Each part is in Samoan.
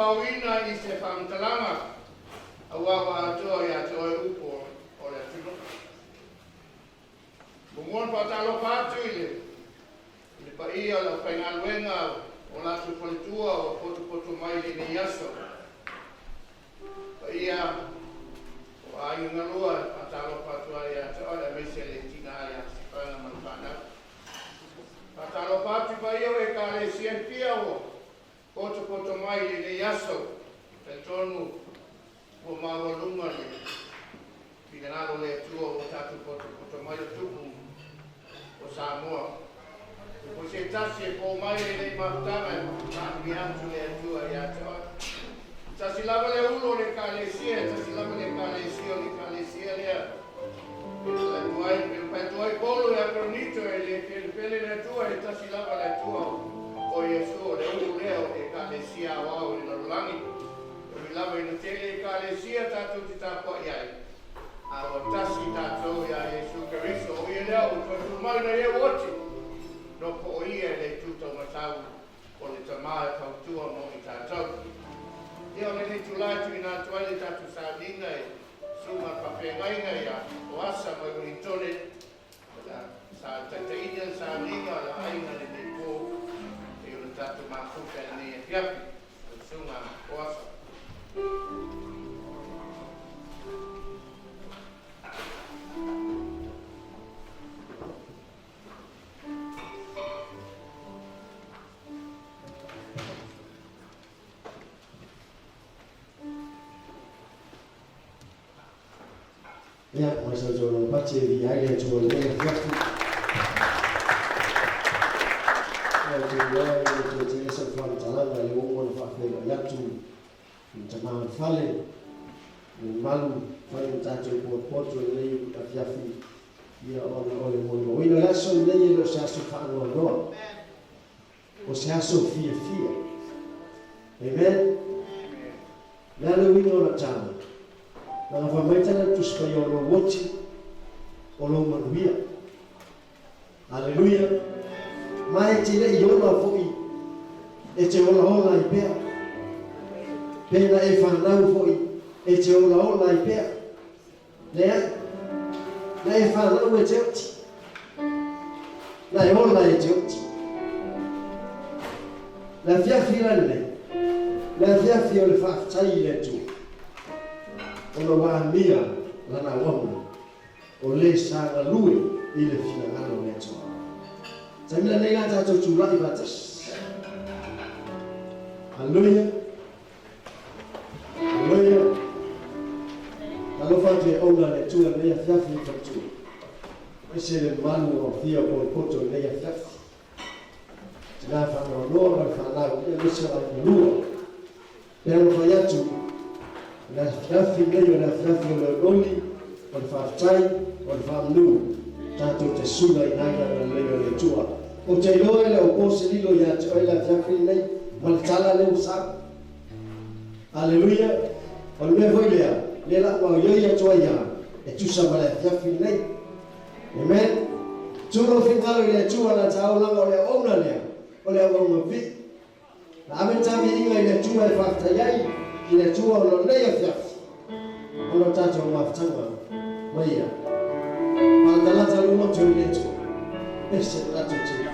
faaoina i se faamatalaga, auā ua atoa iā te oe upu o le atunuu. Muamua ona faatalofa atu i le i le paia o le aufaigaluega o latou faletua ua potopoto mai i lenei aso. Paia o aiga galua e faatalofa atu ai ia te oe aemaise le tina ia Sifaga ma le fanau. Faatalofa atu i paia o Ekalesia e fia ua potopoto mai i lenei aso. Talitonu ua maualuga le finagalo o le Atua ua tatou potopoto mai o tupu o Samoa. E foi se tasi e po mai lenei mafutaga e faamanuia atu le Atua ia te oe. Tasi lava le ulu o le Ekalesia, tasi lava le Ekalesia o le Ekalesia lea. E atu ai, e atu ai Paulo ia Korinito e le felefele le Atua, e tasi lava le Atua o Iesu o le ulu lea o le Ekalesia aoao i le lalolagi. E ui lava ina tele Ekalesia tatou te tapuai ai, a ua tasi tatou iā Iesu Keriso, o ia lea ua toe tuu mai nai e oti, nofo o ia i le itu taumatau o le Tama e fautua mo i tatou. Ia o lenei itulā e tuuina atu ai le tatou sauniga i susuga i le faafeagaiga ia Oasa mai Ueligitone, o le a sa taitaiina le sauniga o le aiga i lenei po pei ona tatou mafuta i lenei afiafi. Lau susuga Oasa. Ia, mai sau lau pati e vi ai le Atua i lenei afiafi. Ia, ou te iloa e le toe tele sau faamatalaga i le ua uma ona faafeiloai atu i le tama o le fale, le mamalu fai ma tatou potopoto i lenei afiafi, ia ona o le molimauina o le aso lenei e le o se aso faanoanoa. O se aso fiafia. Amen. Le a le uiga o la tala? Langa fai mai tala le Tusi Paia o lou oti, o lou manuia. Aleluia. Ma e te le i ola foi, e te olaola ai pea. Pe na e fanau foi, e te olaola ai pea. Leai. Na e fanau e te oti. Na e ola e te oti. Le afiafi la lenei, le afiafi o le faafetai i le Atua, ona ua amia lana auauna, o le sa galue i le finagalo o le Atua. Taimi lenei la tatou tulai faatasi. Haleluia. Haleluia. Talofa atu e ouna le Atua i lenei afiafi i faletua. Aemaise le mamalu o afia o potopoto i lenei afiafi. Tina faanoanoa ma le fanau, aemaise o aiga lua. Pe ona fai atu, o le afiafi lenei o le afiafi o le olioli, o le faafetai, o le faamanu, tatou te sula i nai agalelei o le Atua. Ou te iloa e le o po se lilo ia te oe le afiafi lenei ma le tala lea ua sau. Aleluia! O le mea foi lea, lea la ua gaoioi atu ai lava e tusa ma le afiafi lenei. Amen! Tu lou finagalo i le Atua lana taulaga o le auauna lea, o le auauna vii. Na ave le taviiga i le Atua e faafetai ai i le Atua ona o lenei afiafi, ona o tatou mafutaga ma Ia. Malatalata lou loto i le Atua, ese le latou te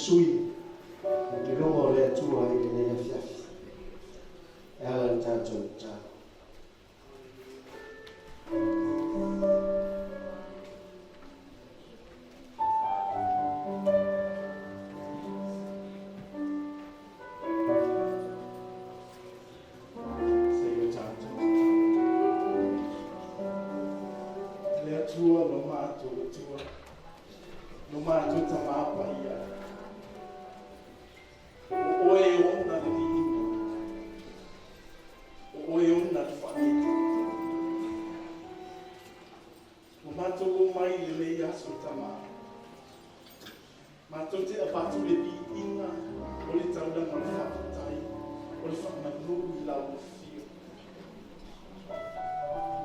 tusui i luga o le Atua i lenei afiafi e ala i le tatou tatalo. Se i o tatou tatalo. Le Atua lo matou Atua, lo matou Tamā Paia, o Oe e ona le viiga, o Oe e ona le faamita. Ua matou omai i lenei aso Tamā, matou te avatu le viiga o le taulaga o le faafetai, o le faamanu i lau afio.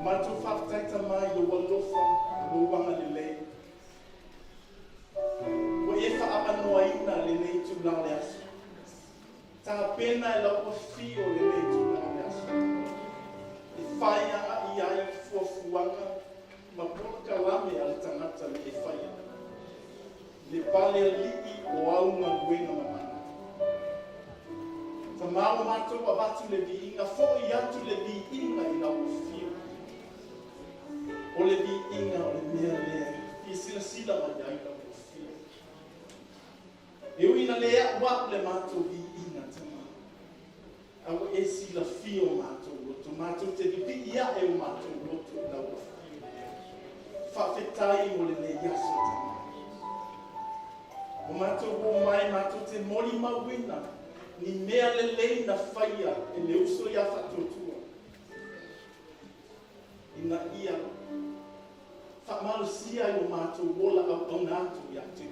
Matou faafetai Tamā i lou alofa ma lou agalelei. Ua e faaavanoaina lenei itula o le aso. Tapena e lau afio lenei itula o le aso. E fai agai ai fuafuaga ma polokalame a le tagata na e faia. Le pale alii o au galuega mamana. Tamā, ua matou avatu le viiga, fo'i atu le viiga i lau afio. O le viiga o le mea lea fia silasila mai ai lau afio. E ui ina le a'ua'u le matou viiga Tamā, a ua e silafia o matou loto, matou te vivii a'e o matou loto i lau afio. Faafetai mo lenei aso Tamā. Ua matou omai matou te molimauina ni mea lelei na faia e le uso ia Faatuatua. Ina ia faamalosia ai o matou ola auauna atu ia te Oe.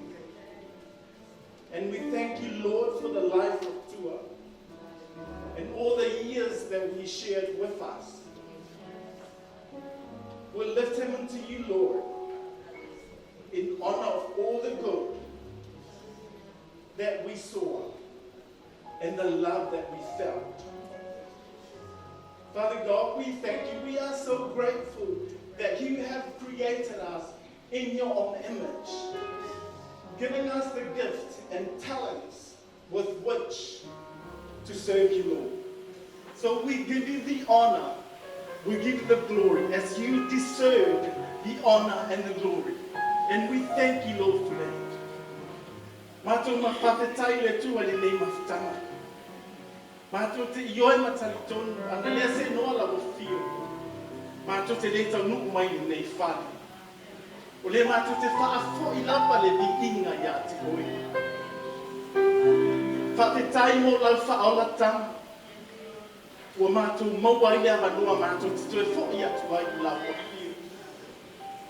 And we thank you, Lord, for the life of Tua and all the years that he shared with us. We lift him unto you, Lord, in honor of all the good that we saw and the love that we felt. Father God, we thank you. We are so grateful that you have created us in your own image, giving us the gift and talents with which to serve you, Lord. So we give you the honor, we give you the glory, as you deserve the honor and the glory. And we thank you, Lord, for that. Matou ma faafetai le Atua i lenei mafutaga. Matou te ioe ma talitonu, ana lea seanoa lau afio, matou te le taunuu mai i lenei fale. O lea matou te faafoi lava le viiga ia te Oe. Faafetai mo lau faaolataga, ua matou maua ai le avanoa matou te toe fo'i atu ai i lau afio.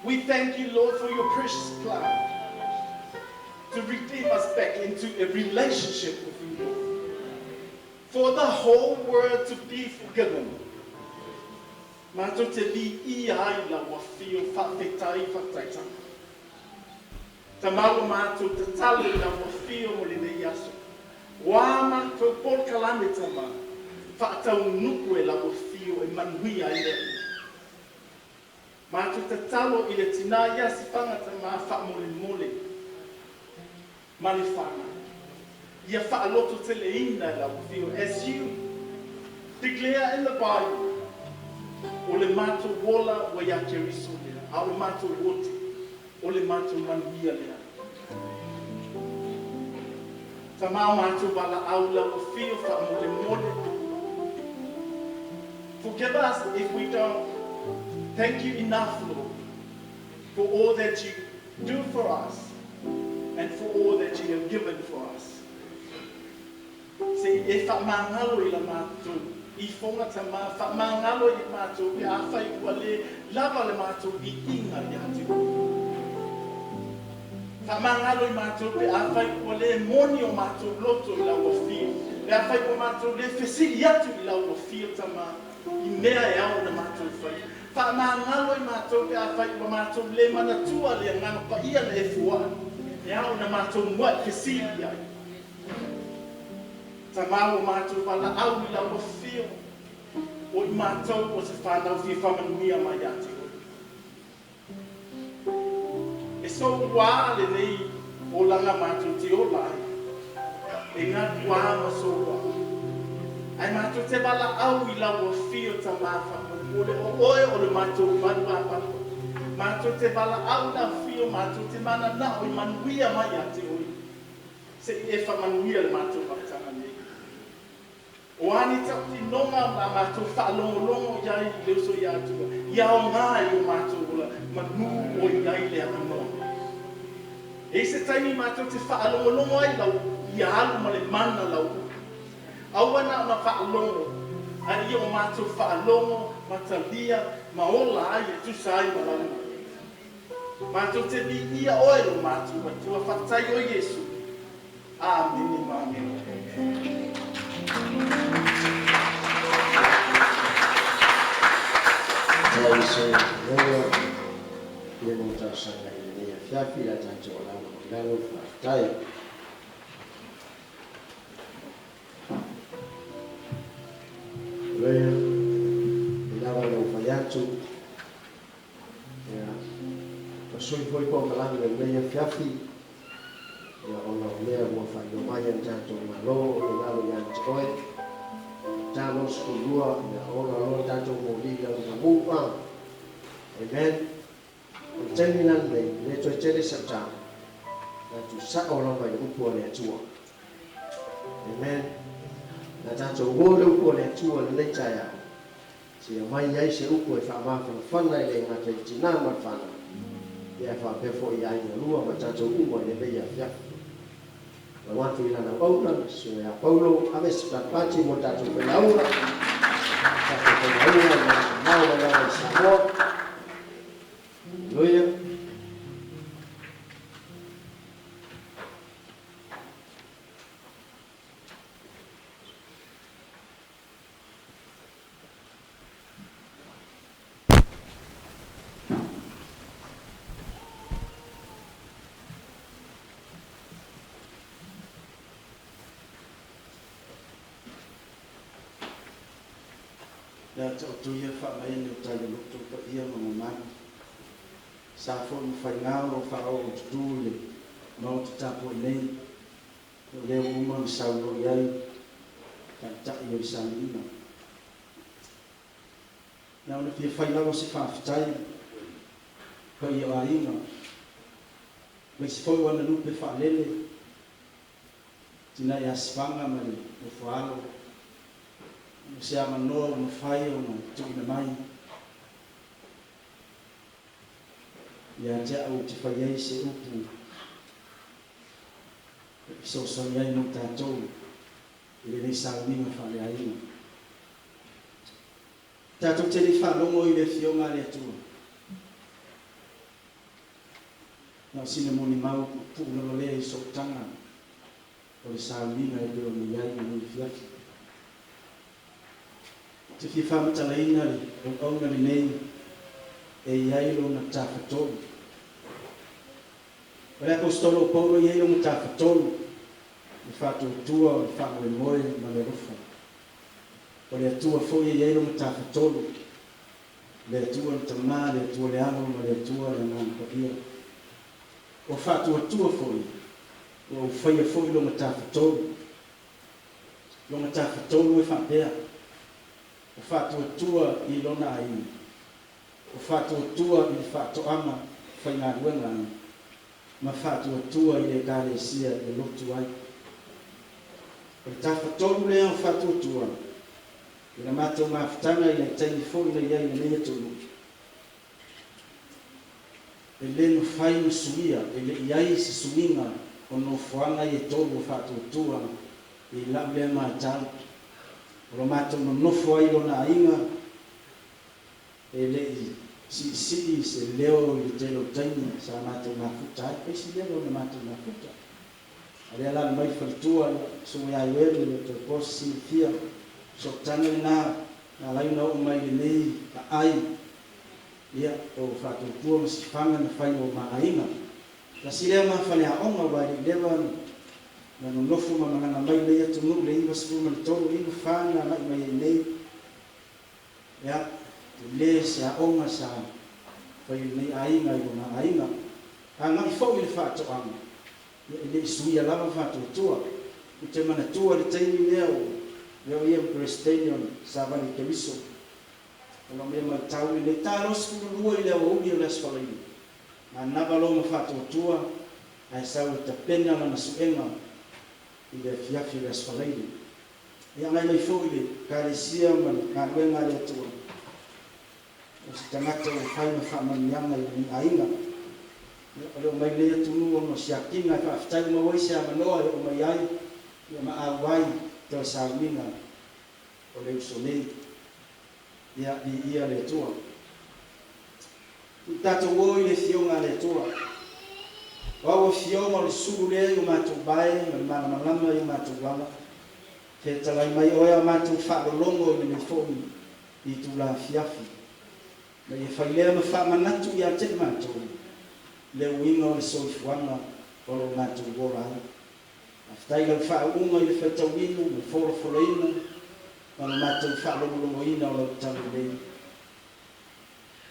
We thank you, Lord, for your precious blood to redeem us back into a relationship with you, Lord. For the whole world to be forgiven. Matou te viia ai lau afio, faafetai, faafetai Tamā. Tamā, ua matou tatalo i lau afio mo lenei aso. O a matou polokalame Tamā, faataunuu e lau afio e manuia ai le atunuu. Matou tatalo i le tinā ia Sifaga Tamā faamolemole ma le fanau. Ia faalototeleina e lau afio as you declare in the Bible, o le matou ola ua ia Keriso lea, a o le matou ote, o le matou manuia lea. Tamā, matou valaau i lau afio faamolemole. Forgive us if we don't thank you enough, Lord, for all that you do for us and for all that you have given for us. Se i e faamagalo i la matou ifoga Tamā, faamagalo i matou pe afai ua le lava le matou viiga ia te Oe. Faamagalo i matou pe afai ua le moni o matou loto i lau afio, pe afai ua matou le fesili atu i lau afio Tamā i mea e ao ona matou faia. Faamagalo i matou pe afai ua matou le manatua le Agaga Paia na e foai e ao ona matou muai fesili ai. Tamā, ua matou valaau i lau afio, o i matou o se fanau fia faamanuia mai ia te Oe. E souā lenei olaga matou te ola ai. E galuā ma soloa. Ae matou te valaau i lau afio Tama faamolemole o oe o le matou malu apapa. Matou te valaau i la afio matou te mananao i manuia mai ia te oe. Se i e faamanuia le matou mafutaga nei. O a ni tautinoga o le a matou faalogologo i ai i le uso ia Atua, ia aoga i o matou ola manu o i ai le avanoa. E i ai se taimi matou te faalogologo ai lau ia alu ma le mana lau upu. Aua na ona faalogo, a ia o matou faalogo ma talia ma ola ai e tusa ai ma lau upu. Matou te viia oe lo matou Atua, faafetai oe Iesu. Amene ma amene. Faafetai se lola ia mo talosaga i lenei afiafi le a tatou alaga i lalo. Faafetai. Lea, e lava ona ou fai atu, ia, ua sui foi polokalame o lenei afiafi, ia, ona o mea ua faailoa mai e le tatou Malo o le galo ia te oe. Talo 12, ia, ola loa le tatou moli i lau mamu, a. Amen. O le taimi la lenei, e le toe tele sau tala, tatou sao lava i le upu a le Atua. Amen. Na tatou uo le upu a le Atua i lenei taeao, seia mai ai se upu e faamafanafana e le gata i tinā ma le fanau, ia faapea foi i aiga lua ma tatou uma i lenei afiafi. Lau atu i lana auauna, le Susuga ia Paulo, ave se patipati mo le tatou failauga, tatou failauga i mamao mai lava i Samoa. Haleluia. Ia te outou ia faamaene o tai o loto paia ma mamalu. Sa foi ma faiga o lo o faaoo i tutū i le Maota tapuai nei, o lea ua uma ona saunoa i ai Taitai o le Samiina. Na ona fia fai lava se faafetai paia o aiga, aemaise foi o ana lupe faalele, tina ia Sivaga ma le Nofoaalo, o se avanoa ua mafai ona tuuina mai ia te au ou te fai ai se upu e fesoasoani ai mo tatou i lenei sauniga faaleaiga. Tatou te le i faalogo i le Afioga a le Atua. Na o sina molimau puupuu lava lea i sootaga o le sauniga e pei ona i ai lenei afiafi. Ou te fia faamatalaina le auauna lenei e i ai lona tafatolu. O le Aposetolo o Paulo e i ai lona tafatolu, le faatuatua, o le faamoemoe ma le alofa. O le Atua foi e i ai lona tafatolu, le Atua le Tama, le Atua le Alo ma le Atua le Agaga Paia. Ua faatuatua foi, ua ou faia foi lona tafatolu. Lona tafatolu e faapea, ua faatuatua i lona aiga, ua faatuatua i le faatoaga faigaluega ai, ma faatuatua i le Ekalesia e lotu ai. O le tafatolu lea o faatuatua i la matou mafutaga i nai taimi foi na i ai i lenei atunuu, e le mafai ona suia, e le i ai se suiga o nofoaga ia e tolu o faatuatua i lau lea matau. O lo matou nonofo ai i lona aiga, E le i siisii se leo i le tele o taimi sa matou mafuta ai. Pei si leva ona matou mafuta. A lea la alu mai le faletua, ia, susuga ia Ioeli, e le o toe po se silafia. Sootaga lena na ala ai ona oo mai i lenei aai, ia, o faatuatua ma sifaga na fai mo ma aiga. Tasi lea ma faleaoga aua e le i leva ona nonofo ma malaga mai i lenei atunuu i le 93, 94 na agai mai ai nei. Ia, tele se aoga sa fai e lenei aiga i lona aiga. Agai foi i le faatoaga, ia e le i suia lava faatuatua. Ou te manatua le taimi lea o lea o ia ma Peresetene o le Savali Keriso, o lau mea matau i le taeao 12 i le aoauli o le Aso Faraile, manava loa ma faatuatua ae sau e tapena lana suega i le afiafi o le Aso Faraile. E agai mai foi i le Ekalesia ma le galuega a le Atua, o se tagata ua fai ma faamanuiaga i lenei aiga. Ia, o le oo mai lenei atunuu ona o siakiina e faafetai ua maua ai se avanoa e oo mai ai ia ma auai toe sauniga o le uso nei. Ia, viia le Atua. I tatou o i le Afioga a le Atua. O au Afioga o le sulu lea i o matou vae ma le malamalama i o matou ala. Fetalai mai oe a matou faalologo i lenei foi itula afiafi. Ma ia fai lea ma faamanatu ia te i matou le uiga o le soifuaga o lo o matou ola ai. Faafetai i lau faauuga i le faitauina ma le folafolaina ma lo matou faalogologoina o lau tala lelei.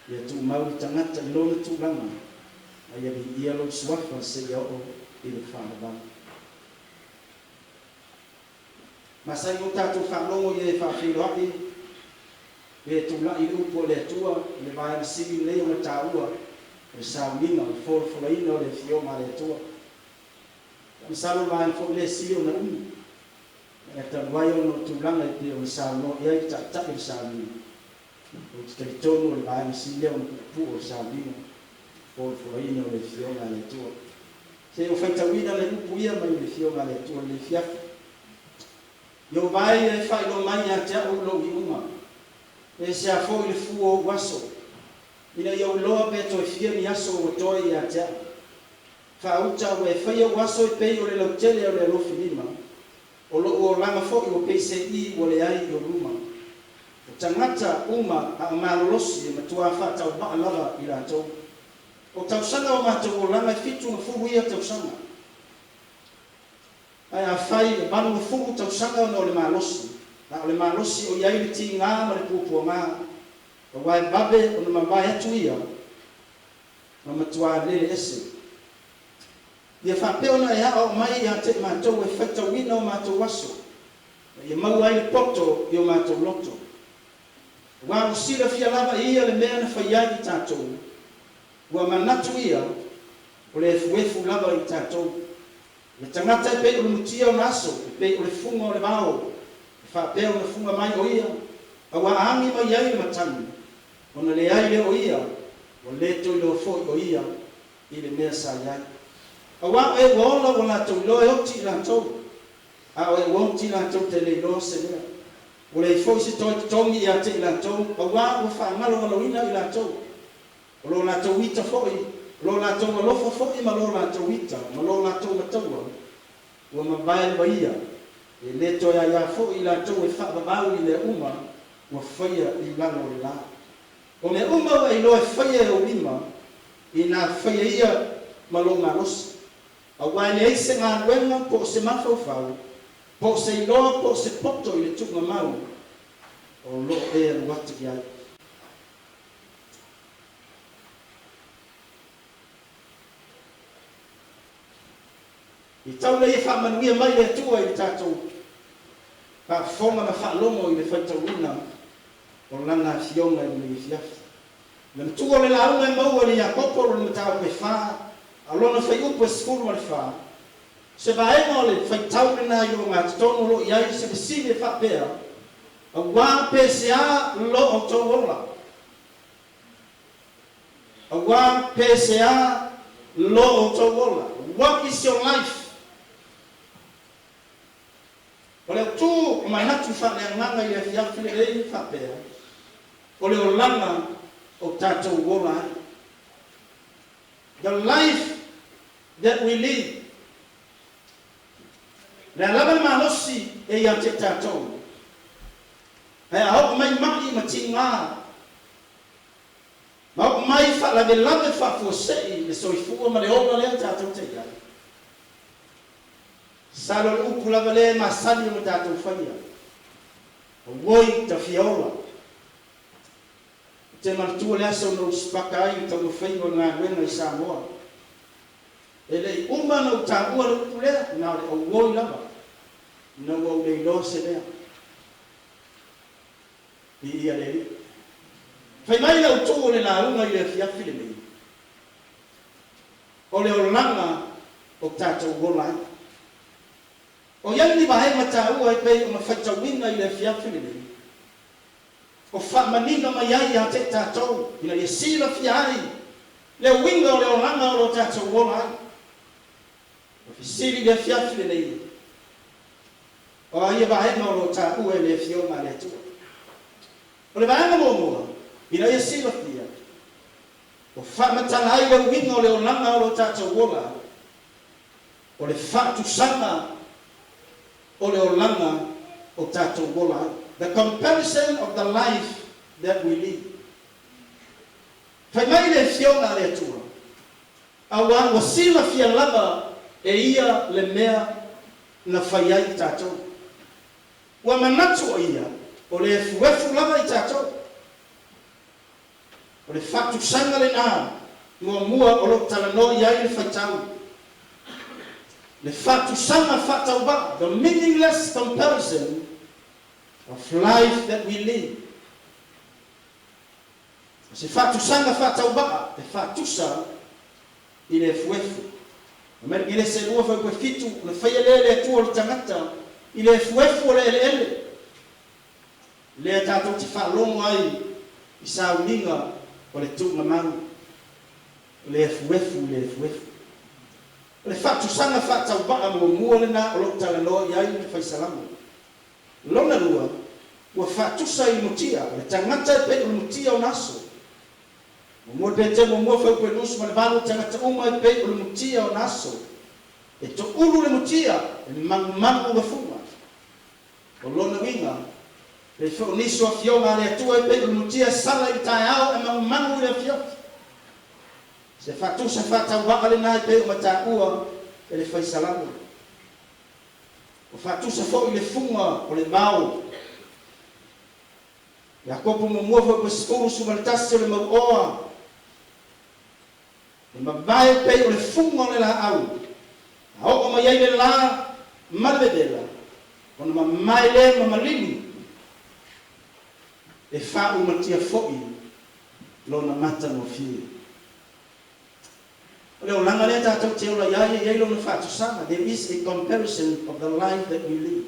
Ia tumau le tagata i lona tulaga, a ia viia lou suafa seia oo i le faavavau. Masani o tatou faalogo ia e faafeiloai pe e tulai le upu a le Atua i le vaega sili lenei ona taua o le sauniga, o le folafolaina o le Afioga a le Atua. Masalo o le vaega foi lea e sili ona umi, ae talu ai ona o tulaga e pei ona saunoa i ai le Taitai o le sauniga. Ou te talitonu o le vaega sili lea ona puupuu o le sauniga folafolaina o le Afioga a le Atua. Se i ou faitauina nai upu ia mai le Afioga a le Atua i lenei afiafi. I ou vae ia e faailoa mai ia te au lou iuga, e ese a foi le fua o ou aso, ina ia ou iloa pe toe fia ni aso ua toe ia te au. Faauta ua e faia ou aso e pei o le lautele o le alofi lima, O lou olaga foi ua pei se i ua leai i ou luma. O tagata uma a o malolosi e matuā faatauvaa lava i latou. O tausaga o matou olaga e 70 ia tausaga. Ae afai e 80 tausaga ona o le malosi, a o le malosi o i ai le tigā ma le puapuagā, aua e vave ona mavae atu ia ma matuā lele ese. Ia faapea ona e aoao mai ia te i matou e faitauina o matou aso, ma ia maua ai le poto i o matou loto. Aua ua silafia lava e Ia le mea na fai ai i tatou, ua manatu Ia, o le efuefu lava i tatou. Le tagata e pei o le mutia ona aso, e pei o le fuga o le vao, e faapea ona fuga mai o ia, aua a agi mai ai le matagi, ona leai lea o ia, ua le toe iloa foi o ia i le mea sa i ai. Aua o e ua ola ua latou iloa e oti i latou, a o e ua oti latou te le iloa se mea. Ua leai foi se toe totogi ia te i latou, aua ua faagalogaloina i latou. O lo latou ita foi, o lo latou alofa foi ma lo latou ita, ma lo latou mataua, ua mavae lava ia, e le toe aia foi i latou e faavavau i mea uma ua faia i lalo o le la. O mea uma ua e iloa e faia e ou lima, inā faia ia ma lou malosi. Aua e leai se galuega po o se mafaufau, po o se iloa po o se poto i le tuugamau o lo o e alu atu i ai. I tau lea ia faamanuia mai le Atua i le tatou faafofoga ma faalogo i le faitauina o Lana Afioga i lenei afiafi. Le matua o le lauga e maua i le Iakopo o le mataupu e fa, a o lona fuaiupu e 14, se vaega o le faitau lena i ogatotonu o lo o i ai se fesili e faapea, Auā pe se a lo outou ola? Auā pe se a lo outou ola? What is your life? O le autu o manatu faaleagaga i le afiafi lenei faapea, o le olaga o tatou ola ai. The life that we live. O le a lava le malosi e ia te tatou, ae a oo mai ma'i ma tigā, ma oo mai faalavelave faafuasei le soifua ma le ola lea tatou te i ai, Masalo o le upu lava lea e masani ona tatou faia, Auoi ta fia ola. Ou te manatua le aso na ou sipaka ai i le taumafaiga o le galuega i Samoa. E le i uma ona ou taua le upu lea, na o le auoi lava. Ina ua ou le iloa se mea. Viia le Alii. Fai mai le autu o le lauga i le afiafi lenei, o le olaga o tatou ola ai. O i ai ni vaega taua e pei ona faitauina i le afiafi lenei, o faamanino mai ai ia te i tatou ina ia silafia ai le uiga o le olaga o lo tatou ola ai. O fesili i le afiafi lenei, O a ia vaega o lo o taua e le Afioga a le Atua? O le vaega muamua, ina ia silafia, ua faamatala ai le uiga o le olaga o lo tatou ola ai, o le faatusaga o le olaga o tatou ola ai, the comparison of the life that we live. Fai mai le Afioga a le Atua, Auā ua silafia lava e ia le mea na fai ai i tatou. Ua manatu o ia o le efuefu lava i tatou. O le faatusaga lenā muamua o lo o talanoa i ai le faitau. Le faatusaga faatauvaa, the meaningless comparison of life that we live. O se faatusaga faatauvaa e faatusa i le efuefu. Fai mai le Genese 2 fuaiupu 7, Ona faia lea e le Atua o le tagata i le efuefu o le eleele, lea tatou te faalogo ai i sauniga o le tuugamau, o le efuefu i le efuefu. O le faatusaga faatauvaa muamua lena o lo o talanoa i ai le Fai Salamo. Lona lua, ua faatusa i le mutia, o le tagata e pei o le mutia ona aso. Muamua Peteu muamua fuaiupu 28, o tagata uma e pei o le mutia ona aso. E toulu le mutia, e magumagu le fuga. O lona uiga, pei foi o nisi o afioga a le Atua e pei o le mutia e sala i le taeao e magumagu i le afiafi. Se faatusa faatauvaa lena e pei o mataua e le Fai Salamo. Ua faatusa foi le fuga o le vao. Iakopo muamua foi 11 o le mauoa, e mavae pei o le fuga o le laau, a oo mai ai le la ma le vevela, ona mamae lea ma malili, e faaumatia foi lona matagofie. O le olaga lea tatou te ola i ai e i ai lona faatusaga, there is a comparison of the life that we live.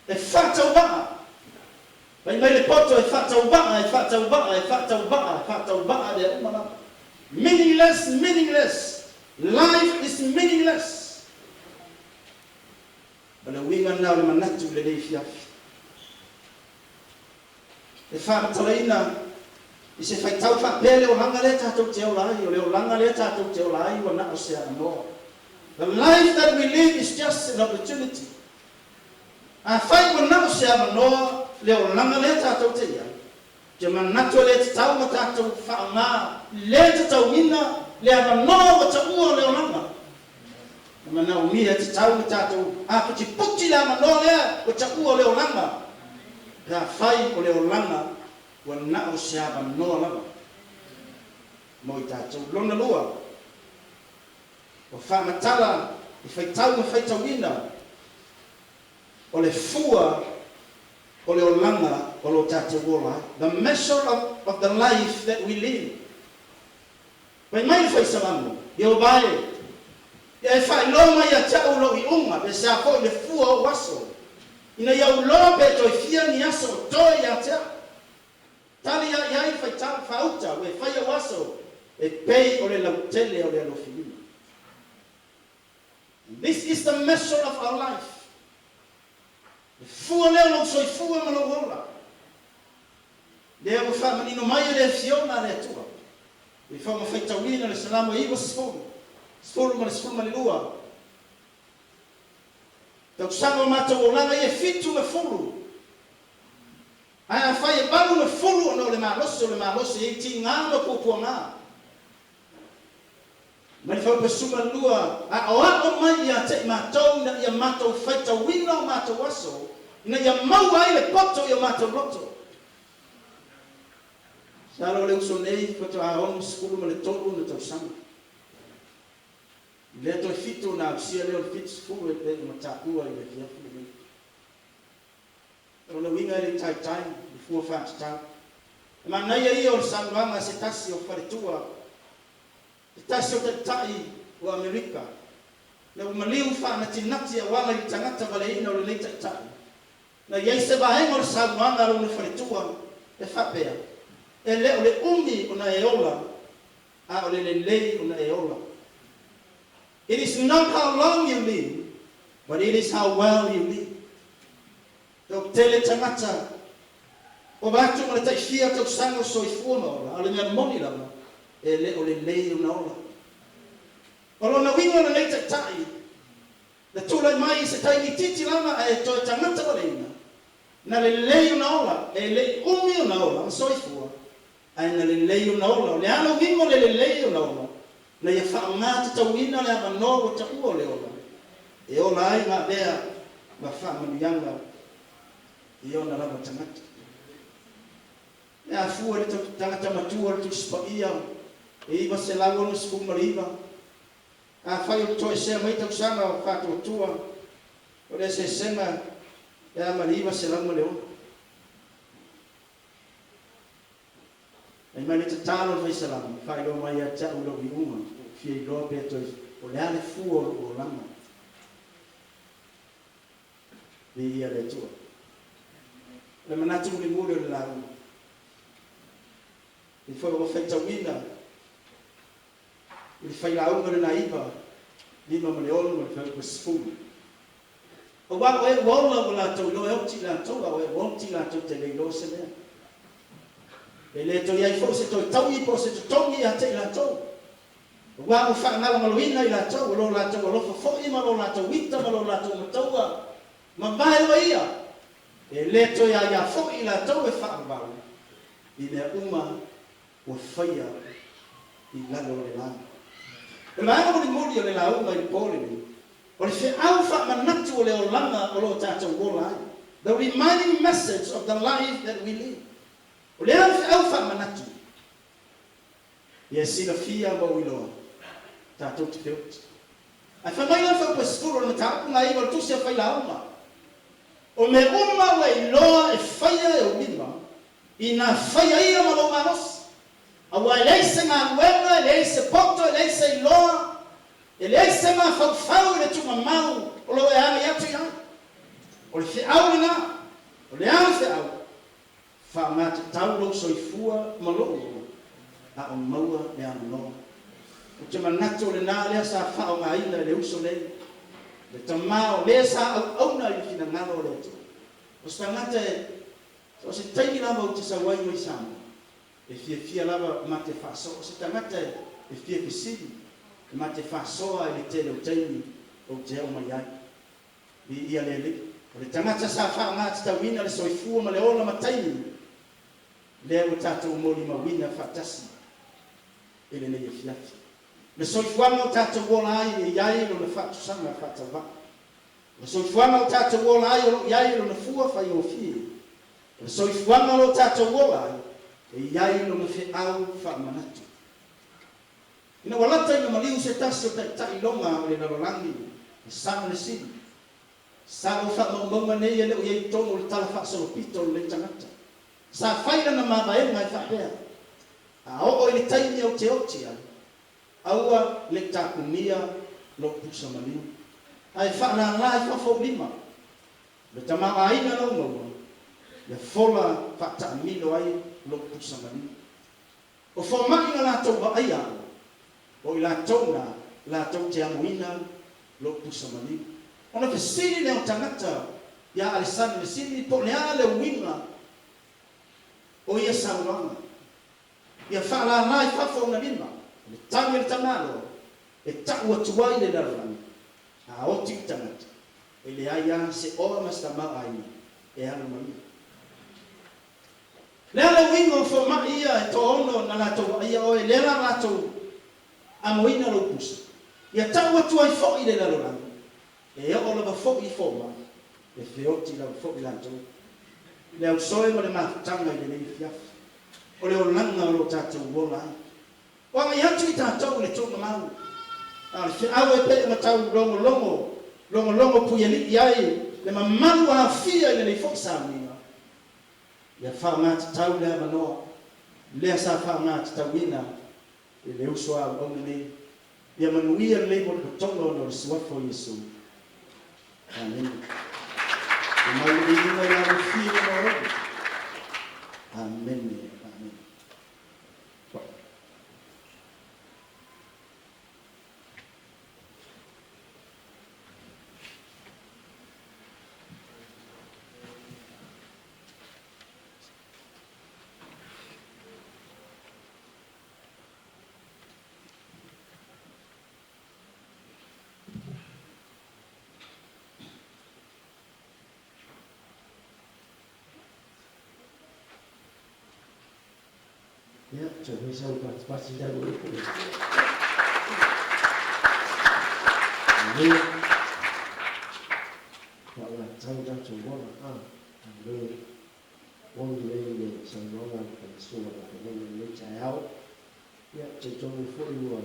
E faatauvaa! Fai mai le poto e faatauvaa, e faatauvaa, e faatauvaa, e faatauvaa mea uma lava. Meaningless, meaningless, life is meaningless. O le uiga lena o le manatu i lenei afiafi. E faamatalaina i se faitau faapea le olaga lea tatou te ola ai, o le olaga lea tatou te ola ai ua na o se avanoa. The life that we live is just an opportunity. Afai ua na o se avanoa le olaga lea tatou te i ai, ou te manatu e le tatau ona tatou faaaoga le tatauina le avanoa ua taua o le olaga. E manaomia e tatau ona tatou aputiputi le avanoa lea ua taua o le olaga, pe afai o le olaga ua na o se avanoa lava mo i tatou. Lona lua, ua faamatala i faitau ma faitauina o le fua o le olaga o lo tatou ola ai, the measure of the life that we live. Fai mai le Fai Salamo, Ieova e, ia e faailoa mai ia te au lou iuga, pe sea foi le fua o ou aso, ina ia ou loa pe toe fia ni aso o toe ia te au. Tali ia i ai le faitau faauta ua e fai ou aso e pei o le lautele o le alofilima. And this is the measure of our life. Le fua lea o lou soifua ma lou ola. Lea ua faamanino mai e le Afioga a le Atua i faoga faitauina le Salamo 90, 10 ma le 12, Tausaga o matou olaga ia e 70, ae afai e 80 ona o le malosi o le malosi e i ai tiga ma puapuaga. Mai le 12, Aoao mai ia te i matou ina ia matou faitauina o matou aso, ina ia maua ai le poto i o matou loto. Masalo o le uso nei faatoa 63 ona tausaga. Lea toe 7 ona ausia lea o le 70 e pei ona taua i le afiafi lenei. O lona uiga e le i taitai le fua faatatau. E manaia ia o le saunoaga a se tasi o faletua, se tasi o taitai o Amerika, ina ua maliu faanatinati auala i le tagata valeina o lenei taitai. Na i ai se vaega o le saunoaga a lona faletua e faapea, E le o le umi ona e ola, a o le lelei ona e ola. It is not how long you live, but it is how well you live. Toatele tagata ua avatu ma le taifia tausaga o soifua ma ola, a o le mea moni lava, e le o lelei ona ola. O lona uiga o lenei taitai, na tulai mai i se taimi itiiti lava ae toe tagata valeina, na lelei ona ola, e le i umi ona ola ma soifua, ae na lelei ona ola. O le a le uiga o le lelei ona ola? Na ia faaaoga tatauina le avanoa ua taua o le ola, e ola ai ma avea ma faamanuiaga i ona lava tagata. E afua i le tagata matua o le Tusi Paia e 969, afai o le toesea mai tausaga o faatuatua, o le eseesega e a ma le 906. Fai mai le tatalo a le Faisalama, Faailoa mai ia te au lou iuga, ua ou fia iloa pea toe o le a le fua o lou olaga. Viia le Atua. O le manatu mulimuli o le lauga, pei foi ua faitauina i le failauga lena 9, 5 ma le 6 ma le fuaiupu 10. Aua o e ua ola ua latou iloa e oti i latou, a o e ua oti latou te le iloa se mea. E le toe i ai foi se toe taui po o se totogi ia te i latou. Aua ua faagalogaloina i latou o lo latou alofa foi ma lo latou ita ma lo latou mataua mavae loa ia, e le toe aia foi i latou e faavavau i mea uma ua faia i lalo o le la. O le vaega mulimuli o le lauga i le po lenei, o le feau faamanatu o le olaga o lo o tatou ola ai, the reminding message of the life that we live. O le a le feau faamanatu? Ia silafia ma ou iloa, tatou te feoti. Ae fai mai la le faupasikulu o le mataupu 9 o le Tusi a Failauga, O mea uma ua e iloa e faia e ou lima, Inā faia ia ma lou malosi, aua e leai se galuega, e leai se poto, e leai se iloa, e leai se mafaufau i le tuugamau o lo o e agai atu i ai. O le feau lena, o le a le feau? Faaaoga tatau lou soifua ma lou ola, a o maua le avanoa. Ou te manatu o lena lea sa faaaogaina e le uso nei, le tama o le sa auauna i le finagalo o le Atua. O se tagata e So o se taimi lava ou te sau ai mai Samoa, e fiafia lava ma te faasoa. O se tagata e fia fesili ma te faasoa i le tele o taimi ou te oo mai ai. Viia le Alii. O le tagata sa faaaoga tatauina le soifua ma le ola ma taimi, lea ua tatou molimauina faatasi i lenei afiafi. Le soifuaga o tatou ola ai e i ai lona faatusaga faatauvaa. O le soifuaga o tatou ola ai o lo o i ai lona fua faigofie. O le soifuaga o lo o tatou ola ai, e i ai lona feau faamanatu. Ina ua lata ina maliu se tasi o taitai loga o le lalolagi, e sao le sili. Sa o faamaumauga nei e le o i ai i totonu o le tala faasolopito o lenei tagata. Sa fai lana mavaega e faapea, A oo i le taimi ou te oti ai, Aua ne i tapunia lou pusa maliu, ae faalala i fafo ou lima. Le tamaoaiga na ou maua, ia fola faataamilo ai lou pusa maliu. O fomai na latou vaaia au, o i latou na latou te amoina lou pusa maliu. Ona fesili lea o tagata iā Alesana Mesili po o le a le uiga o ia saunoaga. Ia faalala i fafo ona lima, o le tagi a le tamaloa, e tau atu ai le lalolagi, a oti le tagata, e leai lava se oa ma se tamaoaiga e alu ma ia. Le a le uiga o fomai ia e toaono na latou vaaia oe, lea la latou amoina lou pusa, ia tau atu ai foi le lalolagi, e oo lava foi i fomai, e feoti lava foi latou. Le ausoe ma le mafutaga i lenei afiafi. O le olaga o lo tatou ola ai. O agai atu i tatou i le tuugamau. A o le feau e pei ona tau logologo, logologo puialii ai le mamalu aofia i lenei foi sauniga, ia faaaoga tatau le avanoa lea sa faaaoga tatauina e le uso a auauna nei. Ia manuia lenei potopotoga ona o le Suafa o Iesu. Amene. E mai le viiga i la outou fia ma oe. Amene. Amene. Ia, toe fai sau patipati tau o upu. Haleluia. Faaaogatau tatou ola. Ah, haleluia. Moni lelei le saunoaga a le Falesusuga o Palemene i lenei taeao. Ia, talitonu foi ua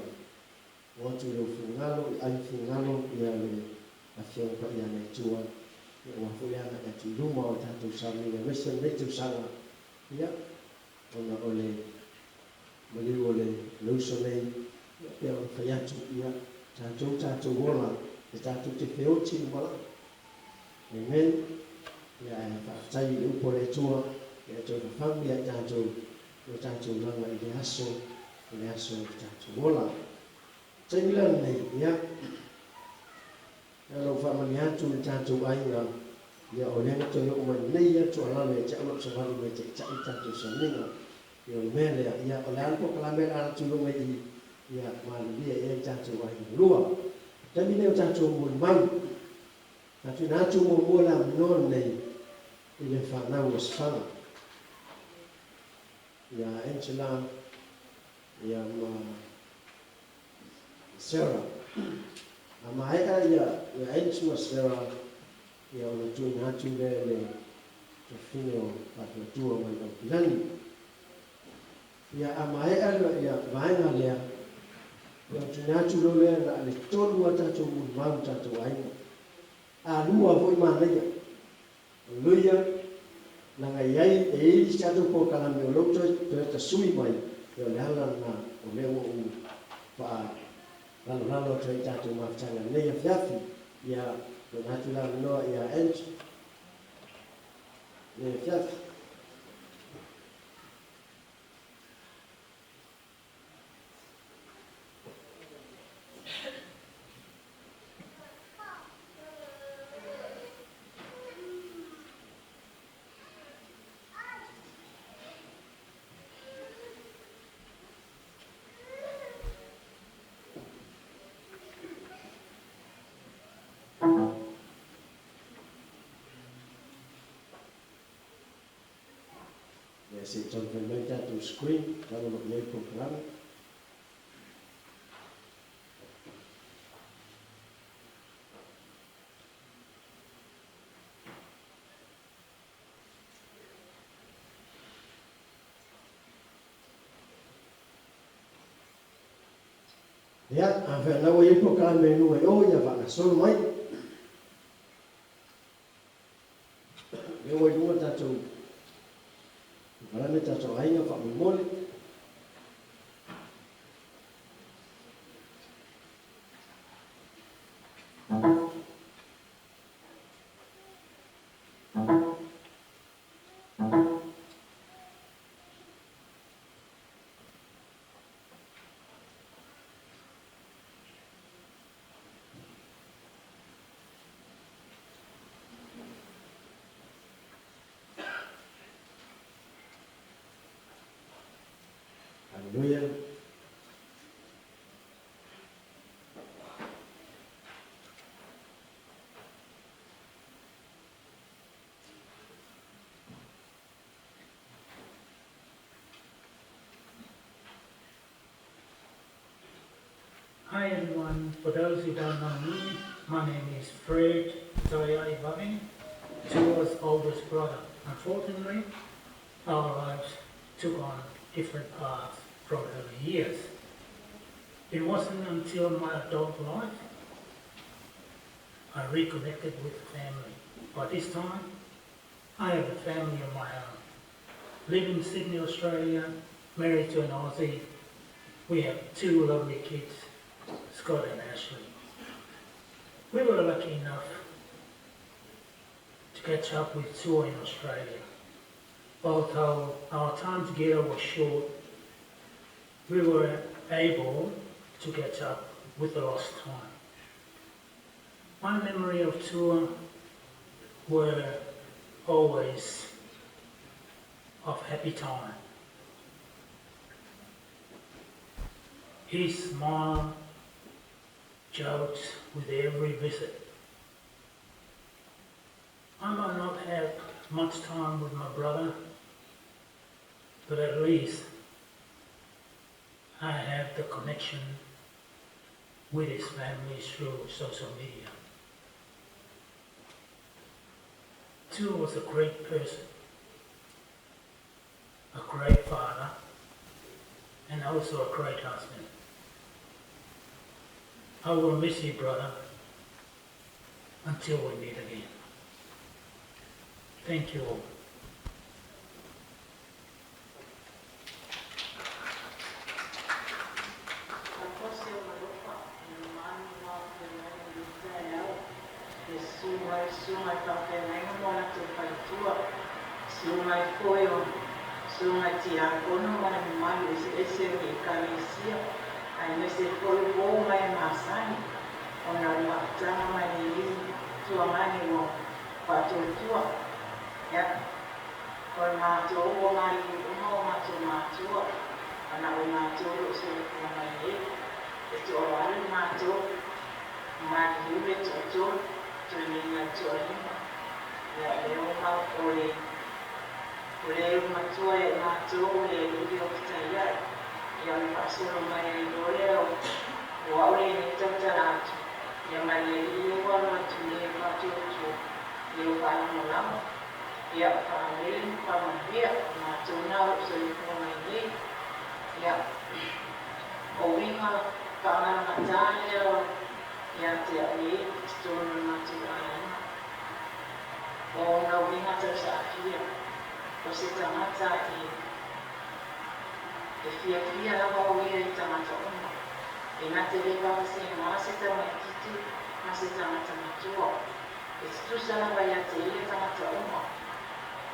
oo atu i lou finagalo, i ai finagalo ia le Afioga Paia a le Atua, ia aua foi le agai atu i luma o le tatou sauniga aemaise o lenei tausaga, ia, ona o le maliu o le uso nei, ia, pei ona fai atu, ia, tatou tatou ola, e tatou te feoti uma lava. Amen. Ia, ae faafetai i le upu a le Atua, ia toe fafagu ia i tatou lo tatou olaga i le aso, i le aso o le tatou ola. Taimi la lenei, ia, na ona ou faamalie atu i le tatou aiga, ia, o lea na toe oo mai nei lava tuualalo ia te au lou savali mai e taitai le tatou sauniga. Ia, o le mea lea, ia, o le a le polokalame o le a alu atu i luga i i, ia, malilie i ai le tatou aiga lua. Taimi lenei o tatou molimau, na tuuina atu muamua le avanoa lenei i le fanau o Sifaga, ia Angela, ia ma Sarah. A maea ia Ange ma Sarah, ia ona tuuina atu lea i le tofine o Faatuatua mai Aukilani. Ia a maea ia vaega lea, ia ona tuuina atu loa lea na o le tolu a tatou molimau i tatou aiga. A lua foi manaia. Haleluia! Leaga e iai, e iai isi tatou polokalame o lou toe toe tasui mai, ia o le ala lena o lea ua ou faa lalolalo atu ai i tatou mafutaga i lenei afiafi. Ia, tuuina atu le avanoa ia Angie i lenei afiafi. Ia se i taumafai mai le tatou screen, talo lo i ai polokalame. Ia, a whanau ai polokalame i luga i o, ia whakasolo mai. Lea ua i luga tatou polokalame, tatou aiga faamolemole. Hallelujah. Hi everyone, for those who don't know me, my name is Fred Toeai Vavine, Tua's oldest brother. Unfortunately, our lives took on different paths from early years. It wasn't until my adult life I reconnected with the family. By this time, I have a family of my own. Live in Sydney, Australia, married to an Aussie. We have two lovely kids, Scott and Ashley. We were lucky enough to catch up with Tua in Australia. Although our time together was short, we were able to catch up with the lost time. My memory of Tua were always of happy time. His smile, jokes with every visit. I might not have much time with my brother, but at least I have the connection with his family through social media. Tua was a great person, a great father, and also a great husband. I will miss you, brother, until we meet again. Thank you all. Faatasi o alofa i le mamalu ma feagaiga i lenei taeao, le susu mai o susuga i faafeagaiga ma o latou faletua, susuga i foe o susuga i tiakono ma le mamalu eseese o le Ekalesia, aemaise foi uo ma e masani ona o le mafutaga mai le alii tuagane ua faatuatua. Ia, o le matou ua maliliu uma o matou matua, ona o matou o lo o soifua mai nei, e toavalu matou, maliliu le toatolu, toe meinga le toalima. Ia, o lea ua mau, o le, o le ua matua ia i matou o le alii lea o Fetaiai. Ia, ona faasolo mai ai loa lea o, o au lenei e tautala atu, ia ma le alii lea ua alo atu nei e faatuatua, ia ua faalagolago. Ia, faamele ma faamanuia, o matou na o lo o soifua mai nei. Ia, o uiga faagalagatā lea o ia te au nei i totonu o le matou aiga. O ona uiga tausaafia, o se tagata e e fiafia lava o ia i tagata uma, e na te le vavasegā se tamaitiiti ma se tagata matua, e tutusa lava ia te ia tagata uma.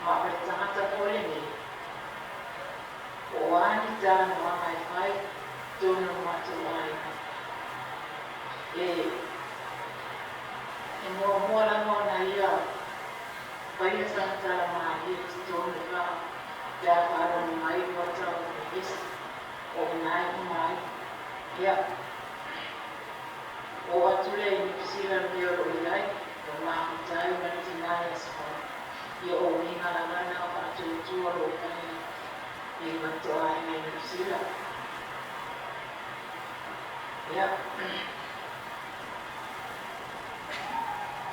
Ma o le tagata foi lenei, po o a ni talanoaga e fai i totonu o le matou aiga, e e muamua lava ona ia faia sana tala malie i totonu e fa pe a faalogo mai ua tau vevesi, o i ina e uma ai. Ia, oo atu lea i Niu Sila le mea o lo o i ai, o le mafuta ai ma le tinā ia Sifana. Ia o uiga lava na o faatuatua o lo o fai i le matou aiga i Niu Sila. Ia,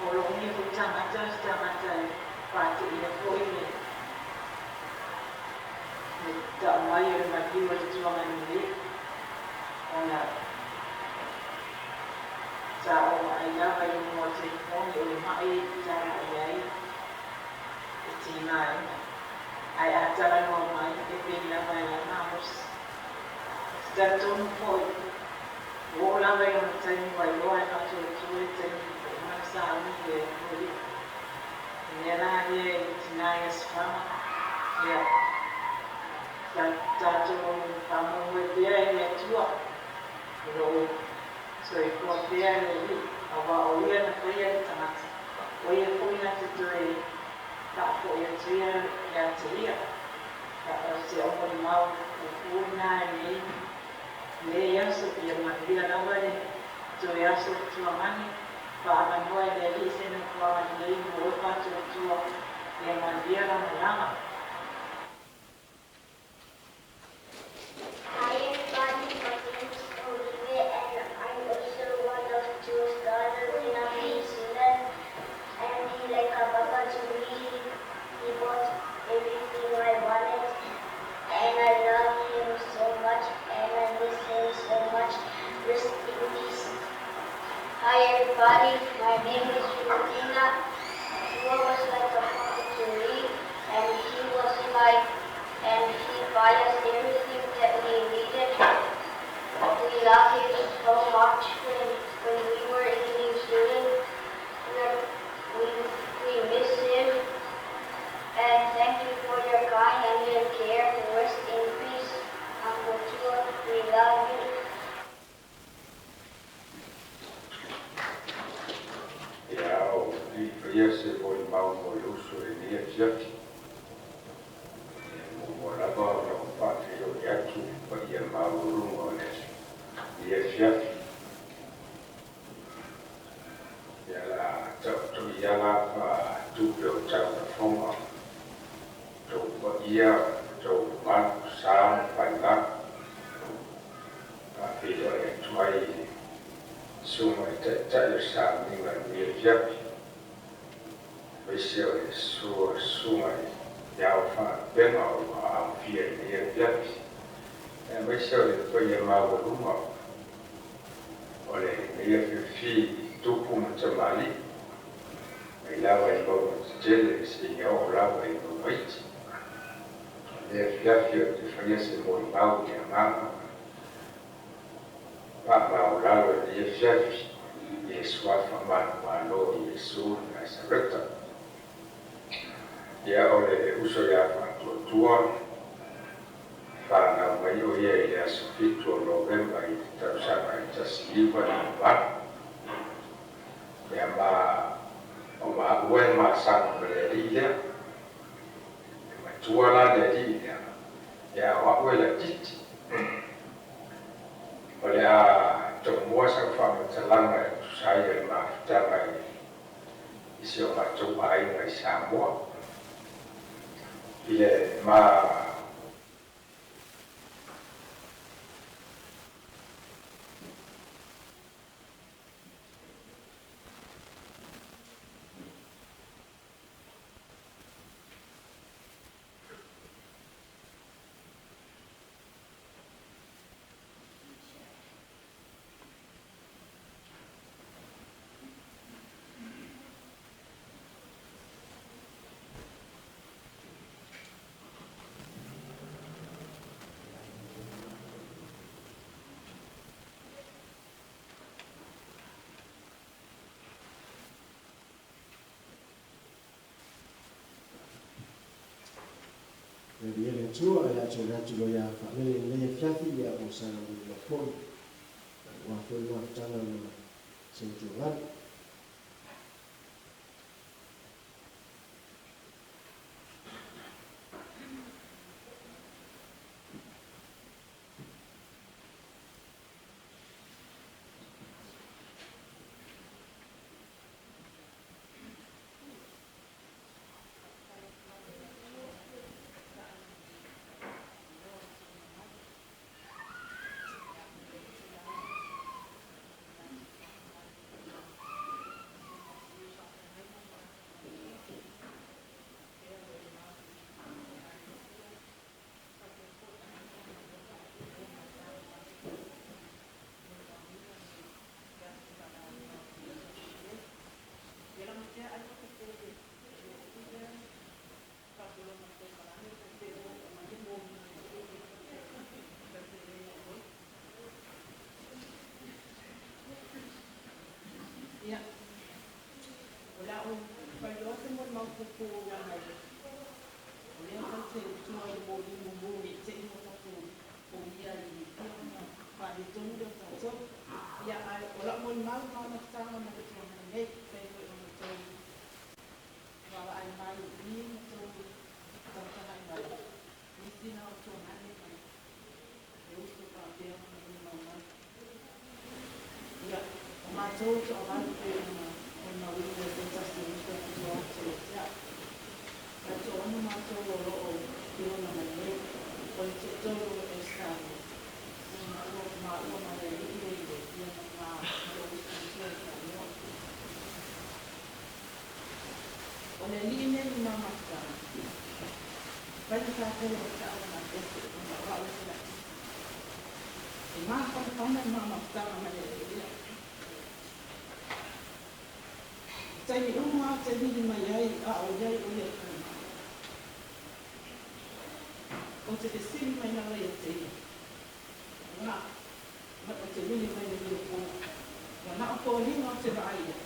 o lou nei foi tagata o se tagata e faateia foi le le tau mai o le maliu a le Tulaga Lelei ona sa ou vaai lava i luga o le telefoni o le mai e tatala i ai e tigaina, ae a talanoa mai e pei lava e lana malosi. Ou te talitonu foi, ua oo lava i lona taimi ua iloa e faatuatua le taimi ua uma ona sauni le Atua ia. O le mea la ia e tina i Asofaga, ia tatou faamoemoe pea i le Atua o lo o soifua pea le Alii, aua o Ia na faia le tagata, o Ia foi na te toe faafoi atu ia ia te Ia. O se aumolimau puupuu lena i lenei lenei aso, ia manuia lava le toe aso o Tuagane, faaavanoa e le Alii se nofoaga lelei mo oe faatuatua, ia manuia lau malaga. Hi everybody, my name is Olivia and I'm also one of Tua's daughters and I'm from New Zealand. And he like a papa to me. He bought everything I wanted and I love him so much and I miss him so much. name is Filipina. Tua was like a father to me, and he was like, and he buy us everything that we needed. We love him so much. When we were in New Zealand, we miss him. And thank you for your kind and your care. Rest in peace, Uncle Tua. We love you. Ia o i faia se molimau mo le uso i lenei afiafi. Ia muamua lava ona ou faafeiloai atu i le paia maualuga o lenei afiafi. Ia la taotoia la faatupe o taulafoga, tou paia, tou mamalu, sa ma faiga. Faafeiloai atu ai i le susuga i taitai o sauniga i lenei afiafi, aemaise o le susuga i ao faalupega o lo o aofia i lenei afiafi, aemaise o le paia maualuga o lenei afiafi i tupu ma tamalii, mai lava i mauga tetele seia oo lava i mauga iti. O lenei afiafi ou te faia se molimau i le agaga faamaualalo i lenei afiafi i le suafa manumalo o Iesu o Nasareta. Ia o le uso ia Faatuatua, fanau mai o ia i le aso 7 o Novema i le tausaga e 1958. Ia ma o maua e masaga ma le alii lea. E matua la le alii lea, ia o au e laitiiti. O le a tomua sau faamatalaga e tusa ai o le mafutaga i si o matou aiga i Samoa. I le ma E viia le Atua, ae a toe atu loa ia faamele i lenei afiafi ia mo sana molimau foi aua foi le mafutaga ma Seutuagalu. Ia, o le a ou faailoa se molimau puupuu leaga o lea tatou te tua i le moli mumu ne i te i ua tatou pogia i ona faaletonu lea o tatou. Ia, ae o lau molimau ma mafutaga ma le tulaga nei, pei foi ona outou vaavaai mai i i ma outou tagatagai mai, nisi na o tuanai ma le uso faapea ona molimau mai. Ia, o matou toavalu pei ona molimauina e se tasi o uso e tua atu ia te au. Ae toaono matou o lo o pilona mai nei, o le toatolu o Eustania, ma maua ma le alii o i le ia ma ma lou uso matua i Samoa. O le alii nei i ma mafutaga, faigata tele ia te au ona ese ona o au e laitiiti. E mafanafana le ma mafutaga ma le alii lea. Taimi uma te vili mai ai a o iai o ia fai mai. O te fesili mai lava ia te ia. Na, ma o te vili mai le vili po. Ua na o foliga o te vaai ia.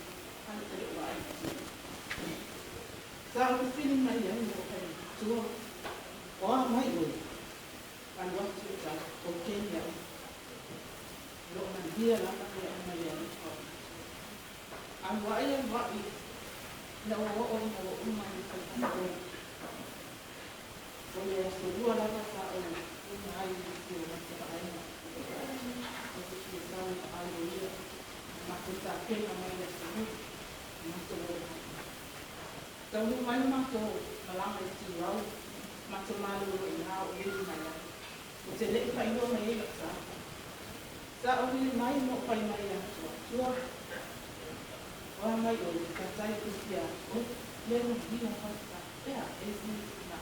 Ae te le o vaai i te. Sa o fesili mai ai ma o fai tua. O a mai oe. Alu atu i tala, o Keni au. O lo o manuia lava mea uma i le alofa o le Atua. Alu ai alu ai, ina ua oo ina ua uma le tausaga. O le aso lua lava sa ou uma ai i le si o matou aiga. Ou te fia sau e vaai o ia, na matou tapena mai le aso muli, na matou o mai. Taunuu mai le matou malaga i Tivau, matou malolo i ina o vili mai ai. Ou te le i faailoa mai ai lau sa. Sa ou vili mai ma ou fai mai ia Tua, Tua, o a mai oe, taitai o fia oe, le manuia faafetai, ea, e si na.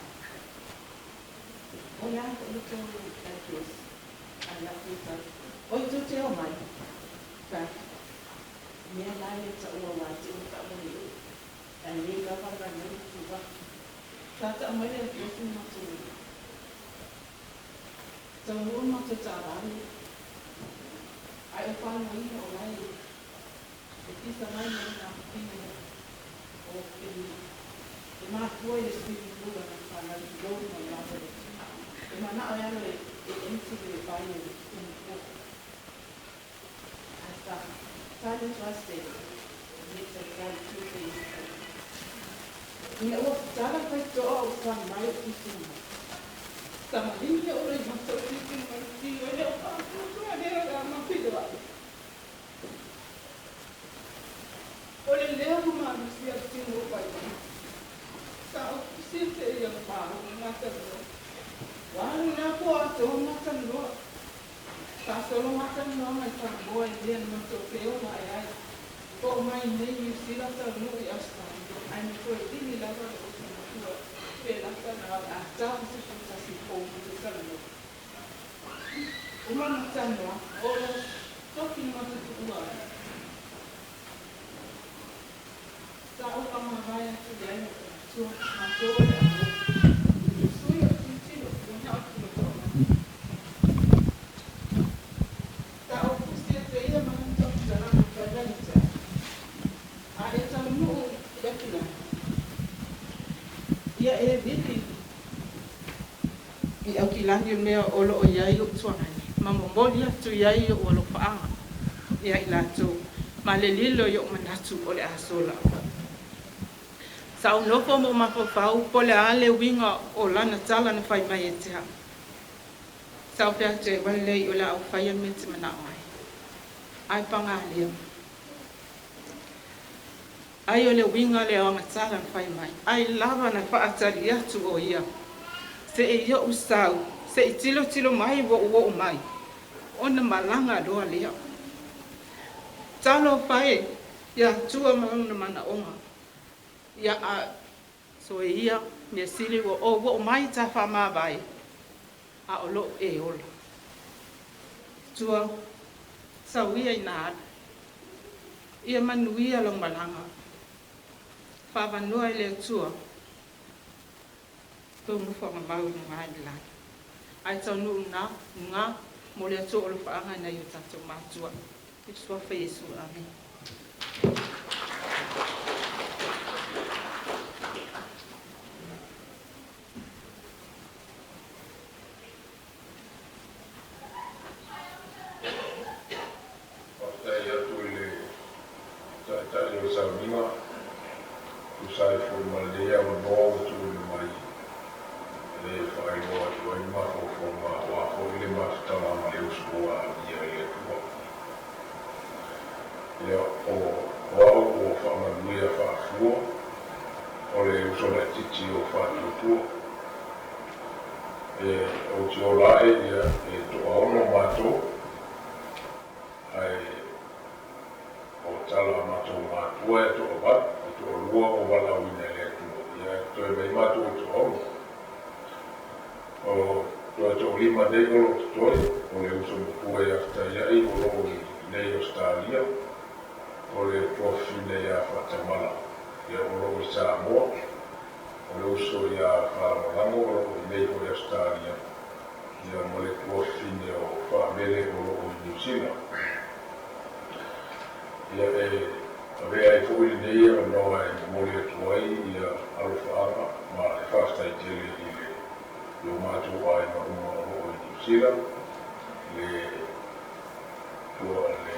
O le a foi le tou address? Ai lau tai. Oi tou te o mai, fai atu. Mea la ia taua ua te ua taua nei oe. Ae le lava la nei le tua. Sa tau mai le address ma matou taunuu matou taavale. Ae o faalogoina o la e e pisa mai ma lona afafine o e mafua i le swimming pool a nai fanau tulou ma le ava i le Atua. E manao e alo e empty le vai o le swimming pool. Ae sa tali atu lava se le taitai tu pe i tai. Ina ua tatala faitoa o fai mai o tilotilo mai. Sa maligi ou loimata o tilotilo mai tino e le o faatuatua lea o le a mafeiloai. O le leo ma malosi a le tino o fai mai. Sa ou tusi te ia ma matalanoa. Ua alu i na po atoa matalanoa. Faasolo matalanoa mai Samoa i mea na matou feola ae ai. Oo mai nei Niu Sila taunuu i Ausetalia ae na toe vili lava lou uso matua pe lata na o le a tau se tasi fou matou talanoa. Uma na talanoa, oo le toki na matou tuua ai. Sa ou faamavae atu i ai ma ou matua, matou o le a oo. Tusui o le tilotilo, ua na o le tilotoo mai. Sa ou tusi atu e ia ma lana faamatalaga fai mai te au. A e taunuu i Aukilani, ia e vili i Aukilani o le mea o lo o i ai ou tuagane, ma momoli atu i ai ou alofaaga ia i latou, ma le lilo i ou manatu o le a sola. Sa ou nofo ma ou mafaufau po o le a le uiga o lana tala na fai mai e te au. Sa ou fai atu ai, ua lelei o le a ou faia le mea e te manao ai. Ae paga lea. Ai o le uiga lea o ana tala na fai mai, ai lava na faatali atu o ia, se i ou sau, se i tilotilo mai ua ou oo mai, ona malaga loa lea. Talofa e ia Tua ma lona manaoga, ia a soe ia mea sili ua ou oo mai ta faamavae, a o loo e ola. Tua, sau ia ina alu. Ia manuia lau malaga. Faavanoa e le Atua tou nofoaga mau i luga i le lagi. Ae taunuu na, luga, mo le Atua o alofaaga nai o tatou matua. I le Suafa Iesu. Amene. Faafetai atu i le Taitai o le sauniga, tusa ai foi ma lenei avanoa ua tuuina mai e faailoa atu ai mafaufauga aua foi le mafutaga ma le uso ua aafia i le Atua. Ia, o au ua faamanuia faafua o le uso laitiiti o Faatuatua. E ou te ola ae ia e toaono matou, ae o tala a matou matua e toavalu, e toalua ua valaauina e le Atua, ia e totoe mai matou e toaono. O toe toalima nei o lo o totoe, o le uso matua ia Fetaiai o lo o i nei Ausetalia, o le tuafafine ia Faatamala. Ia o loo i Samoa, o le uso ia Faalagolago o loo i inei foi i Ausetalia, ia ma le tuafafine o Faamele o loo i Niu Sila. Ia e avea ai foi lenei avanoa e momoli atu ai ia alofaaga ma le faafetai tele i le i o matou aiga uma o loo i Niu Sila, le tua le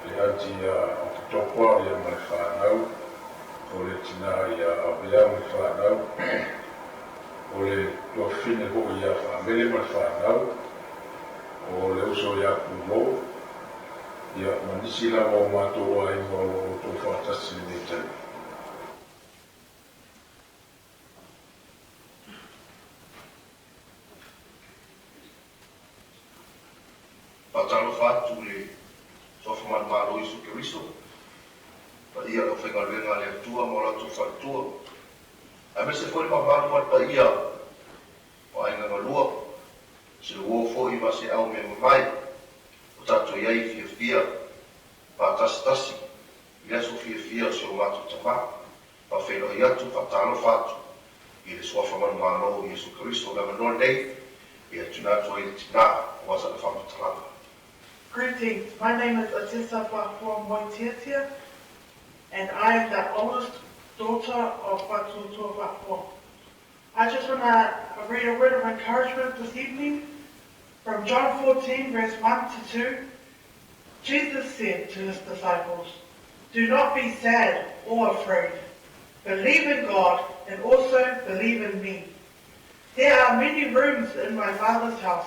le aunty ia Oketopa ia ma le fanau, o le tinā ia Avea ma le fanau, o le tuafafine foi ia Faamele ma le fanau, o le uso ia Pulou, ia ma nisi lava o matou aiga o lo o outou faatasi i lenei taimi. Faatalofa atu i le Suafa Manumalo Iesu Keriso, paia o le aufaigaluega a le Atua ma o latou faletua, aemaise foi le mamalu ma le paia o aiga galua, se uo foi ma se au mea mamae o tatou i ai fiafia faatasitasi i le aso fiafia o si o matou tama. Faafeiloai atu, faatalofa atu i le Suafa Manumalo o Iesu Keriso. O le avanoa lenei e tuuina atu ai i le tinā aua sana faamatalaga. Greetings, my name is Atessa Faafua Moetiatia, and I am the oldest daughter of Fatuatua Faafua. I just want to read a word of encouragement this evening from John 14, verse 1 to 2. Jesus said to his disciples, Do not be sad or afraid. Believe in God and also believe in me. There are many rooms in my Father's house.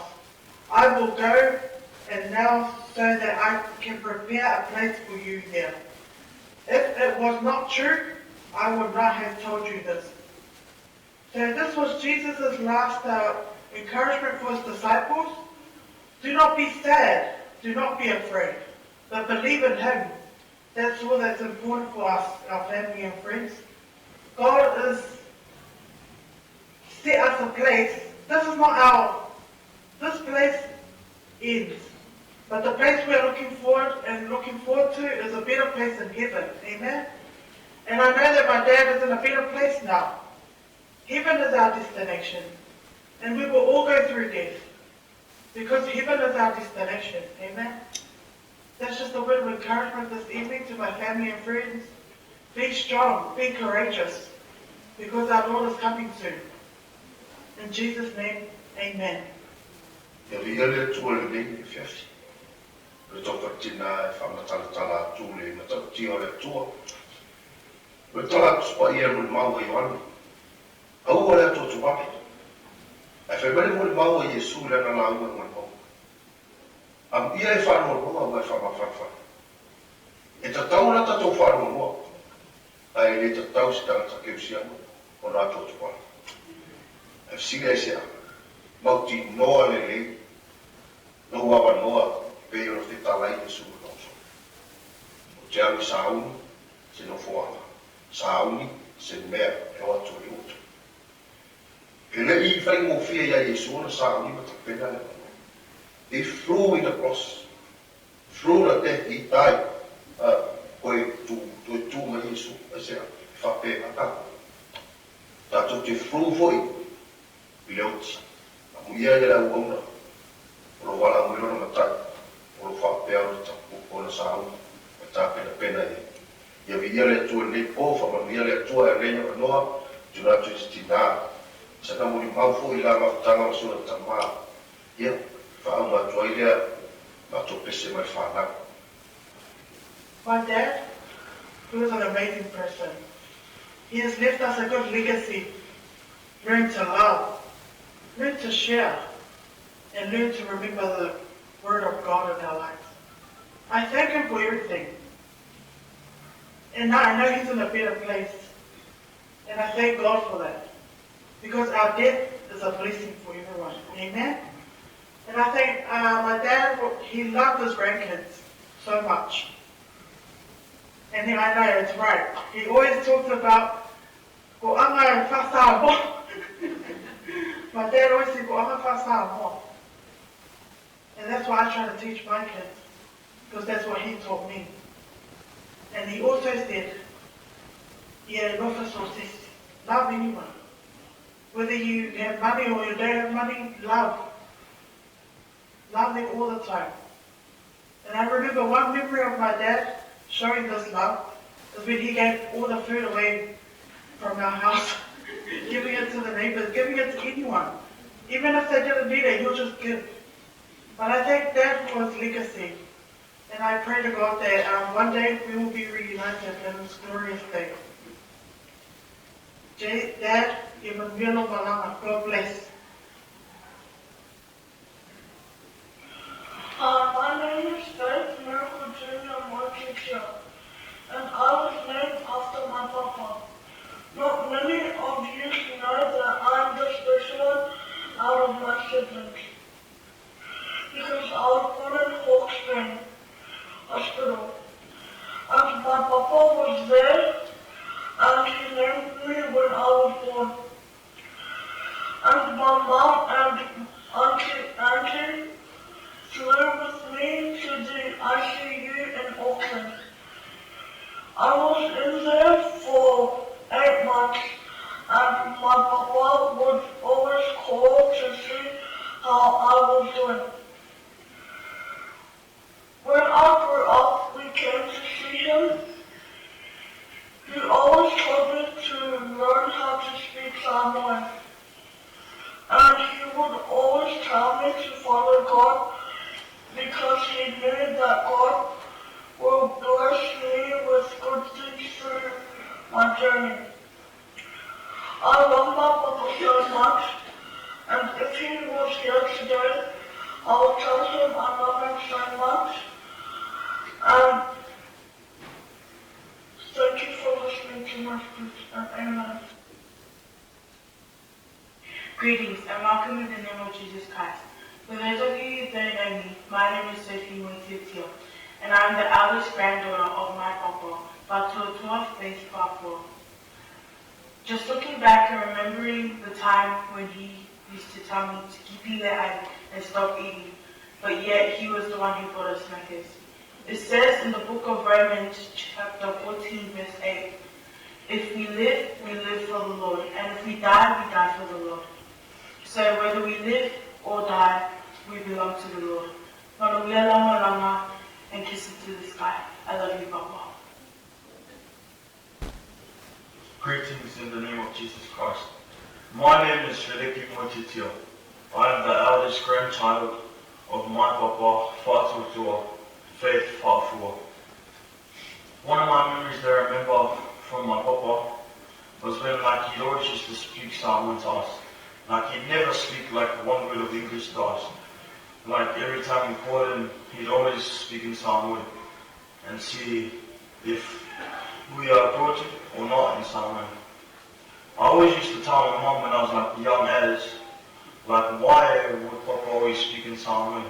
I will go and now so that I can prepare a place for you there. If it was not true, I would not have told you this. So this was Jesus' last encouragement for his disciples. Do not be sad. Do not be afraid. But believe in him. That's all that's important for us, our family and friends. God is set us a place. This is not our, this place ends. But the place we're looking forward and looking forward to is a better place in heaven. Amen? And I know that my dad is in a better place now. Heaven is our destination. And we will all go through death. Because heaven is our destination. Amen? That's just a word of encouragement this evening to my family and friends. Be strong, be courageous, because our Lord is coming soon. In Jesus' name, amen. Ia viia le Atua i lenei afiafi. O le taufatina e faamatalatala atu le matautia o le Atua. O le tala atu paia e molimau a Ioane, Aua le atuatuvale. Ae fai mai le molimau a Iesu i lana lauga i molimauga. Amuia e faanoanoa aua e faamafanafana. E tatau ona tatou faanoanoa, ae le tatau se tagata kerisiano ona atuatuvale. Ae fesili ai se a, mautinoa lelei lou avanoa e pei ona fetala ai Iesu ma lona uso. Ou te alu i sauni se nofoaga, sauni se mea e o atu ai outou. E le i faigofie iā Iesu ona sauni ma tapena le avanoa. He flew in the cross, through the death he died, a koe tu, toe tū mai Iesu, aisea, e faapena tātou. Tātou te flew foi i le oti, amuia ai le auauna o lo valaau mai lona matai, o lo faapea ona tapu, ona sauni, ma tapenapena i ai. Ia viia le Atua i lenei po, faamanuia le Atua e alei avanoa, tuna atu i se tinā, sana molimau foi i la mafutaga ma sona tamā, ia, faauma atu ai lea matou pese ma le fanau. My dad, he was an amazing person. He has left us a good legacy. Learn to love, learn to share, and learn to remember the word of God in our lives. I thank him for everything. And now I know he's in a better place. And I thank God for that. Because our death is a blessing for everyone. Amen? And I think my dad, he loved his grandkids so much. And then I know it's right. He always talks about, ko anga e whasamoa. My dad always said, ko anga whasamoa. And that's what I try to teach my kids, because that's what he taught me. And he also said, Ia alofa so se isi. Love anyone. Whether you have money or you don't have money, love. Love them all the time. And I remember one memory of my dad showing this love is when he gave all the food away from our house, giving it to the neighbors, giving it to anyone. Even if they didn't need it, he'll just give. But I thank Dad for his legacy. And I pray to God that one day we will be reunited in this glorious day. Dad, malanga. God bless. My name is Faith Miracle Jr. Motitia, and I was named after my papa. Not many of you know that I'm the special one out of my siblings, because I was born in Hawke's Bay Hospital, and my papa was there, and he named me when I was born. And my mom and Auntie Angie flew with me to the ICU in Auckland. I was in there for 8 months, and my papa would always call to see how I was doing. When I grew up, we came to see him. He always told me to learn how to speak Samoan. And he would always tell me to follow God because he knew that God will bless me with good things through my journey. I love my papa so much, and if he was here today, I would tell him I love him so much. And thank you for listening to my speech, and amen. Greetings and welcome in the name of Jesus Christ. For those of you who don't know me, my name is Sophie Moitiatio, and I am the eldest granddaughter of my papa, Fatuatua Faith Fafua. Just looking back and remembering the time when he used to tell me to keep it and stop eating, but yet he was the one who bought us Snickers. It says in the book of Romans, chapter 14, verse 8, if we live, we live for the Lord, and if we die for the Lord. So whether we live or die, we belong to the Lord. And kiss it to the sky. I love you, Papa. Greetings in the name of Jesus Christ. My name is Feliki Moititio. I am the eldest grandchild of my papa, Fatuatua, Faith Fafua. One of my memories that I remember from my papa was when he always used to speak Samoan to us. He'd never speak one word of English to us. Every time we called him, he'd always speak in Samoan and see if we are brought or not in Samoan. I always used to tell my mum when I was young as, why would Papa always speak in Samoan?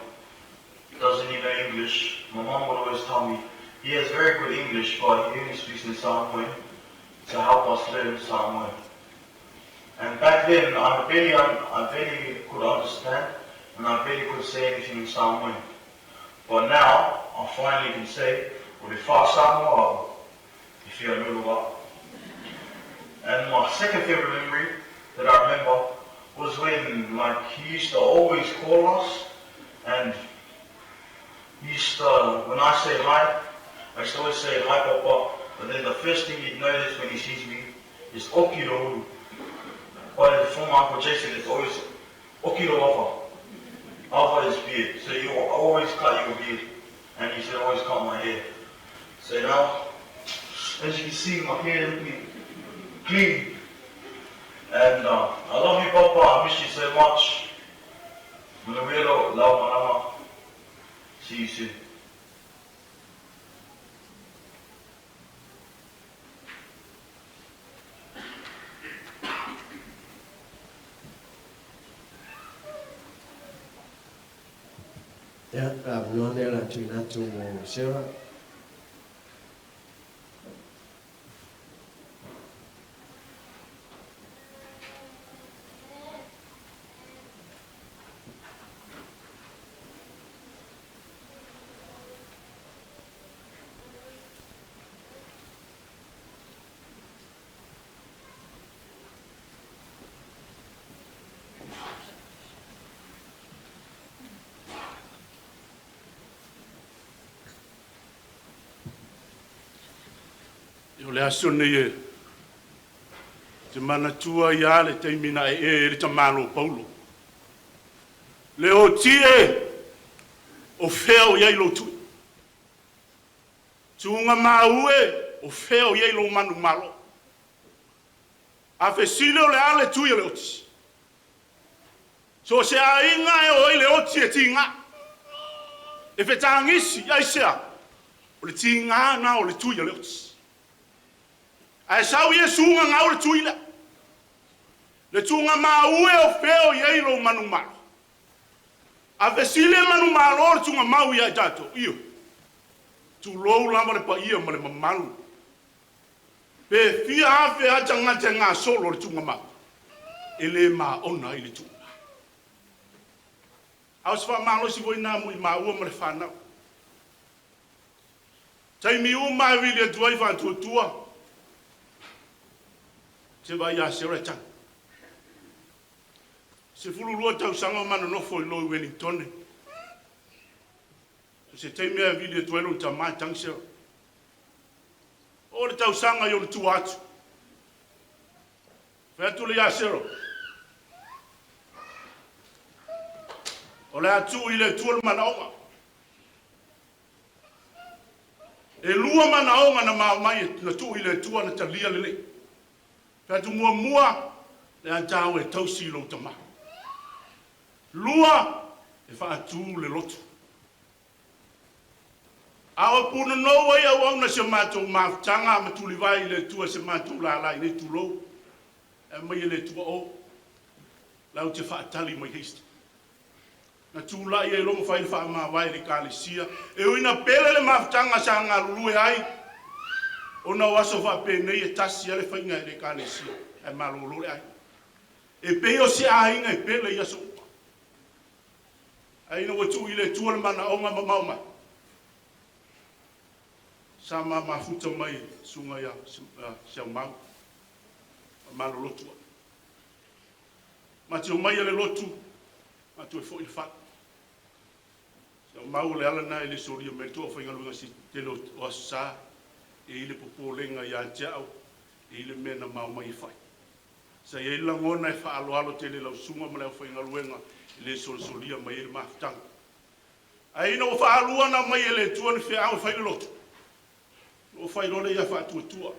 Doesn't he know English? My mum would always tell me, he has very good English, but he only speaks in Samoan to help us learn Samoan. And back then, I barely could understand, and I barely could say anything in Samoan. But now, I finally can say, if you are Luluwa. And my second favorite memory that I remember was when he used to always call us, and he used to, when I say hi, I used to always say hi Papa, but then the first thing he'd notice when he sees me is Okiro. But for my Uncle Jason, it's always Okiro Ava. Ava is beard, so you always cut your beard, and he said always cut my hair. So now, as you can see, my hair looking clean. And I love you, Papa. I miss you so much. See you soon. Yeah, Sarah. O le aso lenei e te manatua ia le taimi na e e le tamalo Paulo. Le o tie o fea o iai lo tui. Tuga maue o fea o iai lo manu malo. A fesile o le ale tui o le oti. So se aiga e o i le oti e tiga. E fetagisi ai sea. O le tiga na o le tui o le oti. Ae sau Iesu gagau le tui lea. Le tuga maue o fea o iai lo manu malo. A fesile manu malo le tuga mau ia i tatou. Io. Tulou lava le paia ma le mamalu. Pe fia afe a tagata e gasolo le tuga mau. E le maona i le tuga. A o se faamalosi foi na mo i maua ma le fanau. Taimi uma e vili atu ai faatuatua. Se vai ia se ora e tagi. 12 tausaga o manonofo i lo i Wellington. O se taimi a vili atu ai lo tamā e tagi se ora. O le tausaga i o le tua atu. Fai atu le ia Sero. O le atu i le tua le manaoga. E lua manaoga na mao mai na tuu i le tua na talia lelei. Fai atu muamua le atau e tausi i lou tamā. Lua e faatū le lotu. A o punonou ai au au na se matou mafutaga ma tulivai i le Atua se matou lala i nei tulou. E mai e le Atua o. Lau te faatali mai Hastings. Na tulai ai logo fai le faamavae i le ekalesia. E ui na pele le mafutaga sa galulue ai. Ona o aso faapenei e tasi a le faiga e le ekalesia. Ae malolo le ai. E pei o se aiga e pele i aso uma. Ae ina ua tuu i le Atua le manaoga mamao mai. Sa ma mafuta mai suga ia Siaumau. Malo lotu ai. Ma te o mai le lotu, ma toe foi le fale. Siaumau o le ala na e le solia mai toa whaingaluenga si tele o asa e i le popolenga ia te au e i le mea na mao mai e fai. Sa i ai langona e whaaloalo tele lau sunga ma le au whaingaluenga e le solisolia mai e le mafutaga. Ai ina ua faalua na mai e le Atua ni feau e fai le lotu. O fai lole ia faatuatua.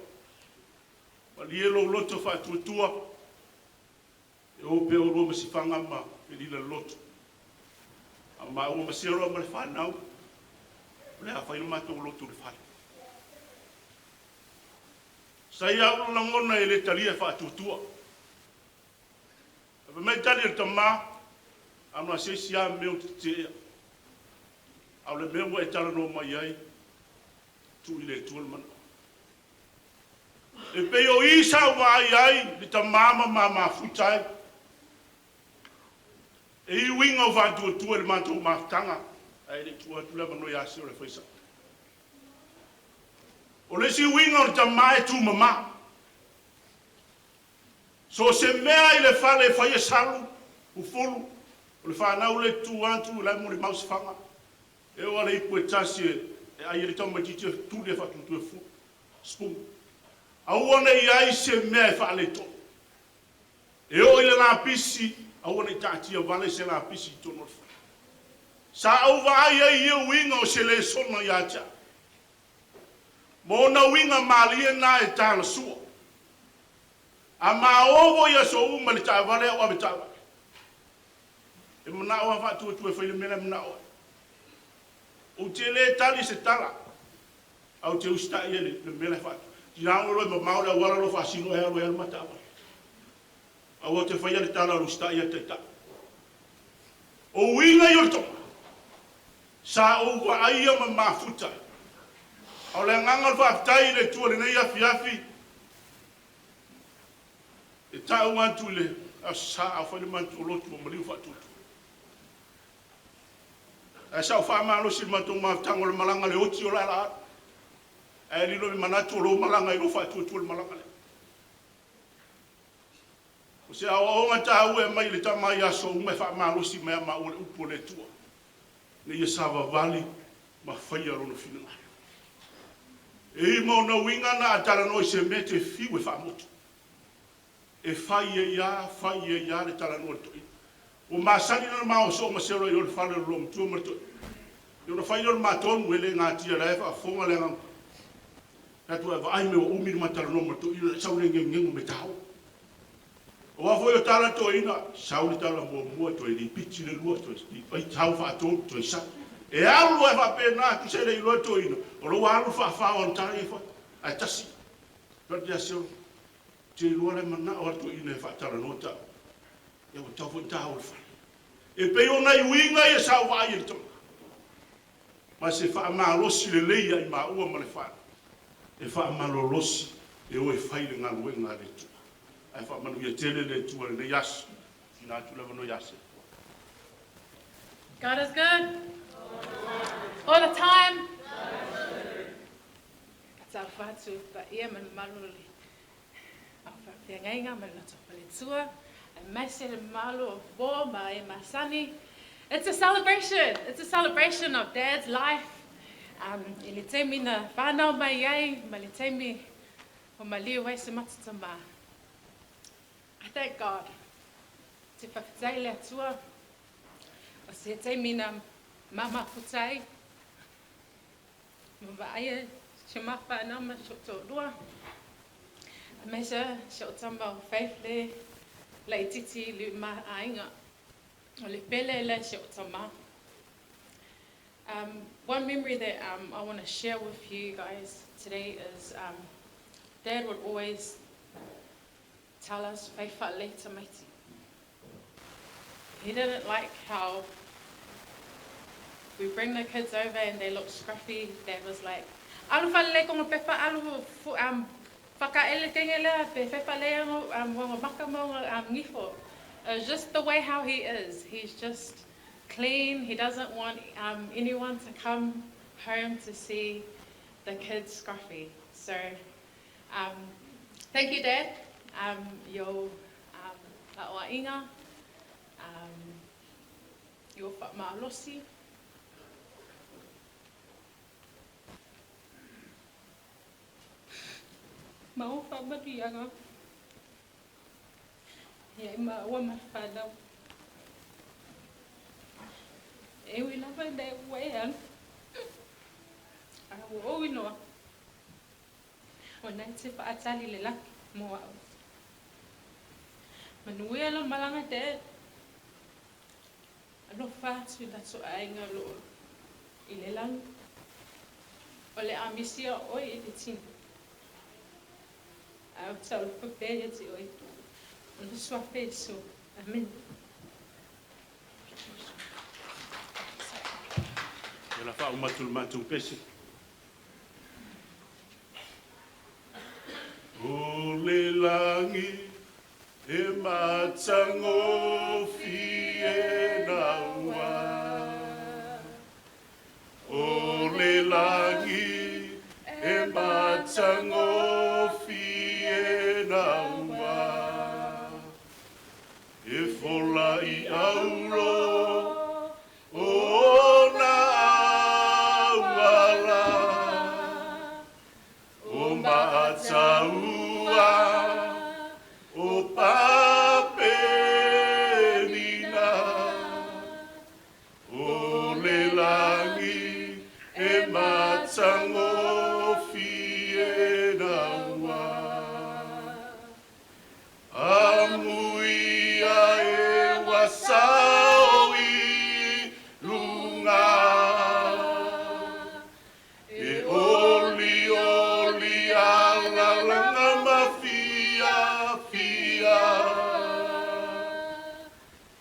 Malie lou loto faatuatua. E o pe o lua masifaga ma felila le lotu. A maua ma seroa ma le fanau. O le a fai le matou lotu le fale. Sa ia au langona e le talia e faatuatua. A mai tali e tamā, ano a se isi a mea o te tea. A o le mea ua e talanoa mai ai, tuu i le Atua le manao. E pei o isa ua ai ai, le tamā ma mamafuta ai. E i uiga o faatuatua i le matou mafutaga, ae le tua atu le avanoa ia se o le faisa. O le isi uiga o le tamā e tumamā. So se mea i le fale e fai e salu, ufulu, o le whanau le tu atu, le mo le mausifaga. E o ale ipu e tasi e ai e le tamaitiiti e tuli e faatutu e fu. Spoon. Aua ne i ai se mea e faaletonu. E o i le lapisi, aua ne i taatia vale se lapisi i tonu o le fale. Sa au vaai ai ia uiga o se lesona ia te au. Mo ona uiga malie na e talasua. A maovo ia so uma le taavale au ave taavale. E manao a faatuatua e fai le mea la e manao ai. Ou te le tali se tala. Au te usitai e le mea la e faatu. Tina o lo e mamao le auala lo faasino e alu e alu ma taavale. Au te faia le tala o le usitai e taitai. O uiga i o le toma. Sa ou vaaia ma mafuta. A o le agaga o le faafetai i le Atua i lenei afiafi. E tau atu i le aso Sa a fai le matou lotu o maliu faatuatua. Ae sa ou faamalosi i le matou mafutaga o le malaga le oti o le ala alu. Ae lilo i manatu o lou malaga i lou faatuatua le malaga lea. O se aoaoga taua e mai i le tama i aso uma e faamalosi mai a maua le upu o le Atua. Ne ia savavali ma faia lona finagalo. E i mau na uiga na a talanoa i se mea e te fiu e faamotu. E fai ai lava, fai ai lava le talanoa a le toeaina. Ua masani la ona ma o soo ma selo i o i le fale o le loomatua ma le toeaina. Ia ona fai lea o le ma tonu, e le natia o la e faafofoga le agaga. Fai atu, a e vaai mai ua umi le ma talanoa ma le toeaina, ona e sau lea e geugeu ma taoa. Aua foi o tala a le toeaina, sau le tala muamua, toe lipiti le lua, toe ai sau faatolu, toe sau. E alu lava faapena, tusa e le iloa e le toeaina, o la ua alu le faafa o ana tala ia e fai, ae tasi. Fai atu ia Selo, Ou te iloa la e manao lava le toeaina e faatalanoa taua. Ia ua tatau foi ona ta o i le fale. E pei o nai uiga ia sa ou vaai ai i le tama. Ma se faamalosi lelei ia i maua ma le fale, e faamalolosi e o e fai le galuega a le Atua. Ae faamanuia tele le Atua i lenei aso. Tuuina atu le avanoa ia Sela. God is good. All the time. Ka talofa atu paia ma le mamalu o le au faafeagaiga ma le latou faletua, aemaise le mamalu o fofo ma e masani. It's a celebration. It's a celebration of Dad's life. Um, i le taimi na whanau mai ai, ma le taimi o maliu ai se matatama. I thank God. Te whawhetai le Atua o se taimi na mamafuta ai. Ma vaaia si o ma whanau ma si o toalua. Aemaise si o tama o Faith le laititi i le ma aiga. O le pele lea si o tama. One memory that I want to share with you guys today is Dad would always tell us, fai whaalelei tamaiti. He didn't like how we bring the kids over and they look scruffy. Dad was like, alu whaalelei ko ngā pepa, alu whakaele tenge lea, pe fai whaalelei ango, wanga maka maunga, ngifo. It's just the way how he is. He's just clean. He doesn't want anyone to come home to see the kids scruffy. So thank you, Dad. Your aoaʻiga, your faamalosi. Ma ou faamanuiaga ia i maua ma le fanau. E ui lava ina e ua e alu, a ua ou iloa, o na e te faatali le lagi mo au. Manuia lau malaga Dad. Alofa atu i latou aiga o loo i le lagi. O le a misia oe i le tino. Ae ou te alofa pea ia te oe. O le Suafa Iesu. Amene. Ia la faauma atu le matou pese. O le lagi e matagofie naua. O le lagi e matagofie naua. E fola i auro o ona auala. O Mataua o Papenina. O le lagi e matagofie naua. Amuia e uasao i luga. E olioli alalaga ma fiafia.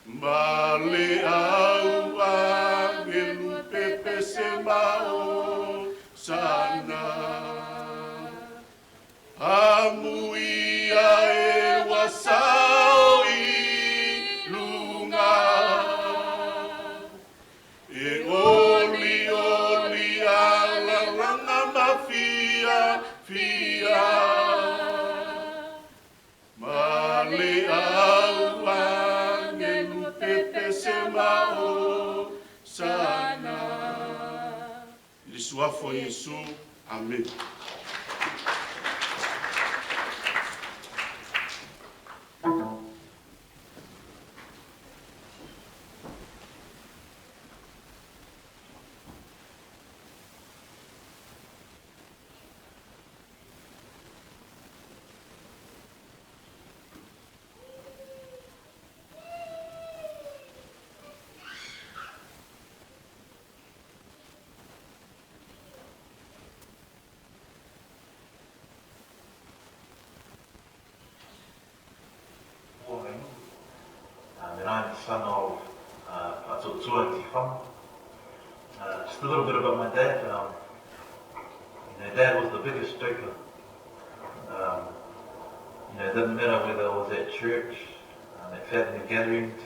Ma le au agelu pepese ma Hosana. Amuia e uasao i luga. E olioli alalaga ma fiafia. Ma le au agelu pepese ma Hosana. I le Suafa o Iesu. Amene. Tiwhanga. Just a little bit about my dad. You know, Dad was the biggest joker. You know, it didn't matter whether it was at church, at family gatherings,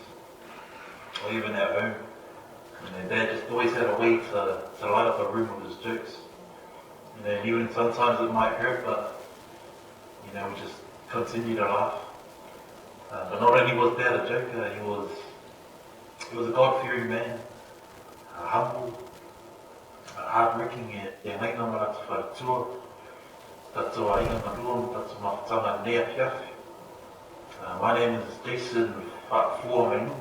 or even at home. You know, Dad just always had a way to light up a room with his jokes. You know, even sometimes it might hurt, but, you know, we just continue to laugh. But not only was Dad a joker, he was a God-fearing man, humble, hardworking, e ngainga ma ratu wharatua, tatu a inga malua ma tatu mafutanga nei afiafi. My name is Jason Fa'afua Mainu,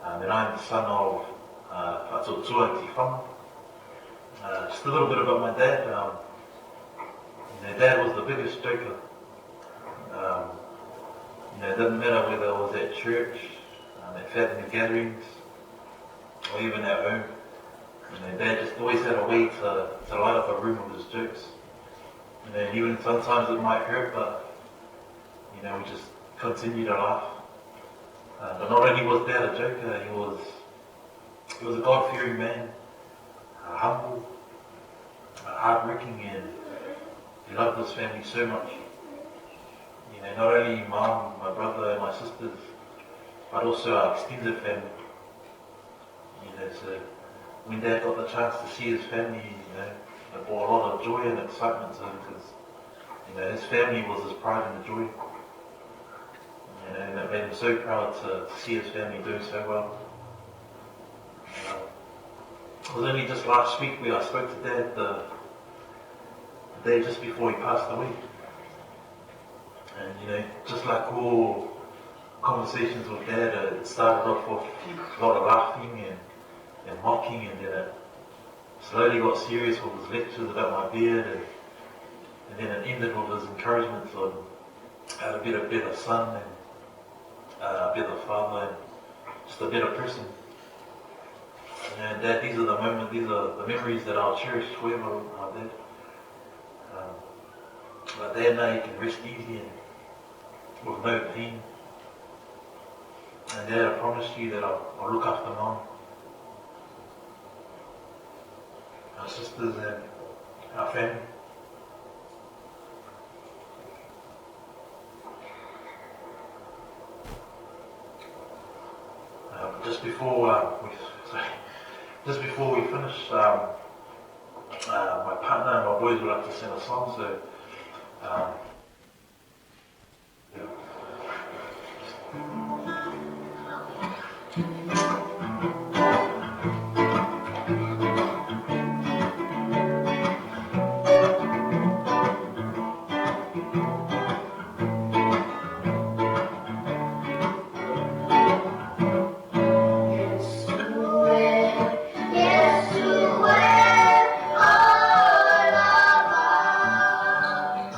and I'm the son of Fa'atuatua and Tiwhanga. Just a little bit about my dad. You know, Dad was the biggest joker. You know, it didn't matter whether it was at church, at family gatherings, or even at home. You know, Dad just always had a way to light up a room with his jokes. You know, even sometimes it might hurt, but, you know, we just continue to laugh. But not only was Dad a joker, he was a God-fearing man, humble, hardworking, and he loved his family so much. You know, not only Mom, my brother, and my sisters, but also our extended family. You know, so when Dad got the chance to see his family, you know, it brought a lot of joy and excitement to him because, you know, his family was his pride and joy. You know, and it made him so proud to see his family doing so well. It was only just last week where I spoke to Dad the day just before he passed away. And, you know, just like all conversations with Dad, it started off with a lot of laughing and mocking, and then it slowly got serious with his lectures about my beard, and then it ended with his encouragements on how to be a better son and a better father and just a better person. And Dad, these are the moments, these are the memories that I'll cherish forever with my dad. But Dad, now you can rest easy and with no pain. And Dad, I promise you that I'll look after Mom, our sisters, and our family. Just before we finish, my partner and my boys would like to sing a song. So. Yeah. Yes, you will, all of us.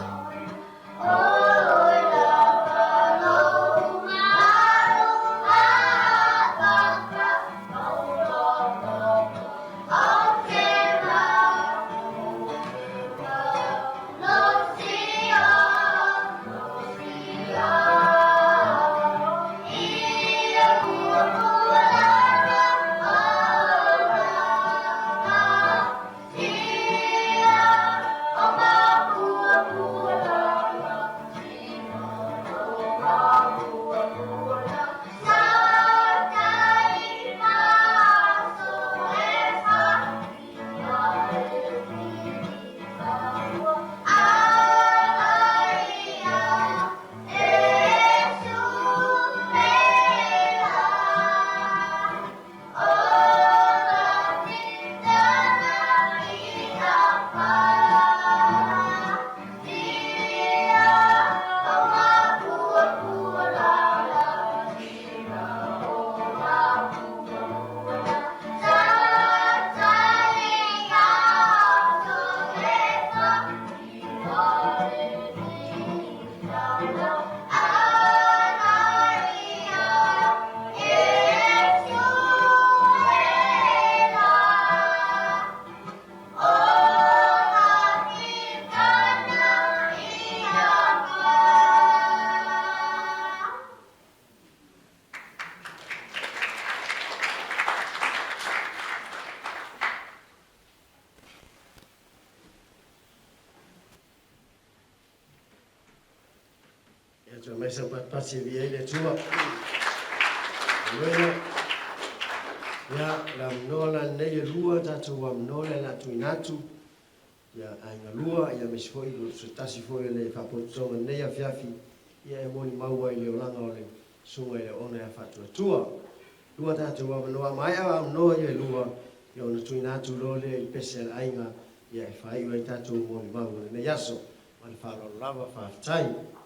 Tala mai sau patipati e viia ai le Atua. Aleluia. Ia, le avanoa la lenei e lua tatou avanoa lea o le a tuuina atu. Ia, aiga lua, ia aemaise foi o se tasi foi o le faapotopotoga i lenei afiafi, ia e molimau ai i le olaga o le Susuga i le Aoga ia Faatuatua. Lua tatou avanoa, a maea avanoa ia e lua, ia ona tuuina atu loa lea i le pese a le aiga, ia e faaiu ai tatou molimau o lenei aso. Ma le faaaloalo lava, faafetai.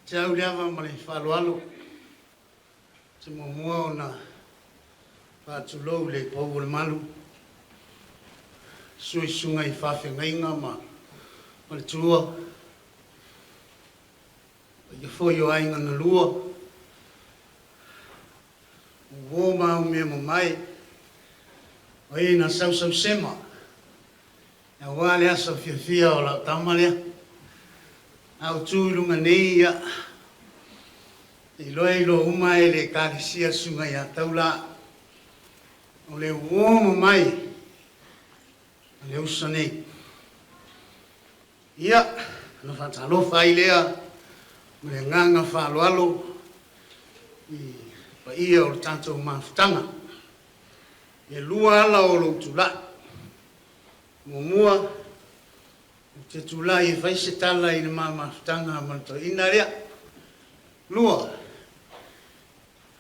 Te au le ava ma le faaaloalo, te muamua ona faatulou le pau o le malu, susu i susuga i faafeagaiga ma faletua, paia foi o aiga na lua, o uo ma au mea mamae, o e na sausausema, aua le aso fiafia o lau tama lea. A ou tu i luga nei, ia, te iloa e iloa uma e le Ekalesia le Susuga ia Taula, o le uo mamae a le uso nei. Ia, ona faatalofa ai lea ma le agaga faaaloalo i paia o le tatou mafutaga. E lua ala o lou tulai. Muamua, ou te tulai e fai se tala i le ma mafutaga ma le toeaina lea. Lua,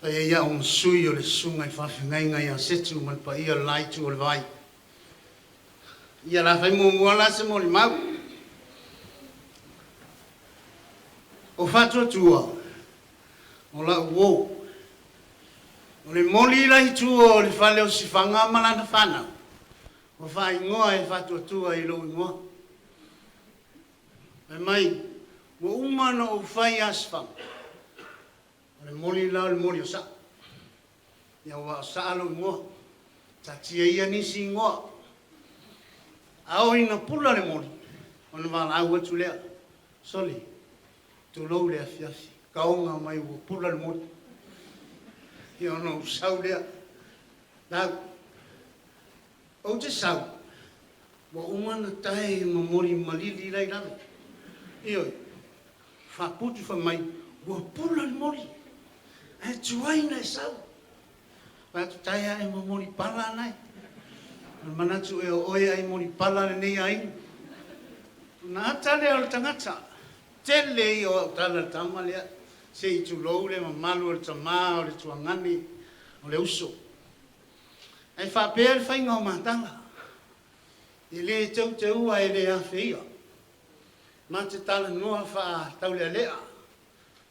fai ai au ma sui o le susuga i le faafeagaiga ia Setu ma le paia o le la itu o le vai. Ia la fai muamua la se molimau. O Faatuatua, o la'u uo. O le moli la i tua o le fale o Sifaga ma lana fanau, ua faaigoa e Faatuatua i lou igoa. Fai mai, ua uma ona ou fai ia Sifaga, o le moli la o le moli o Sa'a. Ia aua o Sa'a lou igoa. Taatia ia nisi igoa. A oo ina pula le moli, ona valaau atu lea, Sole, tulou le afiafi, kaoga mai ua pula le moli. Ia ona ou sau lea, lau, ou te sau, ua uma ona tae ma moli malili la i lalo. Ioe, faaputu fai mai, ua pula le moli, ae tuai ona e sau. Fai atu, tae ae ma moli pala anae. O le manatu ea o oe ai moli pala lenei aiga. Ona ata lea o le tagata, tele ia o au tala le tama lea, se i tulou le mamalu o le tama o le tuagane o le uso. Ae faapea le faiga o matala, e le teuteua e le afeia. Ma te talanoa faataulealea,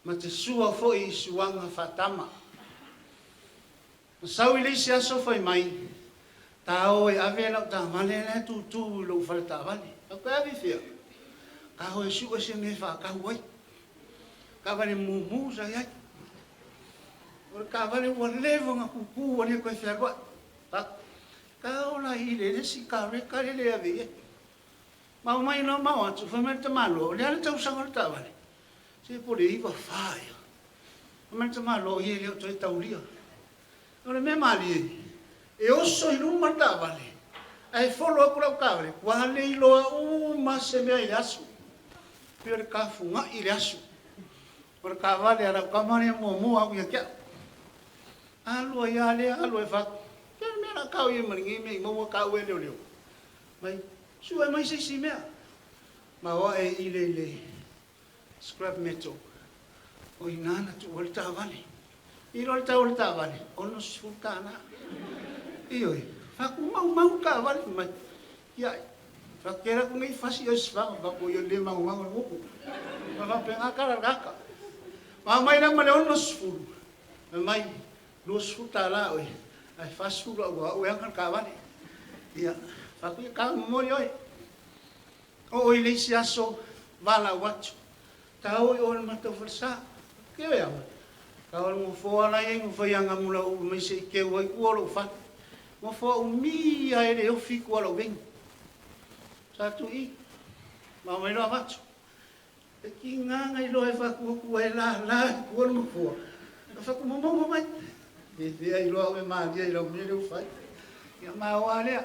ma te sua foi i suaga faatama. Na sau i le isi aso fai mai, Ta o e ave lau taavale la e tutu i lou fale taavale. Ou te ave i fea? Ka o e sue se mea e faatau ai. Taavale mumu sa i ai. O le taavale ua leva ona tutu ua le toe fealuai. Ka o la i le isi kareka lele e ave i ai. Ma omai loa ma o atu, fai mai le tamaloa, o le a le tausaga o le taavale? Se po o le iva fa ea. Fai mai le tamaloa, ia e le o toe taulia. O le mea malie, e oso i luma le taavale, ae folo atu lau taavale, ua le iloa uma se mea i le aso. Pei o le tafugai i le aso. O le taavale a lau tama lea muamua atu ia te au. Alu ai lava lea, alu ai fatu. Pei o le mea o le a tau i ai ma lenei mea i maua tau e leoleo. Mai, sue mai se isi mea. Ma o ae i le, le scrap metal. O i ina na tuu ai le taavale. I loa le tau o le taavale, $60. Ioe, faakumaumau le taavale fai mai. Ia, faakela atu nei fasi oe sifaga, faapea ia le magomago le motu. Ma faapena tala le ata. Ma aumai la ma le 60, fai mai, $20 oe, ae 40 au au e ana le taavale. Ia, faapea ia, tala momoli oe. Oo i le isi aso, valaau atu. Tao i o le matou falesa. Ke oe ama. Ka o le gofoa la iai gofai agamula uu mai se i keu ai kua o lou fale. Gofoa umi a e le ofi kua lou vegi. Sa tu i. Ma mai loa avatu. E ki nganga i loa e fakuaku ai la la i kua le gofoa. Ka faku momomo mai. E fea i loa au e malia i lau mea lea ua fai. Ia ma oa lea.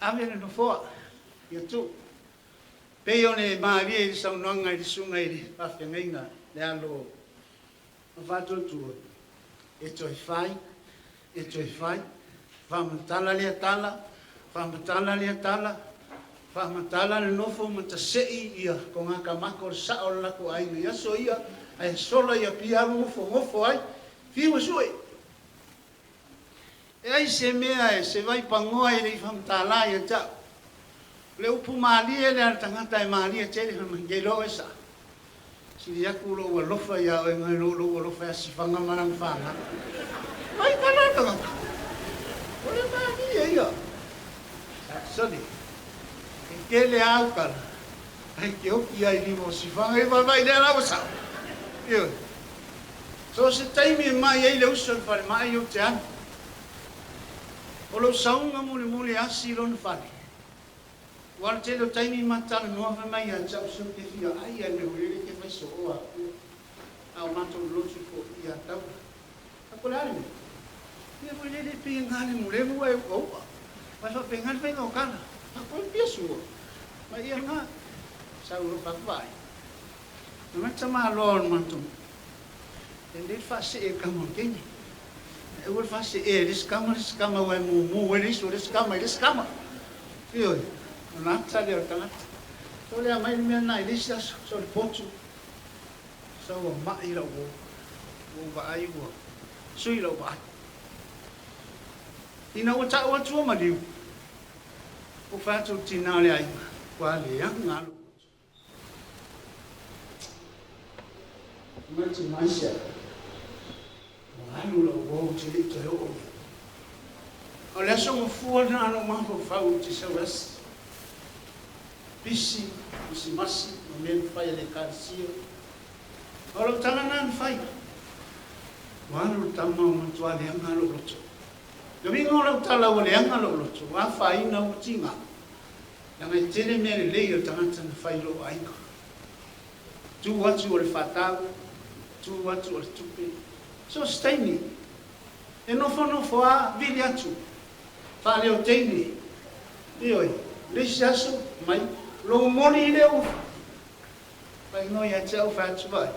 Ave le nofoa. Ia tu. Pei ona e malie i le saunoaga i le susuga i le faafeagaiga le alo o Faatuatua, e toe fai, e toe fai, faamatala lea tala, faamatala lea tala, faamatala le nofo ma tasei ia togakamaka o le sao o le latou aiga i aso ia, ae sola i Apia alu nofonofo ai, fiu e sue. E ai se mea e se vai pagoa e le i faamatala ia te au. O le upu malie lea a le tagata e malie tele fai mai, Ke iloa oe sa. Sili atu lou alofa ia oe nai lo lou alofa ia Sifaga ma lana fanau. Mai tala le tagata. O le malie ia. Sole. E tele au tala. Ai ke oki ai lima o Sifaga i vaivai lea la ua sao. Ioe. So se taimi e mai ai le uso i le falemai ou te alu. O lou sauga mulimuli asi i lona fale. Ua alu tele o taimi ma talanoa fai mai ia te au se ou te fia ai ai me ulele ke fai sooa aku a o matou lotu foʻi ia taula. A ko le a le mea? Mea foi lele pei e galemulemu ae uaua. Mai faapena le faiga o tala. A koe pia sua. Mai ia nga sau lou faku vaai. Na mai tamaloa o le matou e lelei le faasee i le kama o le teine. Ae aua le faasee e le isi kama le isi kama aua e mumu ai le isi o le isi kama i le isi kama. Ioe, o le ata lea o le tagata. So le aumai le mea lena i le isi aso, so le potu, sa ua mai lau uo, ua ou vaai ua sui lau vaai. Ina ua tau atu ua maliu, ua fai atu le tina o le aiga, ua leaga lou loto. Mai te maisia, ua alu lau uo ou te le i toe oo i ai. O le aso gafua lena na ou mafaufau ou te sau e asi. Pisi, masimasi, ma mea na fai a le Ekalesia. A o lau tala lena na fai, ua alu le tama ua matua leaga lou loto. Le uiga o lau tala ua leaga lou loto, ua afaina ua tiga. Leaga e tele mea lelei a le tagata na fai i lou aiga. Tu atu o le faatau, tu atu o le tupe, so o se taimi e nofonofo a vili atu, faaleo teine, ioe, le isi aso mai lou moni lea ua faaigoa ia te au fai atu vaai,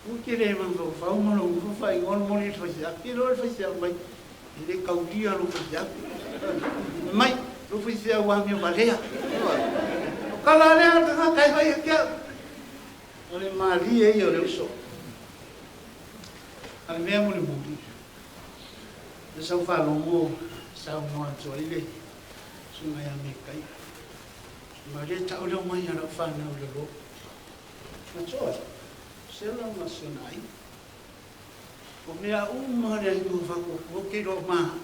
ua ke le mafaufau ma lou nofo faaigoa le moni i le faifeau, ke iloa le faifeau mai e le taulia lou faifeau, mai lou faifeau amio valea, o tala lea a le tagata e fai ia te au. O le malie ia o le uso. A le mea mulimuli, le sau faalogo saunoa atu ai le susuga ia Mekaia. Ma le tau lea mai a lau fanau i lalo. Matua, sela ma si ona aiga. O mea uma le aiga o Fakuakua ou te iloa ma.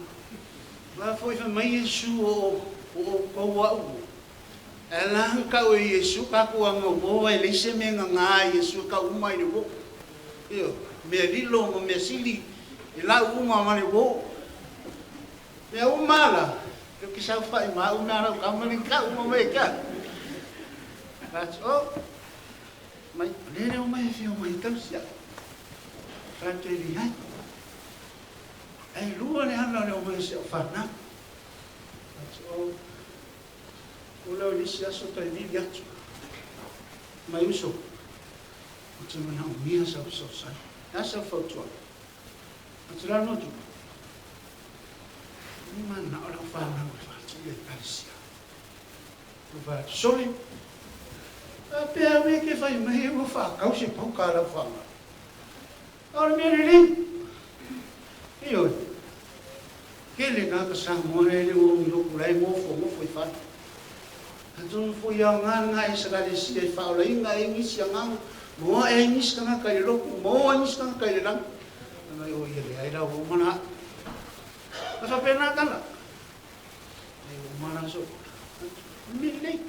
La foi fai mai Iesu o outou au. Ae la na tau e Iesu tatou aga uo ae leai se mea e gagā e Iesu e tau uma ai le uo. Ioe, mea lilo ma mea sili e lau uma ma le uo. Mea uma la, e ke saofai ma au mea lau tama le tau uma mai e te au. Fai atu, oh, mai, o lea le omai e fia omai e tausi au. Fai atu e leai. Ae lua le ala o le omai o si au fanau. Fai atu, oh, o lea o le isi aso toe vili atu. Mai uso, ou te manaomia sau fesoasoani. E a sau fautuaga? Atu la lotu. Ni manao lau fanau e faatu i Ekalesia. Ua fai atu, Sole, faapea mea ke fai mai ua faatau se pauka a lau fanau. A o le mea lelei. Ioe. Tele tagata Samoa lea le ua umi lotu la e nofonofo i fale. Atonu foi aoga lena i Ekalesia e faaolaina ai nisi agaga, maoae ai nisi tagata i le lotu, maoa ai nisi tagata i le lagi. Fai mai, O ia leai la ua uma la. A faapena tala. Ai ua uma la so. O le mea lelei.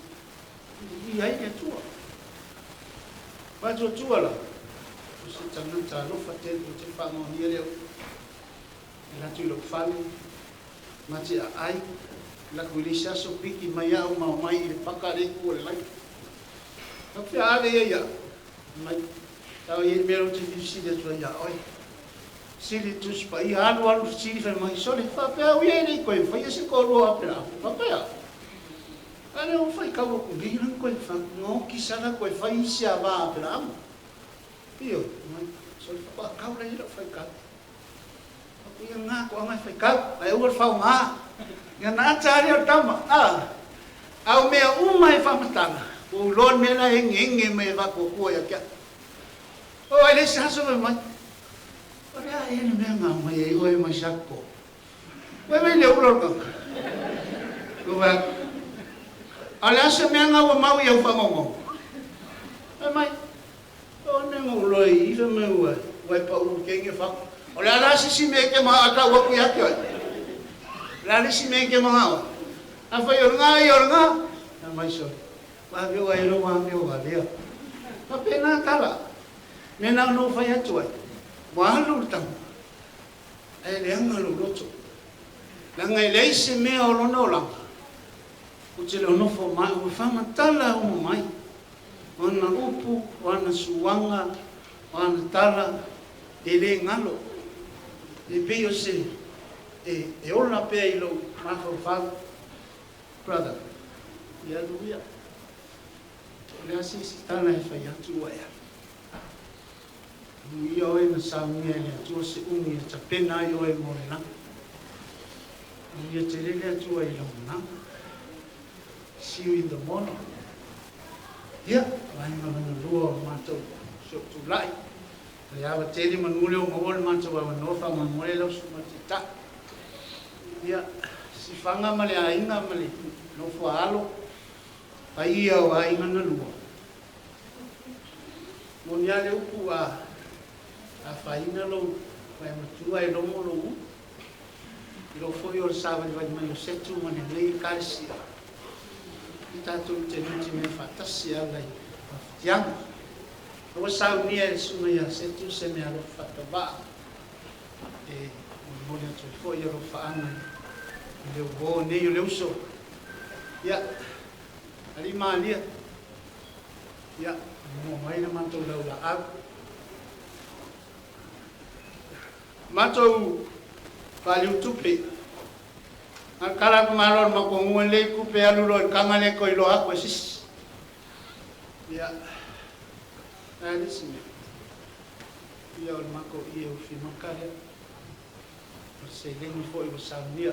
I ai le Atua. Faatuatua la, o se tagata alofa tele ou te faamaonia lea upu. E alu atu i lou fale, ma te aai, alu atu i le isi aso piki mai au ma omai i le paka lea i tua o le laina. Ou fai atu, Ave ia ia au. Fai mai, Tau i ai le mea lea ou te fia fesili atu ai ia oe. Fesili le Tusi Paia, alu alu fesili fai mai, Sole, faapea au ia e le i toe faia se toalua o Aperaamo? Faapea. A lea ua faitau atu nei la na toe gaoki sala toe fai isi ava a Aperaamo. Ioe, mai, sole faatoa tau la ia lau faitau. Aku ia nga toaga e faitau, ae aua le faoga. Ia na ata lea o le tama, a. A o mea uma e faamatala, ua ou iloa le mea la e egege mai e faatuatua ia te au. Oo ai le isi aso fai mai, O le a ea le mea na aumai ai oe mai Sapo? Ua mai le ula o le tagata. Ua fai atu, A o le a se mea na ua mau i au faamaumauga? Fai mai, O le mea na ou iloa i i, fai mai ua e pau i kenge fatu. O le a la se isi mea e te manao e tau atu ia te oe? O le a le isi mea e te manao ai? Afai o lena ia o lena, fai mai sole, ua ave oe ai lou amio valea. Faapena tala. Mea na ona ou fai atu ai, ua alu le tama, ae leaga lou loto. Leaga e leai se mea o lona olaga, ou te le o nofo ma au e faamatala uma mai o ana upu, o ana suaga, o ana tala, e le galo. E pei o se e, e ola pea i lou mafaufau, brother, ia alu ia. O le a se isi tala e fai atu ua ea? Amuia oe na saunia e le Atua se umi e tapena ai oe mo le lagi. Amuia tele le Atua i lau managa. See you in the morning. Ia, vaega lona lua o le matou si ou tulai. Le ava tele manu lea ua maua le matou avanoa faamolemole lau susuga Tita. Ia, sifaga ma le aiga ma le nofo a alo, paia o aiga na lua. Moni lava le upu a afaina lou vaematua e logo lou ulu. I lou foi o le savalivali mai o Setu ma lenei Ekalesia, i tatou te nutimea faatasi e ala i mafatiaga. Aua saunia e le susuga ia Setu se meaalofa faatauvaa e molimoli atu ai foi alofaaga i le uo nei o le uso. Ia, alii ma alia, ia, mua mai le matou laulaau. Matou faaliutupe. Na kala aku malo le makuaguga lelei tupe alu loa i le taga lea toe iloa atu e sisi. Ia, ae a le isi mea? Ia o le matou ie ufimaka lea. O le seleni foi ua saunia,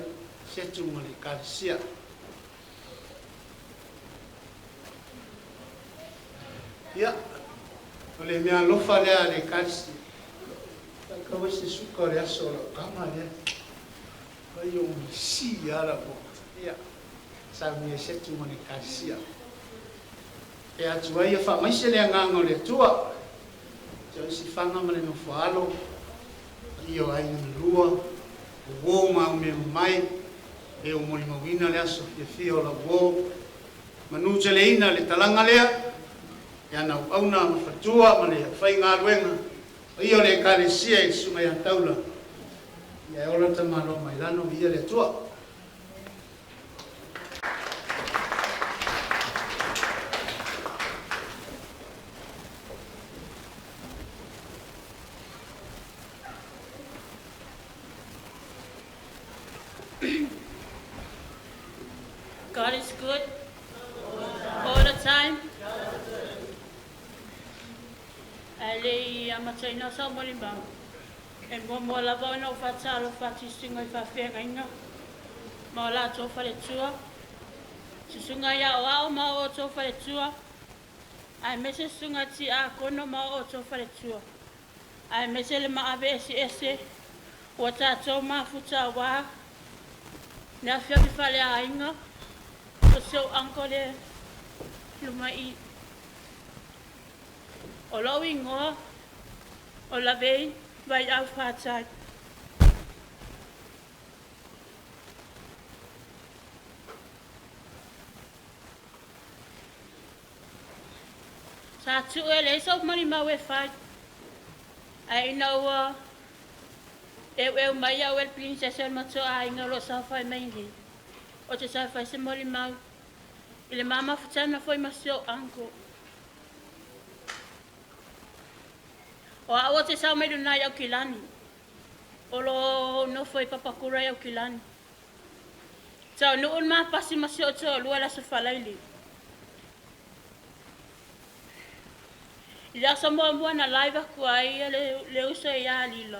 setu ma le Ekalesia. Ia, o le meaalofa lea a le Ekalesia. Faitau ai se suka o le aso o lau tama lea. Ai o misi lava lau upu. Ia, saunia ai setu ma le Ekalesia. E atu ai ia faamaise le agaga o le Atua. Te o isi faga ma le nofo alo, paia o aiga na lua, o uo ma au mea mamae, e o molimauina le aso fiafia o lau uo. Manu teleina le talaga lea, e ana auauna ma faletua ma le aufaigaluega, paia o le Ekalesia i le Susuga ia Taula, ia e ola tamaloa mai lano, viia le Atua. God is good all the time. Ae le i amataina sau molimau, e muamua lava ona ou faatalofa atu i susuga i faafeagaiga ma o latou faletua, susuga i aoao ma o outou faletua, aemaise susuga tiakono ma o outou faletua, aemaise le maave eseese ua tatou mafuta aua le afiafi faaleaiga o si ou uncle lea i luma i i. O lou igoa o Lavei Vaiau Fatai. Sa tu'u e leai sa'u molimau e fai, ae ina ua eu'eu mai a'u e le pilinisese o le matou aiga o lo'o saofai mai nei, o te saofai se molimau i le ma mafutaga foi ma si o'u uncle. O a'u o te sao mai lunā i Aukilani, o loo ou nofo i Papakura i Aukilani. Taunu'u le mapasi ma si o'u toalua i le Aso Faraile. I le aso muamua na live aku ai ia le uso iā Lila,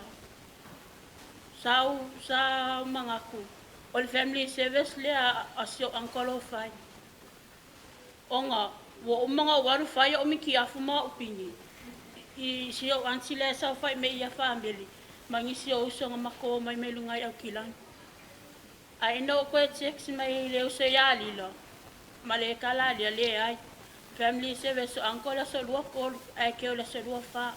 sa ou sa ou manatu o le family service lea a si o'u uncle o fai. Ona ua uma ona ou alu fai o'u mitiafu ma o'u pine i si o'u aunty lea e saofa'i mai ia family ma nisi o uso na matou omai mai luga i Aukilani. Ae ina ua toe text mai le uso iā Lila ma le tala lea, leai, family service o uncle le aso lua tolu ae keu le aso lua fa.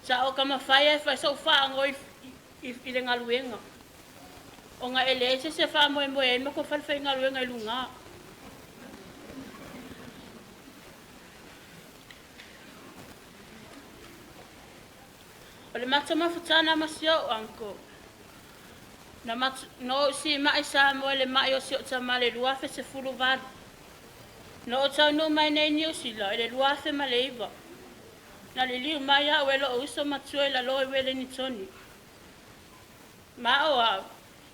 Sa ou taumafai e fai so'u faanoi i le galuega, ona e leai se isi e faamoemoe ai le matou falefaigaluega i lugā. O le matou mafutaga ma si o'u uncle, na na ou sima'i Samoa i le ma'i o si o'u tama i le 2018. Na ou taunuu mai nei i Niu Sila i le 2009. Na liliu mai a'u e lo'u uso matua i lalō i Welenitoni. Ma o a'u,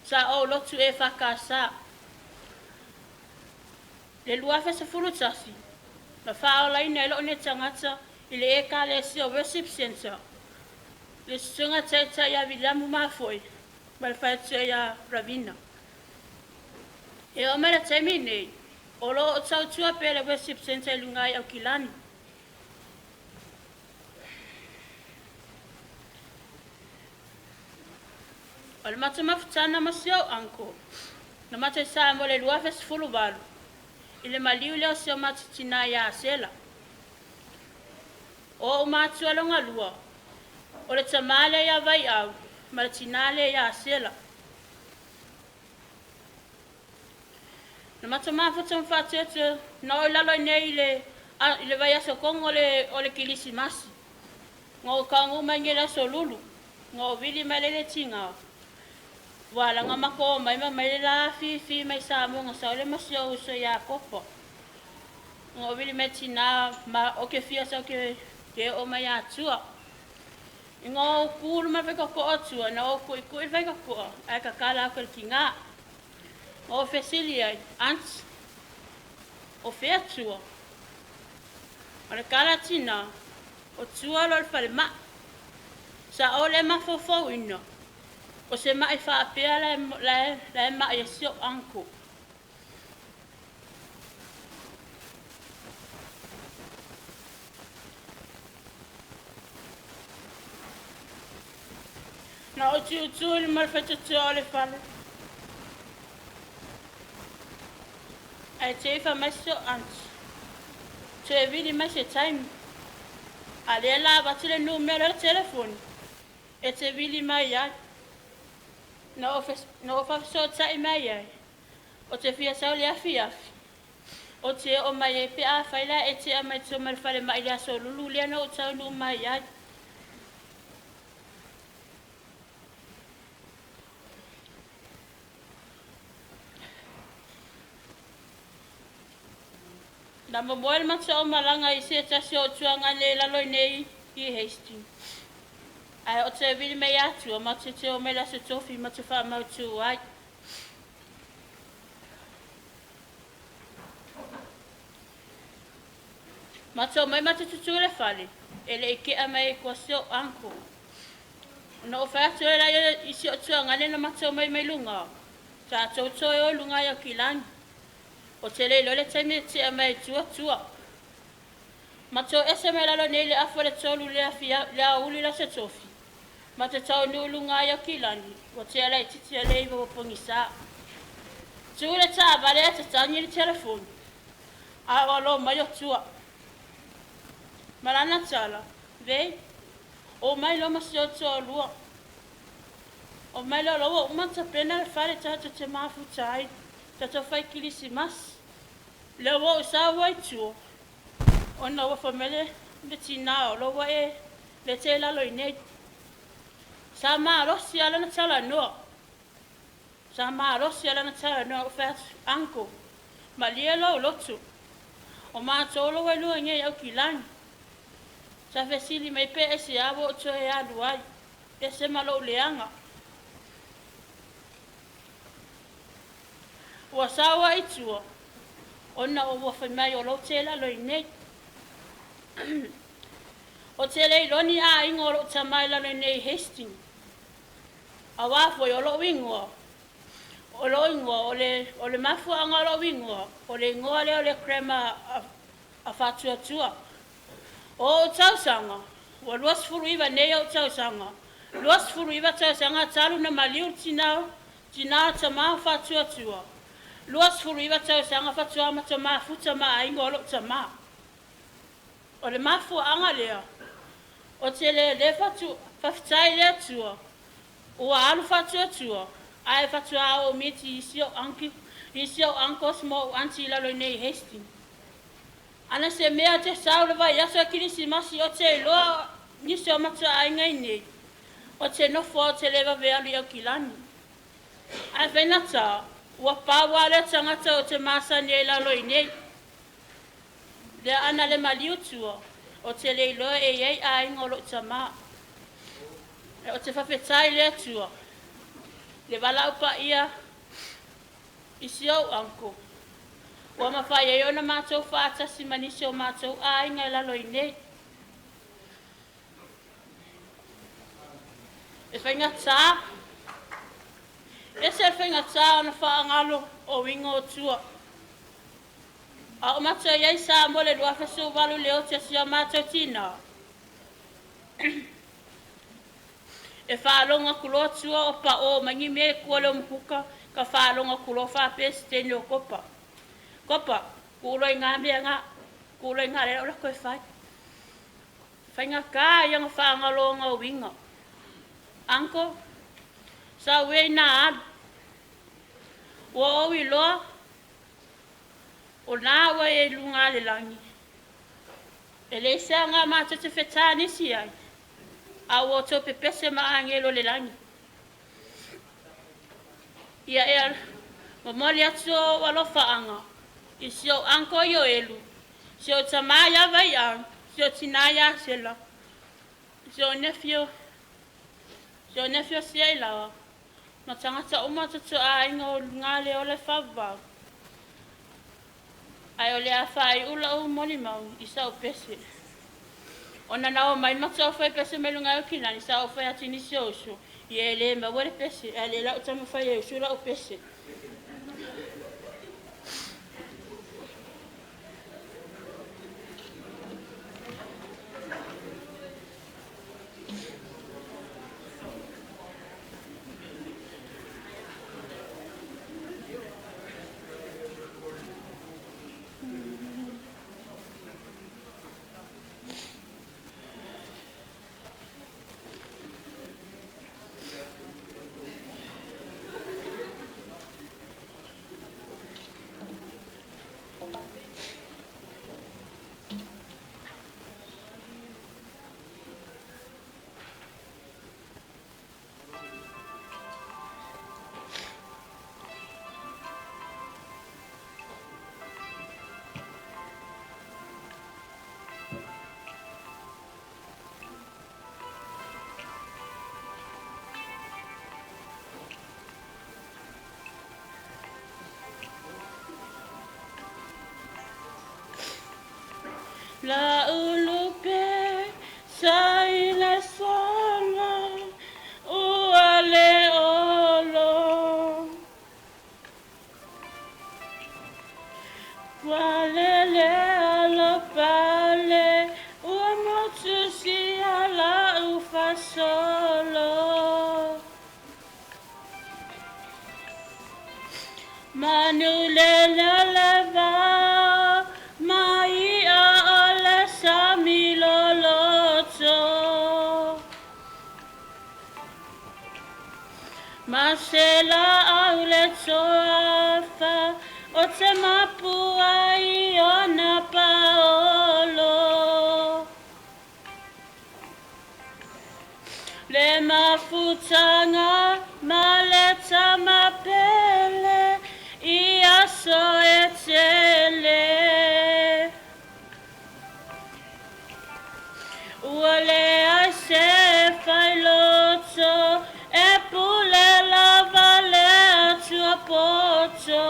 sa ou lotu EFKS. Le 2011, na faaolaina ai lo'u nei tagata i le Ekalesia Worship Centre, le Susuga Taitai ia Viliamu Mafoe ma le faletua ia Ravina. E oo mai le taimi nei, o lo o tautua pea le Worship Centre i luga i Aukilani. O le matou mafutaga ma si ou uncle, na matou i Samoa i le 2018, i le maliu lea o si o matou tinā ia Asela. O o'u matua loga lua, o le tamā lea iā Vai'au ma le tinā lea iā Asela. Na matou mafuta ma fa'atuatua na oo i lalo ai nei i le i le vaiaso tonu o le o le Kilisimasi. Na ou taunuu mai nei i le aso Lulu, na ou vili mai lea i le tigā, ua ala ona matou omai ma aumai le la afifi mai Samoa na sau lea ma si o'u uso iā Kopa. Na ou vili mai tinā ma o ke fia sau ke ke oo mai Atua. Ina ou kū i luma o le faitotoa o tua, na ou ku'iku'i le faitotoa ae tatala atu e le tigā. Na ou fesili ai, Aunty, o fea tua? O le tala a tinā, o tua loa i le falema'i. Sa ou le mafaufauina, o se ma'i faapea la e ma'i ai si o'u uncle. Na ou tu'utu'u i luma o le faitotoa o le fale, ae te i fai mai si o'u aunty, Toe vili mai se taimi. A lea la avatu le numera o le telefoni e te vili mai ai. Na ou faafesoota'i mai ai, o te fia sau i le afiafi, o te oo mai ai pe afai la e tea mai tua ma le falema'i i le aso Lulu lea na ou taunuu mai ai. Na momoe le matou aumalaga i se tasi o tuaga nei i lalo iinei i Hastings. Ae o toe vili mai Atua matou te o mai le Aso Tofi ma te faamautū ai. Matou omai ma te tutū i le fale, e le i ke'a mai ai koa si o'u uncle. Ona ou fai atu ai laia i si o'u tuagane na matou omai mai luga, tatou toe o i luga i Aukilani. O te le iloa le taimi e tea mai ai tua tua. Ma toe ese mai lalo nei le afa o le tolu le afia le aoauli le Aso Tofi, ma te taunuu i luga ai Aukilani, ua tea laitiiti a le iva ua pogisā. Tu le taavale ae tatagi le telefoni, a o alo mai o tua. Ma lana tala, Vei, omai loa ma si ou toalua. Omai loa la ua uma ona tapena le fale tatou te mafuta ai, tatou fai kilisimasi. Lea ua ou sau ai tua, Ona ua fai mai le tinā o lo ua e le te lalo i nei. Sa malosi lava lana talanoa. Sa malosi lava lana talanoa ou fai atu, uncle, malie lou loto. O matou lo ua i luga nei i Aukilani. Sa fesili mai pe aisea ua ou toe alu ai, ese ma lou leaga. Ua sao ai i tua, ona ua fai mai o lo te lalo i nei. O te le iloa ni aiga o lou tama i lalo i nei i Hastings. Auā foi o lou igoa, o lou igoa, o le, o le mafuaaga o lou igoa, o le igoa lea o le grandma a Faatuatua. O ou tausaga, ua 29 nei ou tausaga, 29 tausaga talu na maliu le tinā, tinā tamā o Faatuatua, 29 tausaga faatoa matou mafuta ma aiga o lou tamā. O le mafuaaga lea, o te le le fatu, faafetai i le Atua, ua alu Faatuatua, ae faatoa ou miti isi ou uncle, isi ou uncles ma ou aunty i lalo i nei i Hastings. Ana se mea te sau le vaiaso e Kerisimasi o te iloa nisi o matou aiga i nei, o te nofo o te le vave alu i Aukilani. Ae faigata, ua pau lava lea tagata o te masani ai i lalo i nei. Lea ana le maliu tua, o te le iloa e i ai aiga o lou tamā. E o te faafetai i le Atua, le valaau paia i si ou uncle, ua mafai ai ona matou faatasi ma nisi o matou aiga i lalo i nei. E faigata, ese le faigata ona faagalo o uiga o tua. A o matou i ai i Samoa i le 2018 i le oti a si o matou tinā, e faalogo atu loa tua o paʻō mai ni mea i tua o le umukuka, ka faalogo atu loa faapea se teine o Kopa. Kopa, tuu loa i gā mea gā, tuu loa i gā lea o le a toe fai. Faigata ia na faagalo ona uiga. Uncle, sau ea ina alu. Ua ou iloa, o nā ua e i luga le lagi. E leai se aoga matou te fetanisi ai, a ua outou pepese ma agelo o le lagi. Ia e momoli atu ou alofaaga i si ou uncle Ioelu, si ou tamā ia Vaiau, si ou tinā ia Sela, si ou nephew, si ou nephew Siailawa, ma tagata uma o aiga o luga le ola e faavavau. Ae o le a faaiu lau molimau i sau pese. Ona na o mai matou fai pese mai luga e Aukilani, sa ou fai atu i nisi o uso, ia e le maua le pese, ae le lau taumafai e usu lau pese. La ulupe sa i le sola ua le olo. Ua lele alo pale ua motu sia la ufasolo. Manu le le le va mai a o le sami loloto. Masela au le toafa o te mapua i ona paolo. Amataga ma le tama pele i aso e tele. Ua leai se failoto e pule lava le Atua poto.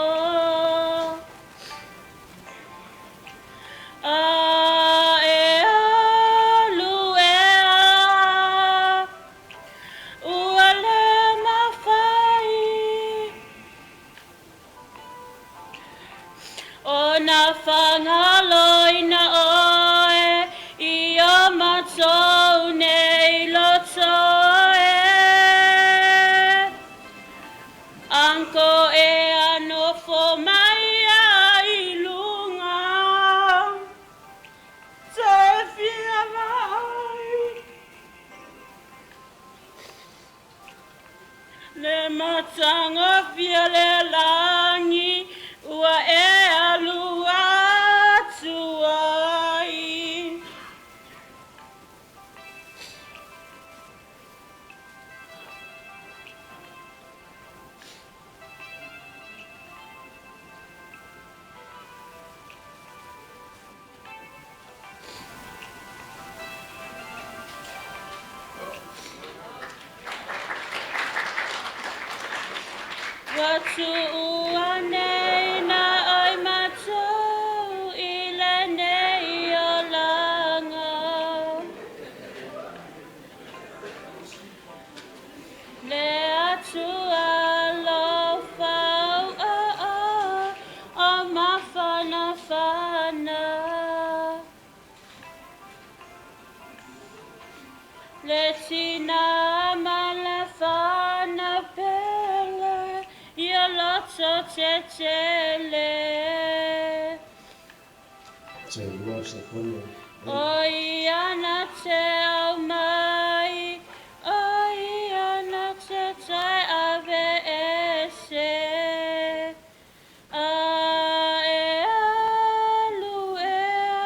A e alu ea, ua le mafai ona faagaloina oe i o matou nei loto e. Anko e anofo mai ai luga te fia vaai le matagofie le lagi ua e alu atu ai. Ua tuua nei na oi matou i lenei olaga. Le Atua alofa o o mafanafana. Le tina ma le fana pele ia loto tetele. Toe lua sekone. O ia na te au mai, o ia na te toe ave ese. A e alu ea,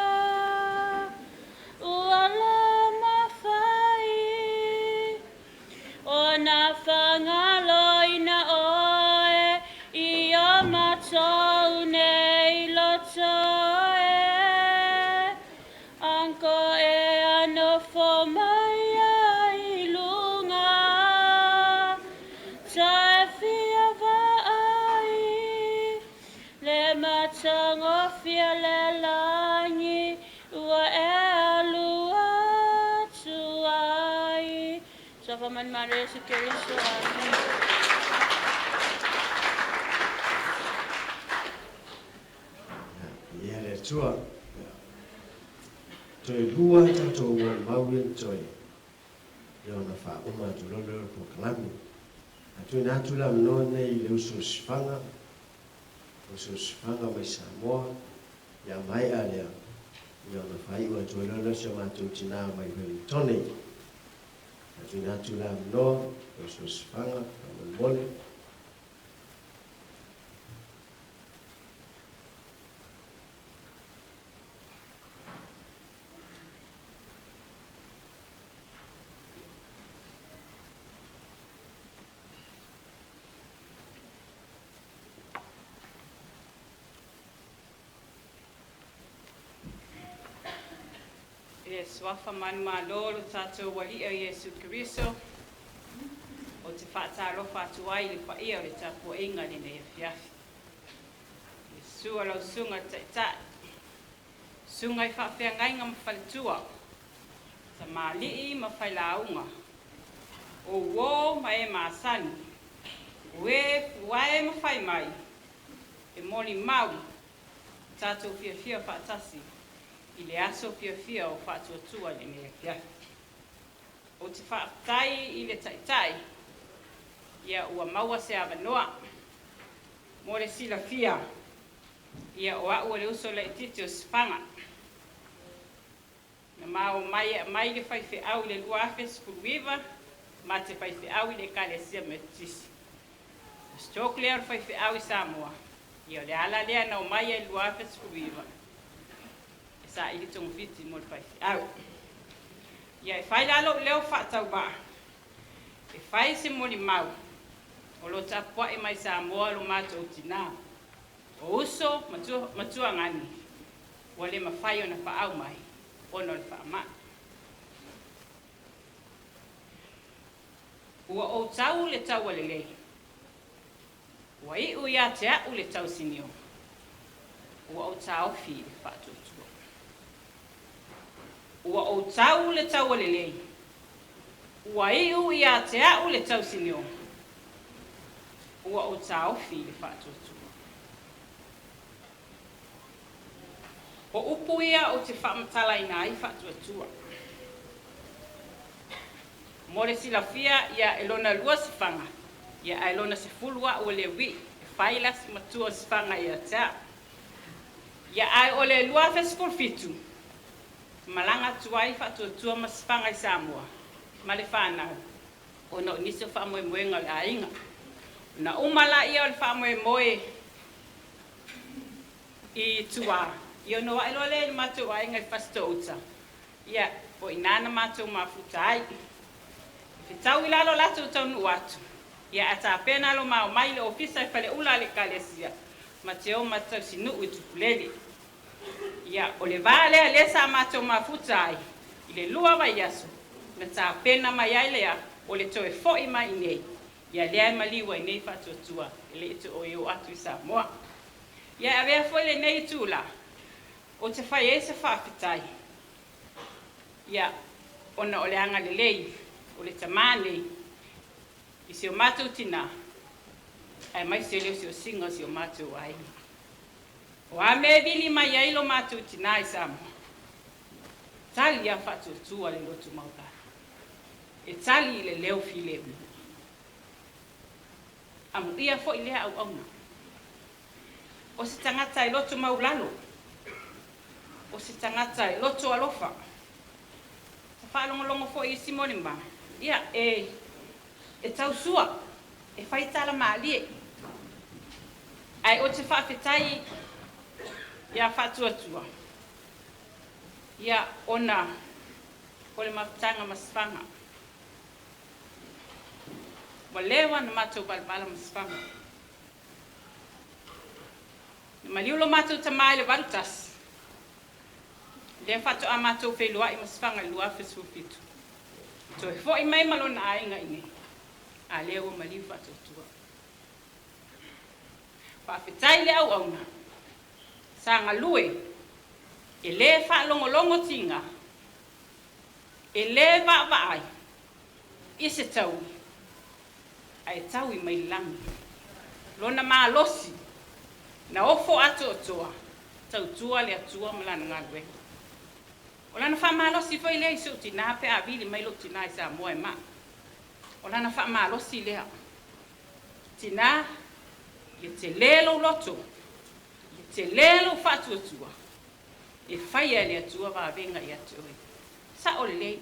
ua le mafai ona faagaloina oe i o matou nei loto e. Anko e anofo mai ai luga toe fia vaai le matagofie le lagi ua e alu atu ai. Suafa manumalo Iesu Keriso. Amene. Ia le Atua. Toe lua tatou molimau ia na toe ia ona faauma atu loa lea o le polokalame. A tuuina atu le avanoa lenei i le uso o Sifaga, uso o Sifaga mai Samoa, ia maea lea, ia ona faaiu atu ai loa lea o si o matou tinā mai Wellingtone. A tuuina atu le avanoa i le uso o Sifaga, faamolemole. I le suafa manumalo lo tatou Alii o Iesu Keriso, ou te faatalofa atu ai i le paia o le tapuaiga i lenei afiafi. I le susu o lau susuga i le Taitai, susuga i faafeagaiga ma faletua, tamalii ma failauga, o uō ma e masani, o e fuae ma fai mai, e molimau tatou fiafia faatasi i le aso fiafia o Faatuatua i lenei afiafi. Ou te faafetai i le Taitai ia ua maua se avanoa mo le silafia ia o a'u o le uso laitiiti o Sifaga. Na ma omai e aumai le faifeau i le 2019 ma te faifeau i le Ekalesia Metotisi. O stroke lea o le faifeau i Samoa, ia o le ala lea na omai ai i le 2019 e saili togafiti mo le faifeau. Ia e fai la lou leo faatauvaa. E fai se molimau o lo tapua'i mai Samoa lo matou tinā. O uso ma tuagani ua le mafai ona fa'au mai ona o le fa'ama'i. Ua ou tau le taualelei. Ua i'u iā te a'u le tausinio. Ua ou taofi i le fa'atuatua. Ua ou tau le taualelei. Ua i'u iā te a'u le tausinio. Ua ou taofi i le fa'atuatua. O upu ia ou te fa'amatalaina ai fa'atuatua. Mo le silafia ia e lona lua sifaga, ia ae lona 10 a'u e le ui'i e fai le asi matua o sifaga ia te a'u. Ia ae o le 2017, malaga atu ai fa'atuatua ma sifaga i Samoa ma le fanau ona o nisi o fa'amoemoega o le aiga. Na uma la'ia o le fa'amoemoe i tuā, ia ona o a'e loa lea i le matou aiga i Fasitouta, ia o i na matou mafuta ai. E fetau i lalo latou taunuu atu, ia ae tapena lo mao mai le ofisa e faleula a le ekalesia ma te o ma tausinuu i Tupulele. Ia o le vā lea lea sa matou mafuta ai i le 2 vaiaso na tapena mai ai lea o le toe fo'i mai iinei, ia lea e maliu ai nei Faatuatua e le'i to'oi oo atu i Samoa. Ia e avea foi lenei itulā ou te fai ai se fa'afetai, ia ona o le agalelei o le tamā nei i si o matou tinā aemaise le osiosiga o si o matou aiga. O a mea e vili mai ai lo matou tinā i Samoa, tali a Faatuatua le loto maualalo, e tali i le leo filemu. Amuia fo'i lea auauna. O se tagata e loto maulalo, o se tagata e loto alofa. Sa faalogologo fo'i i isi molimau, ia e tausua, e fai tala malie. Ae ou te faafetai iā Faatuatua, ia ona o le mafutaga ma sifaga. Ua leva ona matou valavala ma sifaga. Na maliu lo matou tamā i le 81, lea faatoa matou feiloai ma sifaga i le 2017. Toe fo'i mai ma lona aiga iinei, a lea ua maliu Faatuatua. Faafetai le auauna, sa galue, e lē faalogologo tigā, e lē vaavaai i se taui, ae taui mai le lagi. Lona malosi na ofo atoatoa tautua le Atua ma lana galuega. O lana fa'amalosi foi lea i so'u tinā pe a vili mai lo'u tinā i Samoa e ma'a. O lana fa'amalosi lea. Tinā, ia telē lou loto, ia telē lou fa'atuatua, e faia e le Atua vavega ia te oe. Sa'o lelei.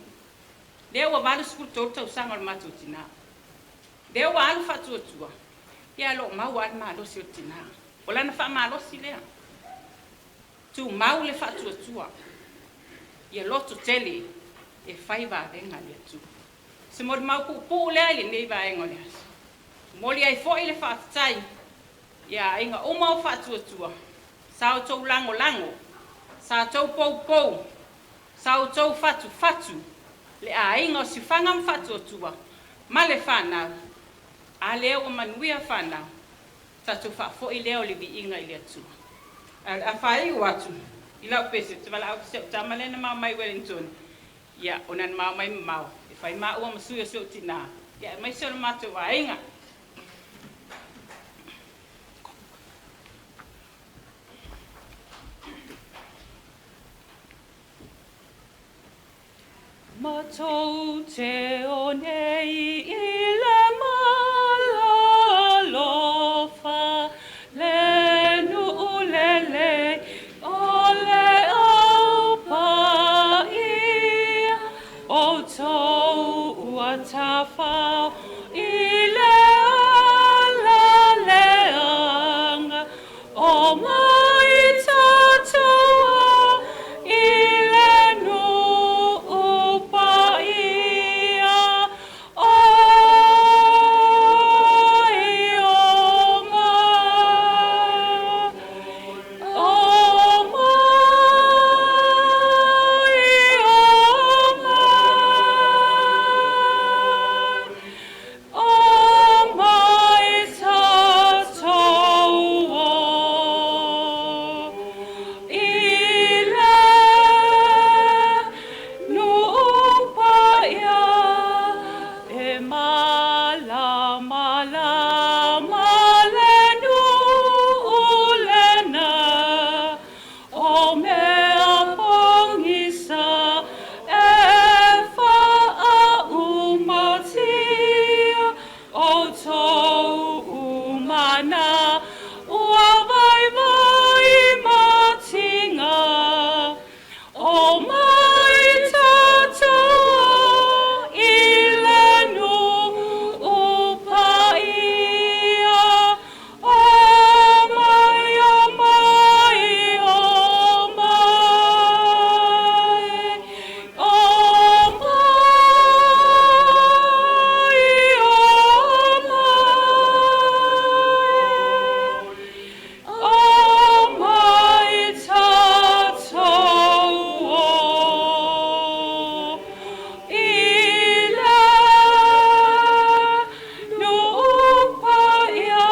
Lea ua 83 tausaga o le matou tinā. Lea ua alu fa'atuatua, ia lo'o maua a le malosi o le tinā. O lana fa'amalosi lea. Tumau le fa'atuatua. Ia loto tele e fai vavega le Atua. Se molimau puupuu lea i lenei vaega o le aso. Momoli ai fo'i le fa'afetai ia aiga uma o Fa'atuatua, sa outou lagolago, sa outou poupou, sa outou fatufatu le aiga o Sifaga ma Fa'atuatua ma le fanau, a lea ua manuia fanau, tatou fa'afo'i lea o le viiga i le Atua. Ae o le a faaiu atu i lau pese, ou te valaau si a'u tama lea na mao mai Wellington, ia ona na mao mai mamao e fai maua ma sui o si o'u tinā, ia aemaise o le matou aiga. Matou te o nei i le mala alofa, le nuu lelei o le au paia, outou ua tafao i le ala leaga, o mai tatou i le nuu paia. O ana ua vaivai matinga o mai tātou i le nuu paia. O mai, o mai, o mai, o mai, o mai, o mai tātou i le nuu paia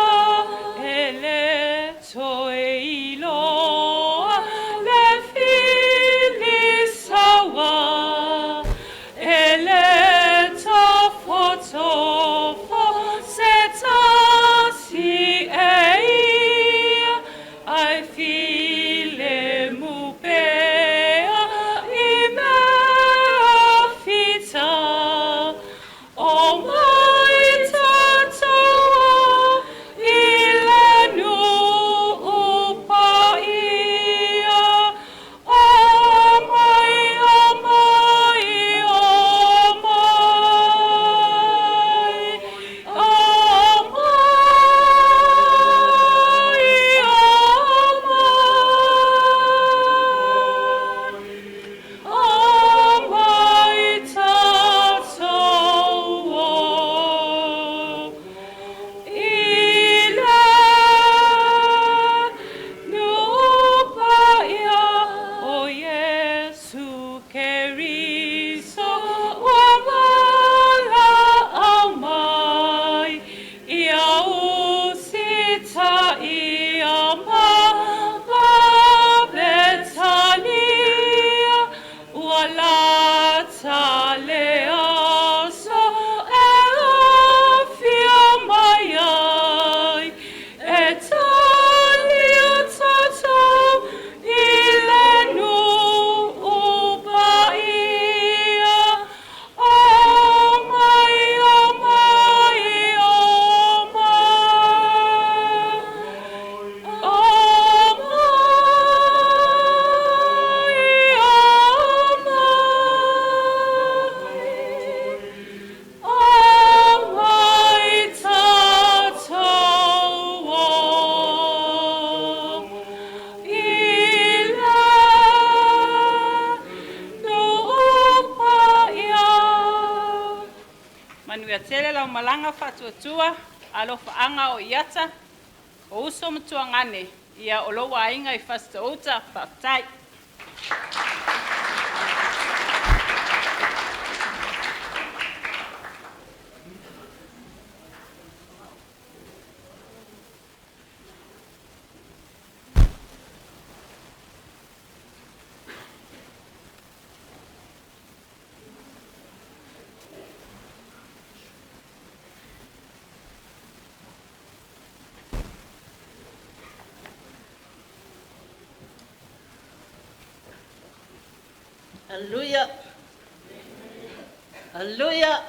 e le toe iloa le filisaua e le tofotofo se tasi e ia ai file mupea i mea fita o mai tātou i le nuu paia. O mai, o mai, o mai, o mai, o mai, o mai tātou i le nuu paia o Iesu Keriso ua valaau mai ia usitaia ma ma Betania ua lata le aso e afio mai ai e talia tātou i le nuu paia. O mai, o mai, o mai, o mai, o mai, o mai tātou i le nuu paia. Manuia tele lau malaga faatuatua, alofaaga o iata, o uso ma tuagane, ia o lou aiga i Fasitoo-uta, faafetai. Hallelujah. Hallelujah.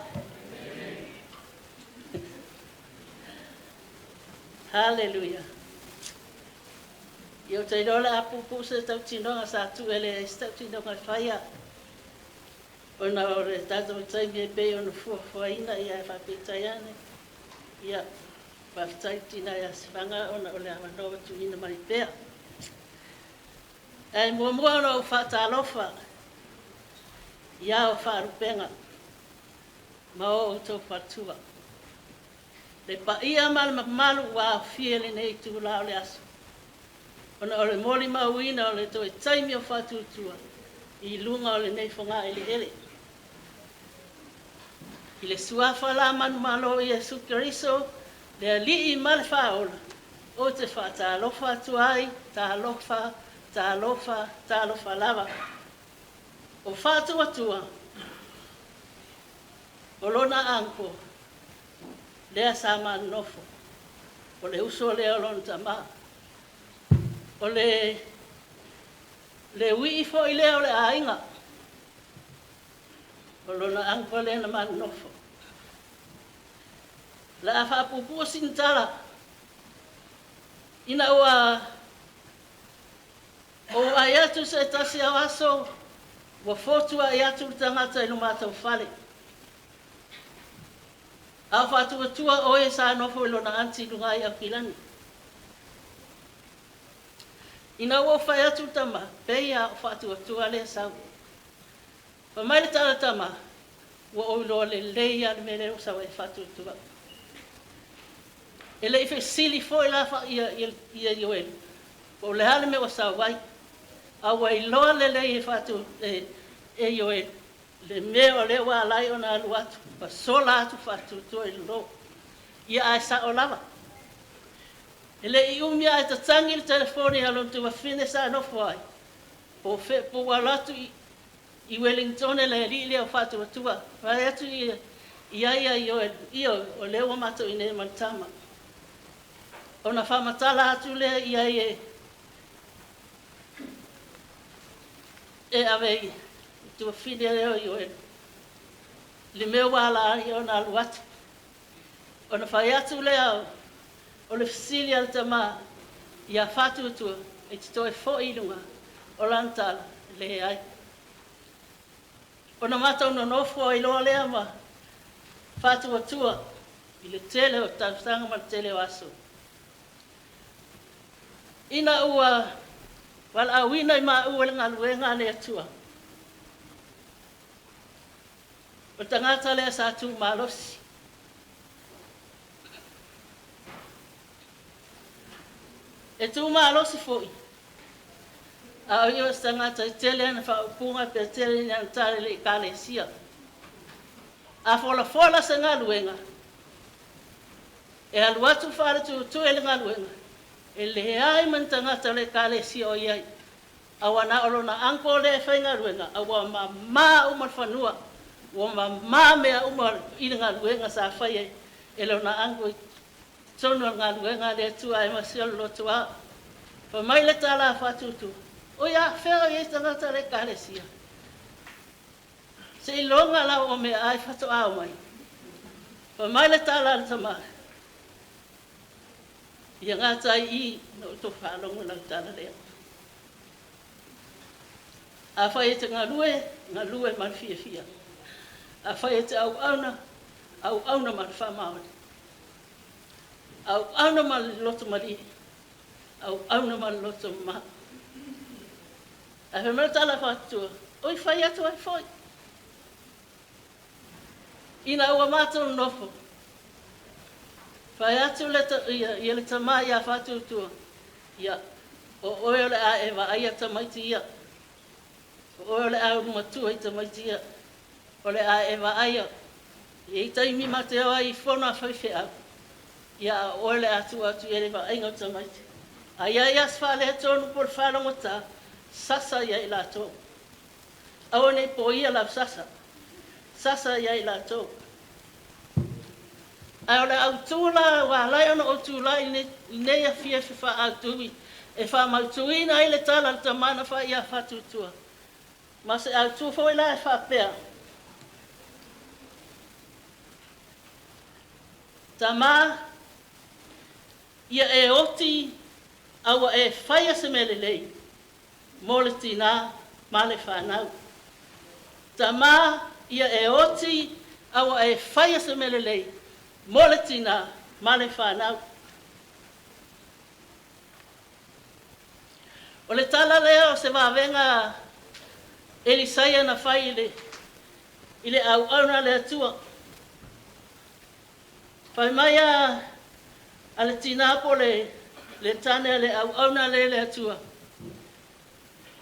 Hallelujah. Ia o te iloa le a puupuu se tautinoga sa tuu e leai se tautinoga e faia. Ona o le tatou taimi e pei ona fuafuaina ia e faapeitai ane. Ia, faafetai tina ia Sifaga ona o le avanoa ua tuuina mai pea. Ae muamua ona ou faatalofa ia o faalupega ma o outou faletua. Le paia ma le mamalu ua aofia i lenei itulā o le aso, ona o le molimauina o le toe taimi o faatuatua i luga o lenei fogaeleele. I le suafa la manumalo o Iesu Keriso, le Alii ma le Faaola, ou te faatalofa atu ai, talofa, talofa, talofa lava. O faatuatua, o lona uncle, lea sa manonofo, o le uso lea o lona tamā. O le le ui'i foi lea o le aiga, o lona uncle lea na manonofo. O le a faapuupuu sina tala, Ina ua ou vaai atu se tasi o aso ua fotua'i atu le tagata i lo matou fale. A o Faatuatua o ia sa nofo i lona aunty i luga i Aukilani. Ina ua ou fai atu i le tama, pei lava o Faatuatua lea e sau. Fai mai le tala tama, ua ou iloa lelei lava le mea lea ua sau ai e Faatuatua. E le i fesili foi la ia ia Ioeli po o le a le mea ua sau ai, a ua iloa lelei e Faatu e, e Ioeli le mea o lea ua ala ai ona alu atu ma sola atu Faatuatua i lalo. Ia ae sa'o lava. E le i umi ae tatagi le telefoni a lona tuafafine sa nofo ai, po o fea po ua alu atu i i Wellingtone le alii lea o Faatuatua. Fai atu ia i ai ia Ioeli, ioe, o lea ua matou i inei ma le tama. Ona faamatala atu lea i ai e e ave i tuafafine lea o Ioeli le mea ua ala ai ona alu atu. Ona fai atu lea o le fesili a le tama ia Faatuatua e te toe fo'i i luga o lana tala, leai. Ona matou nonofo ai loa lea ma Faatuatua i le tele o tausaga ma le tele o aso. Ina ua valaauina i maua i le galuega a le Atua, o le tagata lea sa tu malosi. E tu malosi foi, a o ia o se tagata e tele ana faaupuga pe tele ni ana tala i le ekalesia. A folafola se galuega, e alu atu faaletuetue le galuega, e leai ma ni tagata o le ekalesia o i ai. A ua na o lona uncle lea e faigaluega, a ua mamā uma le fanua, ua mamā mea uma i le galuega sa faia e lona uncle i totonu o le galuega a le Atua aemaise o le loto ao. Fai mai le tala a Faatuatua, Oi a fea o i ai tagata o le ekalesia? Seiloga lau o meaai faatoa omai. Fai mai le tala a le tama, Ia gata ai i i na outou faalogo i lau tala lea. Afai e te galue, galue ma le fiafia. Afai e te auauna, auauna ma le faamaoni. Auauna ma le loto malie, auauna ma le loto mama. Ae fai mai le tala a Faatuatua, Oi fai atu ai foi. Ina ua matou nofo, fai atu le, ia, ia le tama ia Faatuatua, ia, o oe o le a e vaaia tamaiti ia. O oe o le a ulu matua i tamaiti ia. O le a e vaaia. E i ai taimi ma te o ai i fono a faifeau, ia a o oe o le a tuu atu i ai le vaaiga o tamaiti. A i ai lava se faaletonu po o le faalogotā, sasa ia i latou. Aua ne i poia lau sasa. Sasa ia i latou. Ae o le autū la ua ala ai ona ou tulai i lenei afiafi faaautuwi e faamautuina ai le tala a le tama na fai ia Fatutua. Ma se autū foi la e faapea, Tama, ia e oti a ua e faia se mea lelei mo le tinā ma le fanau. Tama, ia e oti a ua e faia se mea lelei mo le tinā ma le fanau. O le tala lea o se vavega a Elisaia na fai i le i le auauna a le Atua. Fai mai a a le tinā po o le le tane a le auauna lea i le Atua,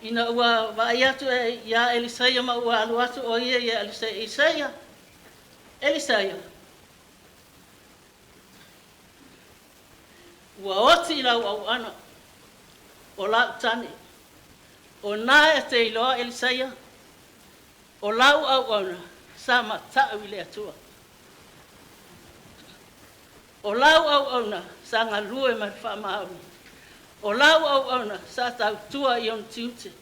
ina ua vaai atu e iā Elisaia ma ua alu atu o ia ia Elisaia, Isaia, Elisaia, Ua oti i lau auauna, o lau tane. O na e te iloa, Elisaia, o lau auauna sa mata'u i le Atua. O lau auauna sa galue ma le faamaoni. O lau auauna sa tautua i ona tiute.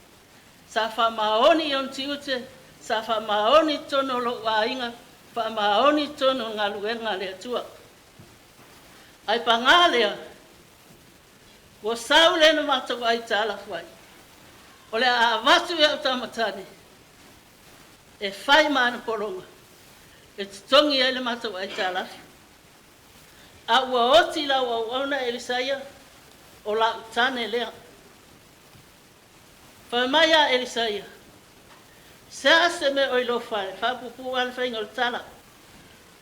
Sa faamaoni i ona tiute, sa faamaoni i totonu o lou aiga, faamaoni i totonu o le galuega a le Atua. Ae pagā lea, Ua sau lea na matou aitalafu ai, o le a avatu i a'u tama tane e fai ma ana pologa e totogi ai le matou aitalafu. A ua oti lau auauna Elisaia, o la'u tane lea. Fai mai a Elisaia, se a se mea o i lou fale, faapuupuu lava le faiga o le tala.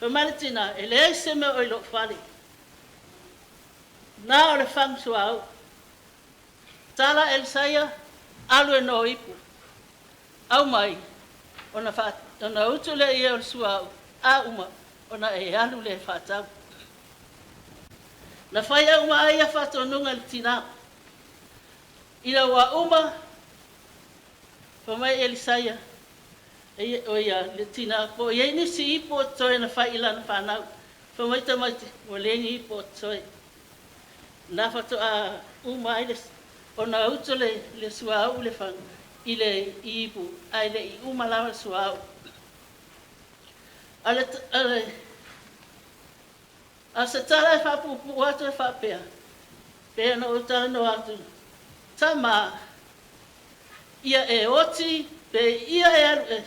Fai mai le tinā, e leai se mea o i lou fale, na o le fagu suauu. Tala Elisaia, alu e no ipu. Aumai, ona, fa, ona utu lea ia o le suauu, a uma, ona e alu lea e faatau. Na fai uma ai ia faatonuga i le tinā. Ina ua uma, fai mai Elisaia, e, o ia le tinā, po o i ai nisi ipu o totoe na fai i lana fanau. Fai mai tamaiti, ua leai ni ipu o totoe. Na faatoa uma ai le, ona utu le suauu le fagu i le ipu, ae le i uma lava le suauu. A le, a se tala e faapuupuu atu e faapea, pe na ou talanoa atu, tama, ia e oti, pe ia e alu e,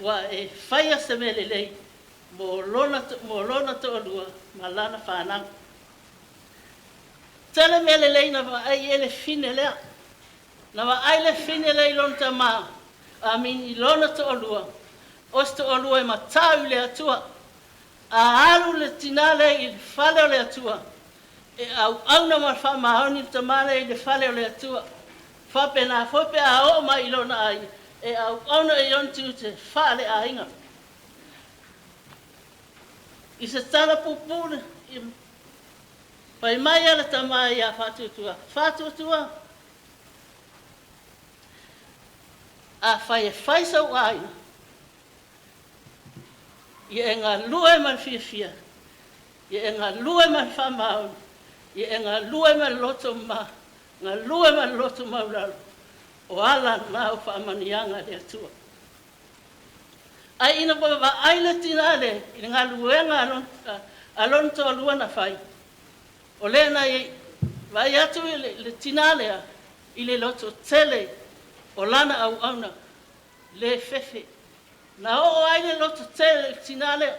ua e faia se mea lelei, mo lona toalua ma lana fanau. Tele mea lelei na vaai e le fine lea. Na vaai le fine lea i lona tamā, a min i lona toalua, o se toalua e matau i le Atua. A alu le tinā lea i le fale o le Atua, e auauna ma le faamaoni le tamā lea i le fale o le Atua. Faapena foi pe a oo mai i lona aiga, e auauna i ona tiute faaleaiga. I se tala puupuu, fai mai a le tamā ia Faatuatua, Faatuatua, a fai e fai sau aiga, ia e galue ma le fiafia, ia e galue ma le faamaoni, ia e galue ma le loto ma, galue ma le loto maulalo, o ala na o faamanuiaga a le Atua. Ae ina ua vaai le tinā le i le galuega a lona toalua na fai, o lea na i vaai atu i le tinā lea i le loto tele o lana auauna le fefe. Na oo ai le loto tele i le tinā lea.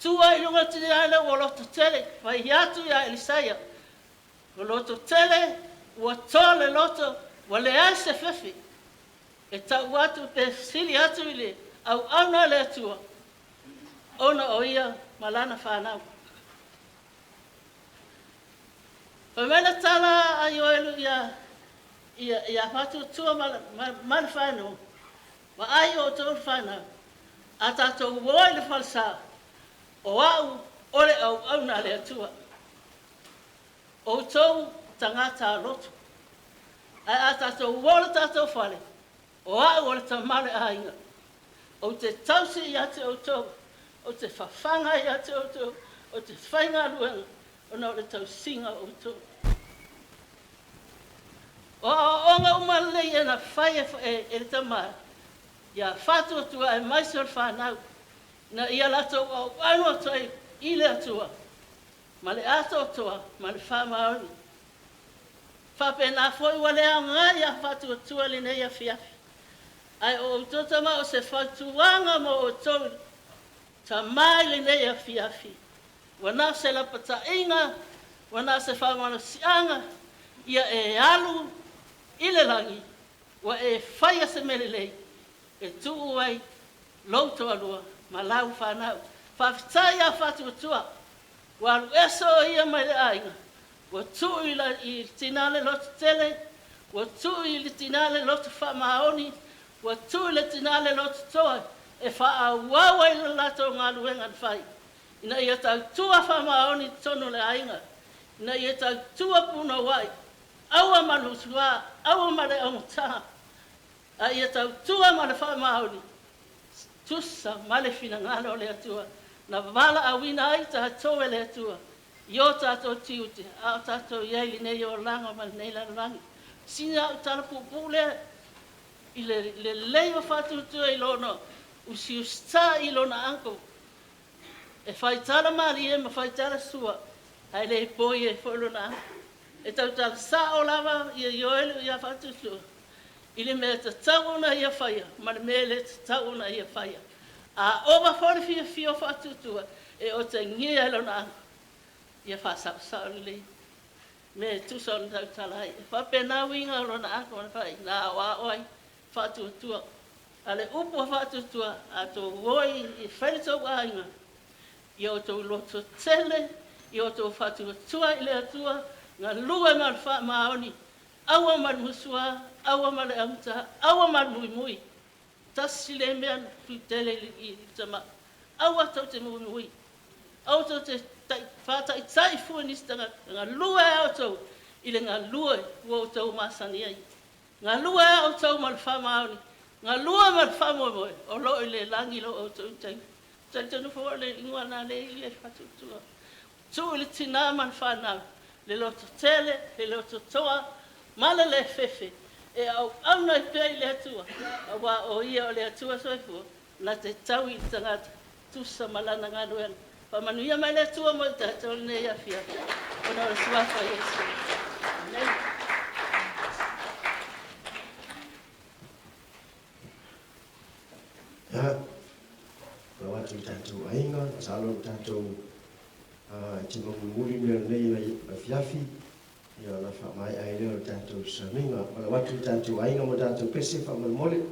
Tu ai i luga o le tinā lea ua loto tele, fai atu ia Elisaia, ua loto tele, ua toa le loto, ua leai se fefe. E tau atu pe sili atu i le auauna a le Atua, ona o ia ma lana fanau. Fai mai le tala a Ioelu ia ia ia Faatuatua ma le fanau, vaai o outou le fanau, a tatou o i le falesa, o au o le auauna a le Atua. Outou tagata a loto. Ae a tatou o le tatou fale, o au o le tama o le aiga. Ou te tausi ia te outou, ou te fafaga ia te outou, ou te faigaluega, ona o le tausiga o outou. O aoaoga uma lelei e na fai e le tamā, ia Faatuatua aemaise o le fanau, na ia latou auauna atu ai i le Atua, ma le atoatoa ma le faamaoni. Faapena foi ua le aoga ia Faatuatua lenei afiafi. Ae o outou tama o se fautuaga mo outou tamā i lenei afiafi. Ua na o se lapataiga, ua na o se faamalosiaga, ia e alu i le lagi, ua e faia se mea lelei, e tuu ai lou toalua ma lau fanau. Faafetai ia Faatuatua, ua alu ese o ia mai le aiga, ua tuu i le tinā le loto tele, ua tuu i le tinā le loto faamaoni, ua tuu i le tinā le loto toa, e faaauau ai le latou galuega na fai. Ina ia tautua faamaoni i totonu o le aiga, ina ia tautua punouai, aua ma le usuā, aua ma le augatā, a ia tautua ma le faamaoni, tusa ma le finagalo o le Atua, na valaauina ai tatou e le Atua, i o tatou tiute, a o tatou i ai lenei olaga ma lenei lalolagi. Sina au tala puupuu lea, i le lelei o Faatuatua i lona usiusitā i lona uncle, e faitala malie ma faitala sua, ae le poi ai foi lona uncle. E tautala sa'o lava ia Ioeli ia Faatuatua i le mea tatau ona ia faia ma le mea e lē tatau ona ia faia. A ova foi le fiafia o Faatuatua e otagia e lona aga ia faasa'osa'o lelei mea e tusa ona tautala ai. E faapena uiga o lona aga ma le faaiga na aoao ai Faatuatua. A le upu a Faatuatua, a tou o e fai le tou aiga, ia outou lototele, ia outou faatuatua i le Atua, galue ma le faamaoni, aua ma le musuā, aua ma le augata, aua ma le muimui. Tasi lea mea na tutele i le tama. Aua tou te muimui. Aua tou te faataitai fua i nisi tagata. Galue lava outou i le galue ua outou masani ai. Galue lava outou ma le faamaoni, galue ma le faamoemoe, o lo o i le lagi lo outou taimi. Talitonu foi o le igoa na lea i le Faatuatua. Tuu i le tinā ma le fanau, le lototele, le lototoa, ma le lē fefe, e auauna ai pea i le Atua, auā o Ia o le Atua soifua, na te taui i le tagata, tusa ma lana galuega. Faamanuia mai le Atua mo i tatou i lenei afiafi, ona o le Suafa o Iesu. Amene. Ia, lau atu i tatou aiga, masalo o tatou e te mulimuli mea lenei afiafi, ia ona faamaea ai lea o le tatou sauniga. Lau atu i tatou aiga ma tatou pese faamolemole.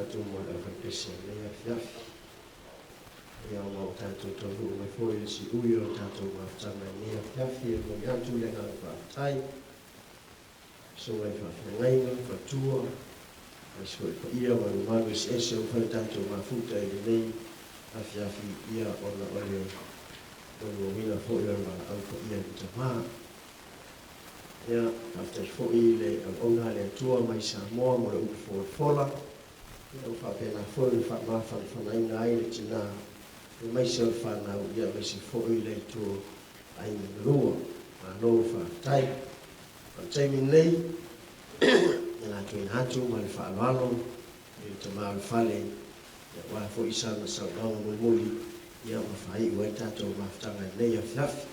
tatou mo le aufaipese i lenei afiafi. Ia ona o tatou taunuu mai foi i le siui o le tatou mafutaga i lenei afiafi, e momoli atu le agaga faafetai i susuga i faafeagaiga, faletua, aemaise foi paia ma mamalu eseese ua mafai ona tatou mafuta i lenei afiafi, ia ona o le molimauina foi o le valaau paia i le tama. Ia, faafetai foi i le auauna a le Atua mai Samoa mo le upu folafola, ia ua faapena foi ona faamafanafanaina ai le tina aemaise o le fanau, ia aemaise foi le ituaiga galua. Malo faafetai. O le taimi lenei, e le tuuina atu ma le faaaloalo i le tama o le fale, ia aua foi sana saunoaga mulimuli, ia ma faaiu ai le tatou mafutaga i lenei afiafi.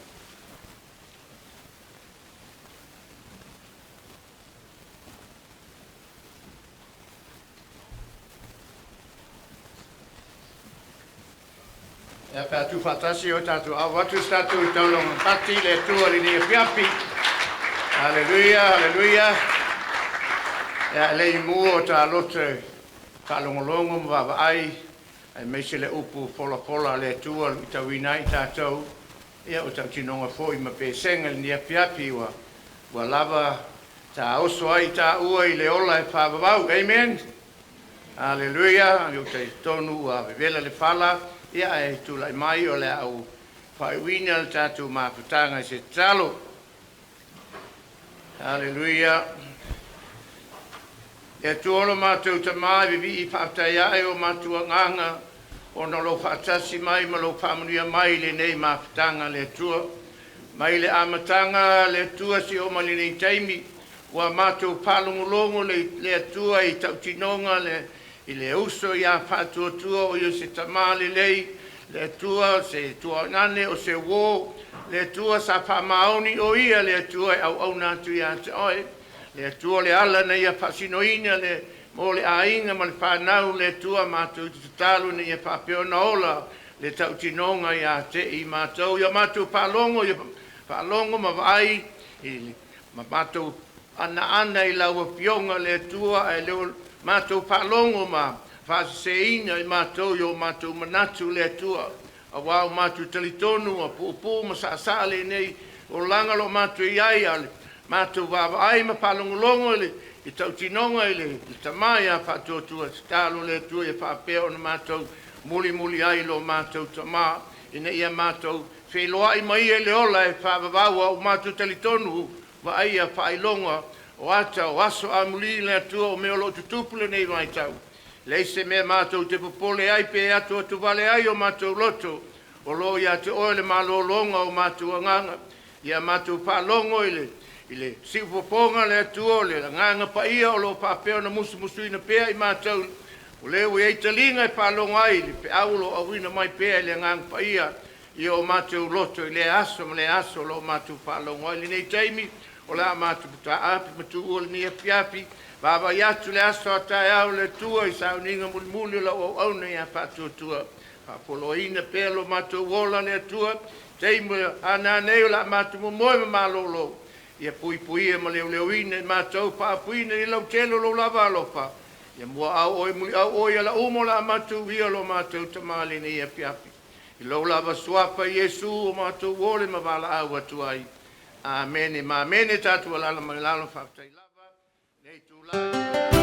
Ia pe a tuufaatasi o tatou avo atu se tatou i taulaga pati le Atua i lenei afiafi. Haleluia, haleluia. Ia e le i mu o taloto e faalogologo ma vaavaai aemaise le upu folafola a le Atua luitauina ai tatou, ia o tautinoga foi ma pesega i lenei afiafi ua ua lava taoso ai taua i le ola e faavavau. Amen. Haleluia. Ua talitonu ua vevela le fala, ia ae tulai mai o le a ou faaiuina le tatou mafutaga i se tatalo. Haleluia. Le Atua o lo matou Tamā, e vivii faafetai ae o matou agaga ona o lou faatasi mai ma lou faamanuia mai i lenei mafutaga le Atua. Mai le amataga le Atua seia oo mai i lenei taimi, ua matou faalogologo le, le Atua i tautinoga le, i le uso ia Faatuatua o ia se tamā lelei, le Atua se tuaanane o se uō, le Atua sa faamaoni o ia le Atua e auauna atu ia te oe. Le Atua le ala na ia faasinoina le mo le aiga ma le fanau le Atua matou te tatalo ina ia faapea ona ola le tautinoga ia te i matou ia matou faalogo ia faalogo ma vaai i ma matou anaana i lau Afioga le Atua ae le o matou faalogo ma faaseseina i matou i o matou manatu le Atua aua ua matou talitonu ua puupuu ma saasaa lenei olaga o lo o matou i ai, a o le matou vaavaai ma faalogologo i le i tautinoga i le tama ia Faatuatua. Tatalo le Atua ia faapea ona matou mulimuli ai i lo matou tama ina ia matou feiloai ma ia i le ola e faavavau, a ua matou talitonu vaaia faailoga o ata o aso amuli le Atua o mea o lo o tutupu lenei vaitau. Leai se mea matou te popole ai pe atuatuvale ai o matou loto, o lo o ia te oe le malologa o matou agaga. Ia matou faalogo i le i le siufofoga le Atua o le agaga paia o lo o faapea ona musumusuina pea i matou, o lea ua i ai taliga e faalogo ai i le feau o lo o auina mai pea e le agaga paia i o matou loto i lea aso ma lea aso o lo o matou faalogo ai. Lenei taimi o le a matou taape ma tuua lenei afiafi, vaavaai atu le aso a taeao le Atua i sauniga mulimuli o lau auauna ia Faatuatua. Faapoloaina pea lo matou ola le Atua, taimi a nanei o le a matou momoe ma malolo, ia puipuia ma leoleoina i matou, faapuina i lautele o lou lava alofa. Ia muaau oe muliau oe i ala uma o le a matou uia lo matou Tamā i lenei afiafi. I lou lava suafa Iesu o matou ole ma valaau atu ai. Amene ma amene. Tatou alaala mai lalo, faafetai lava lenei itula.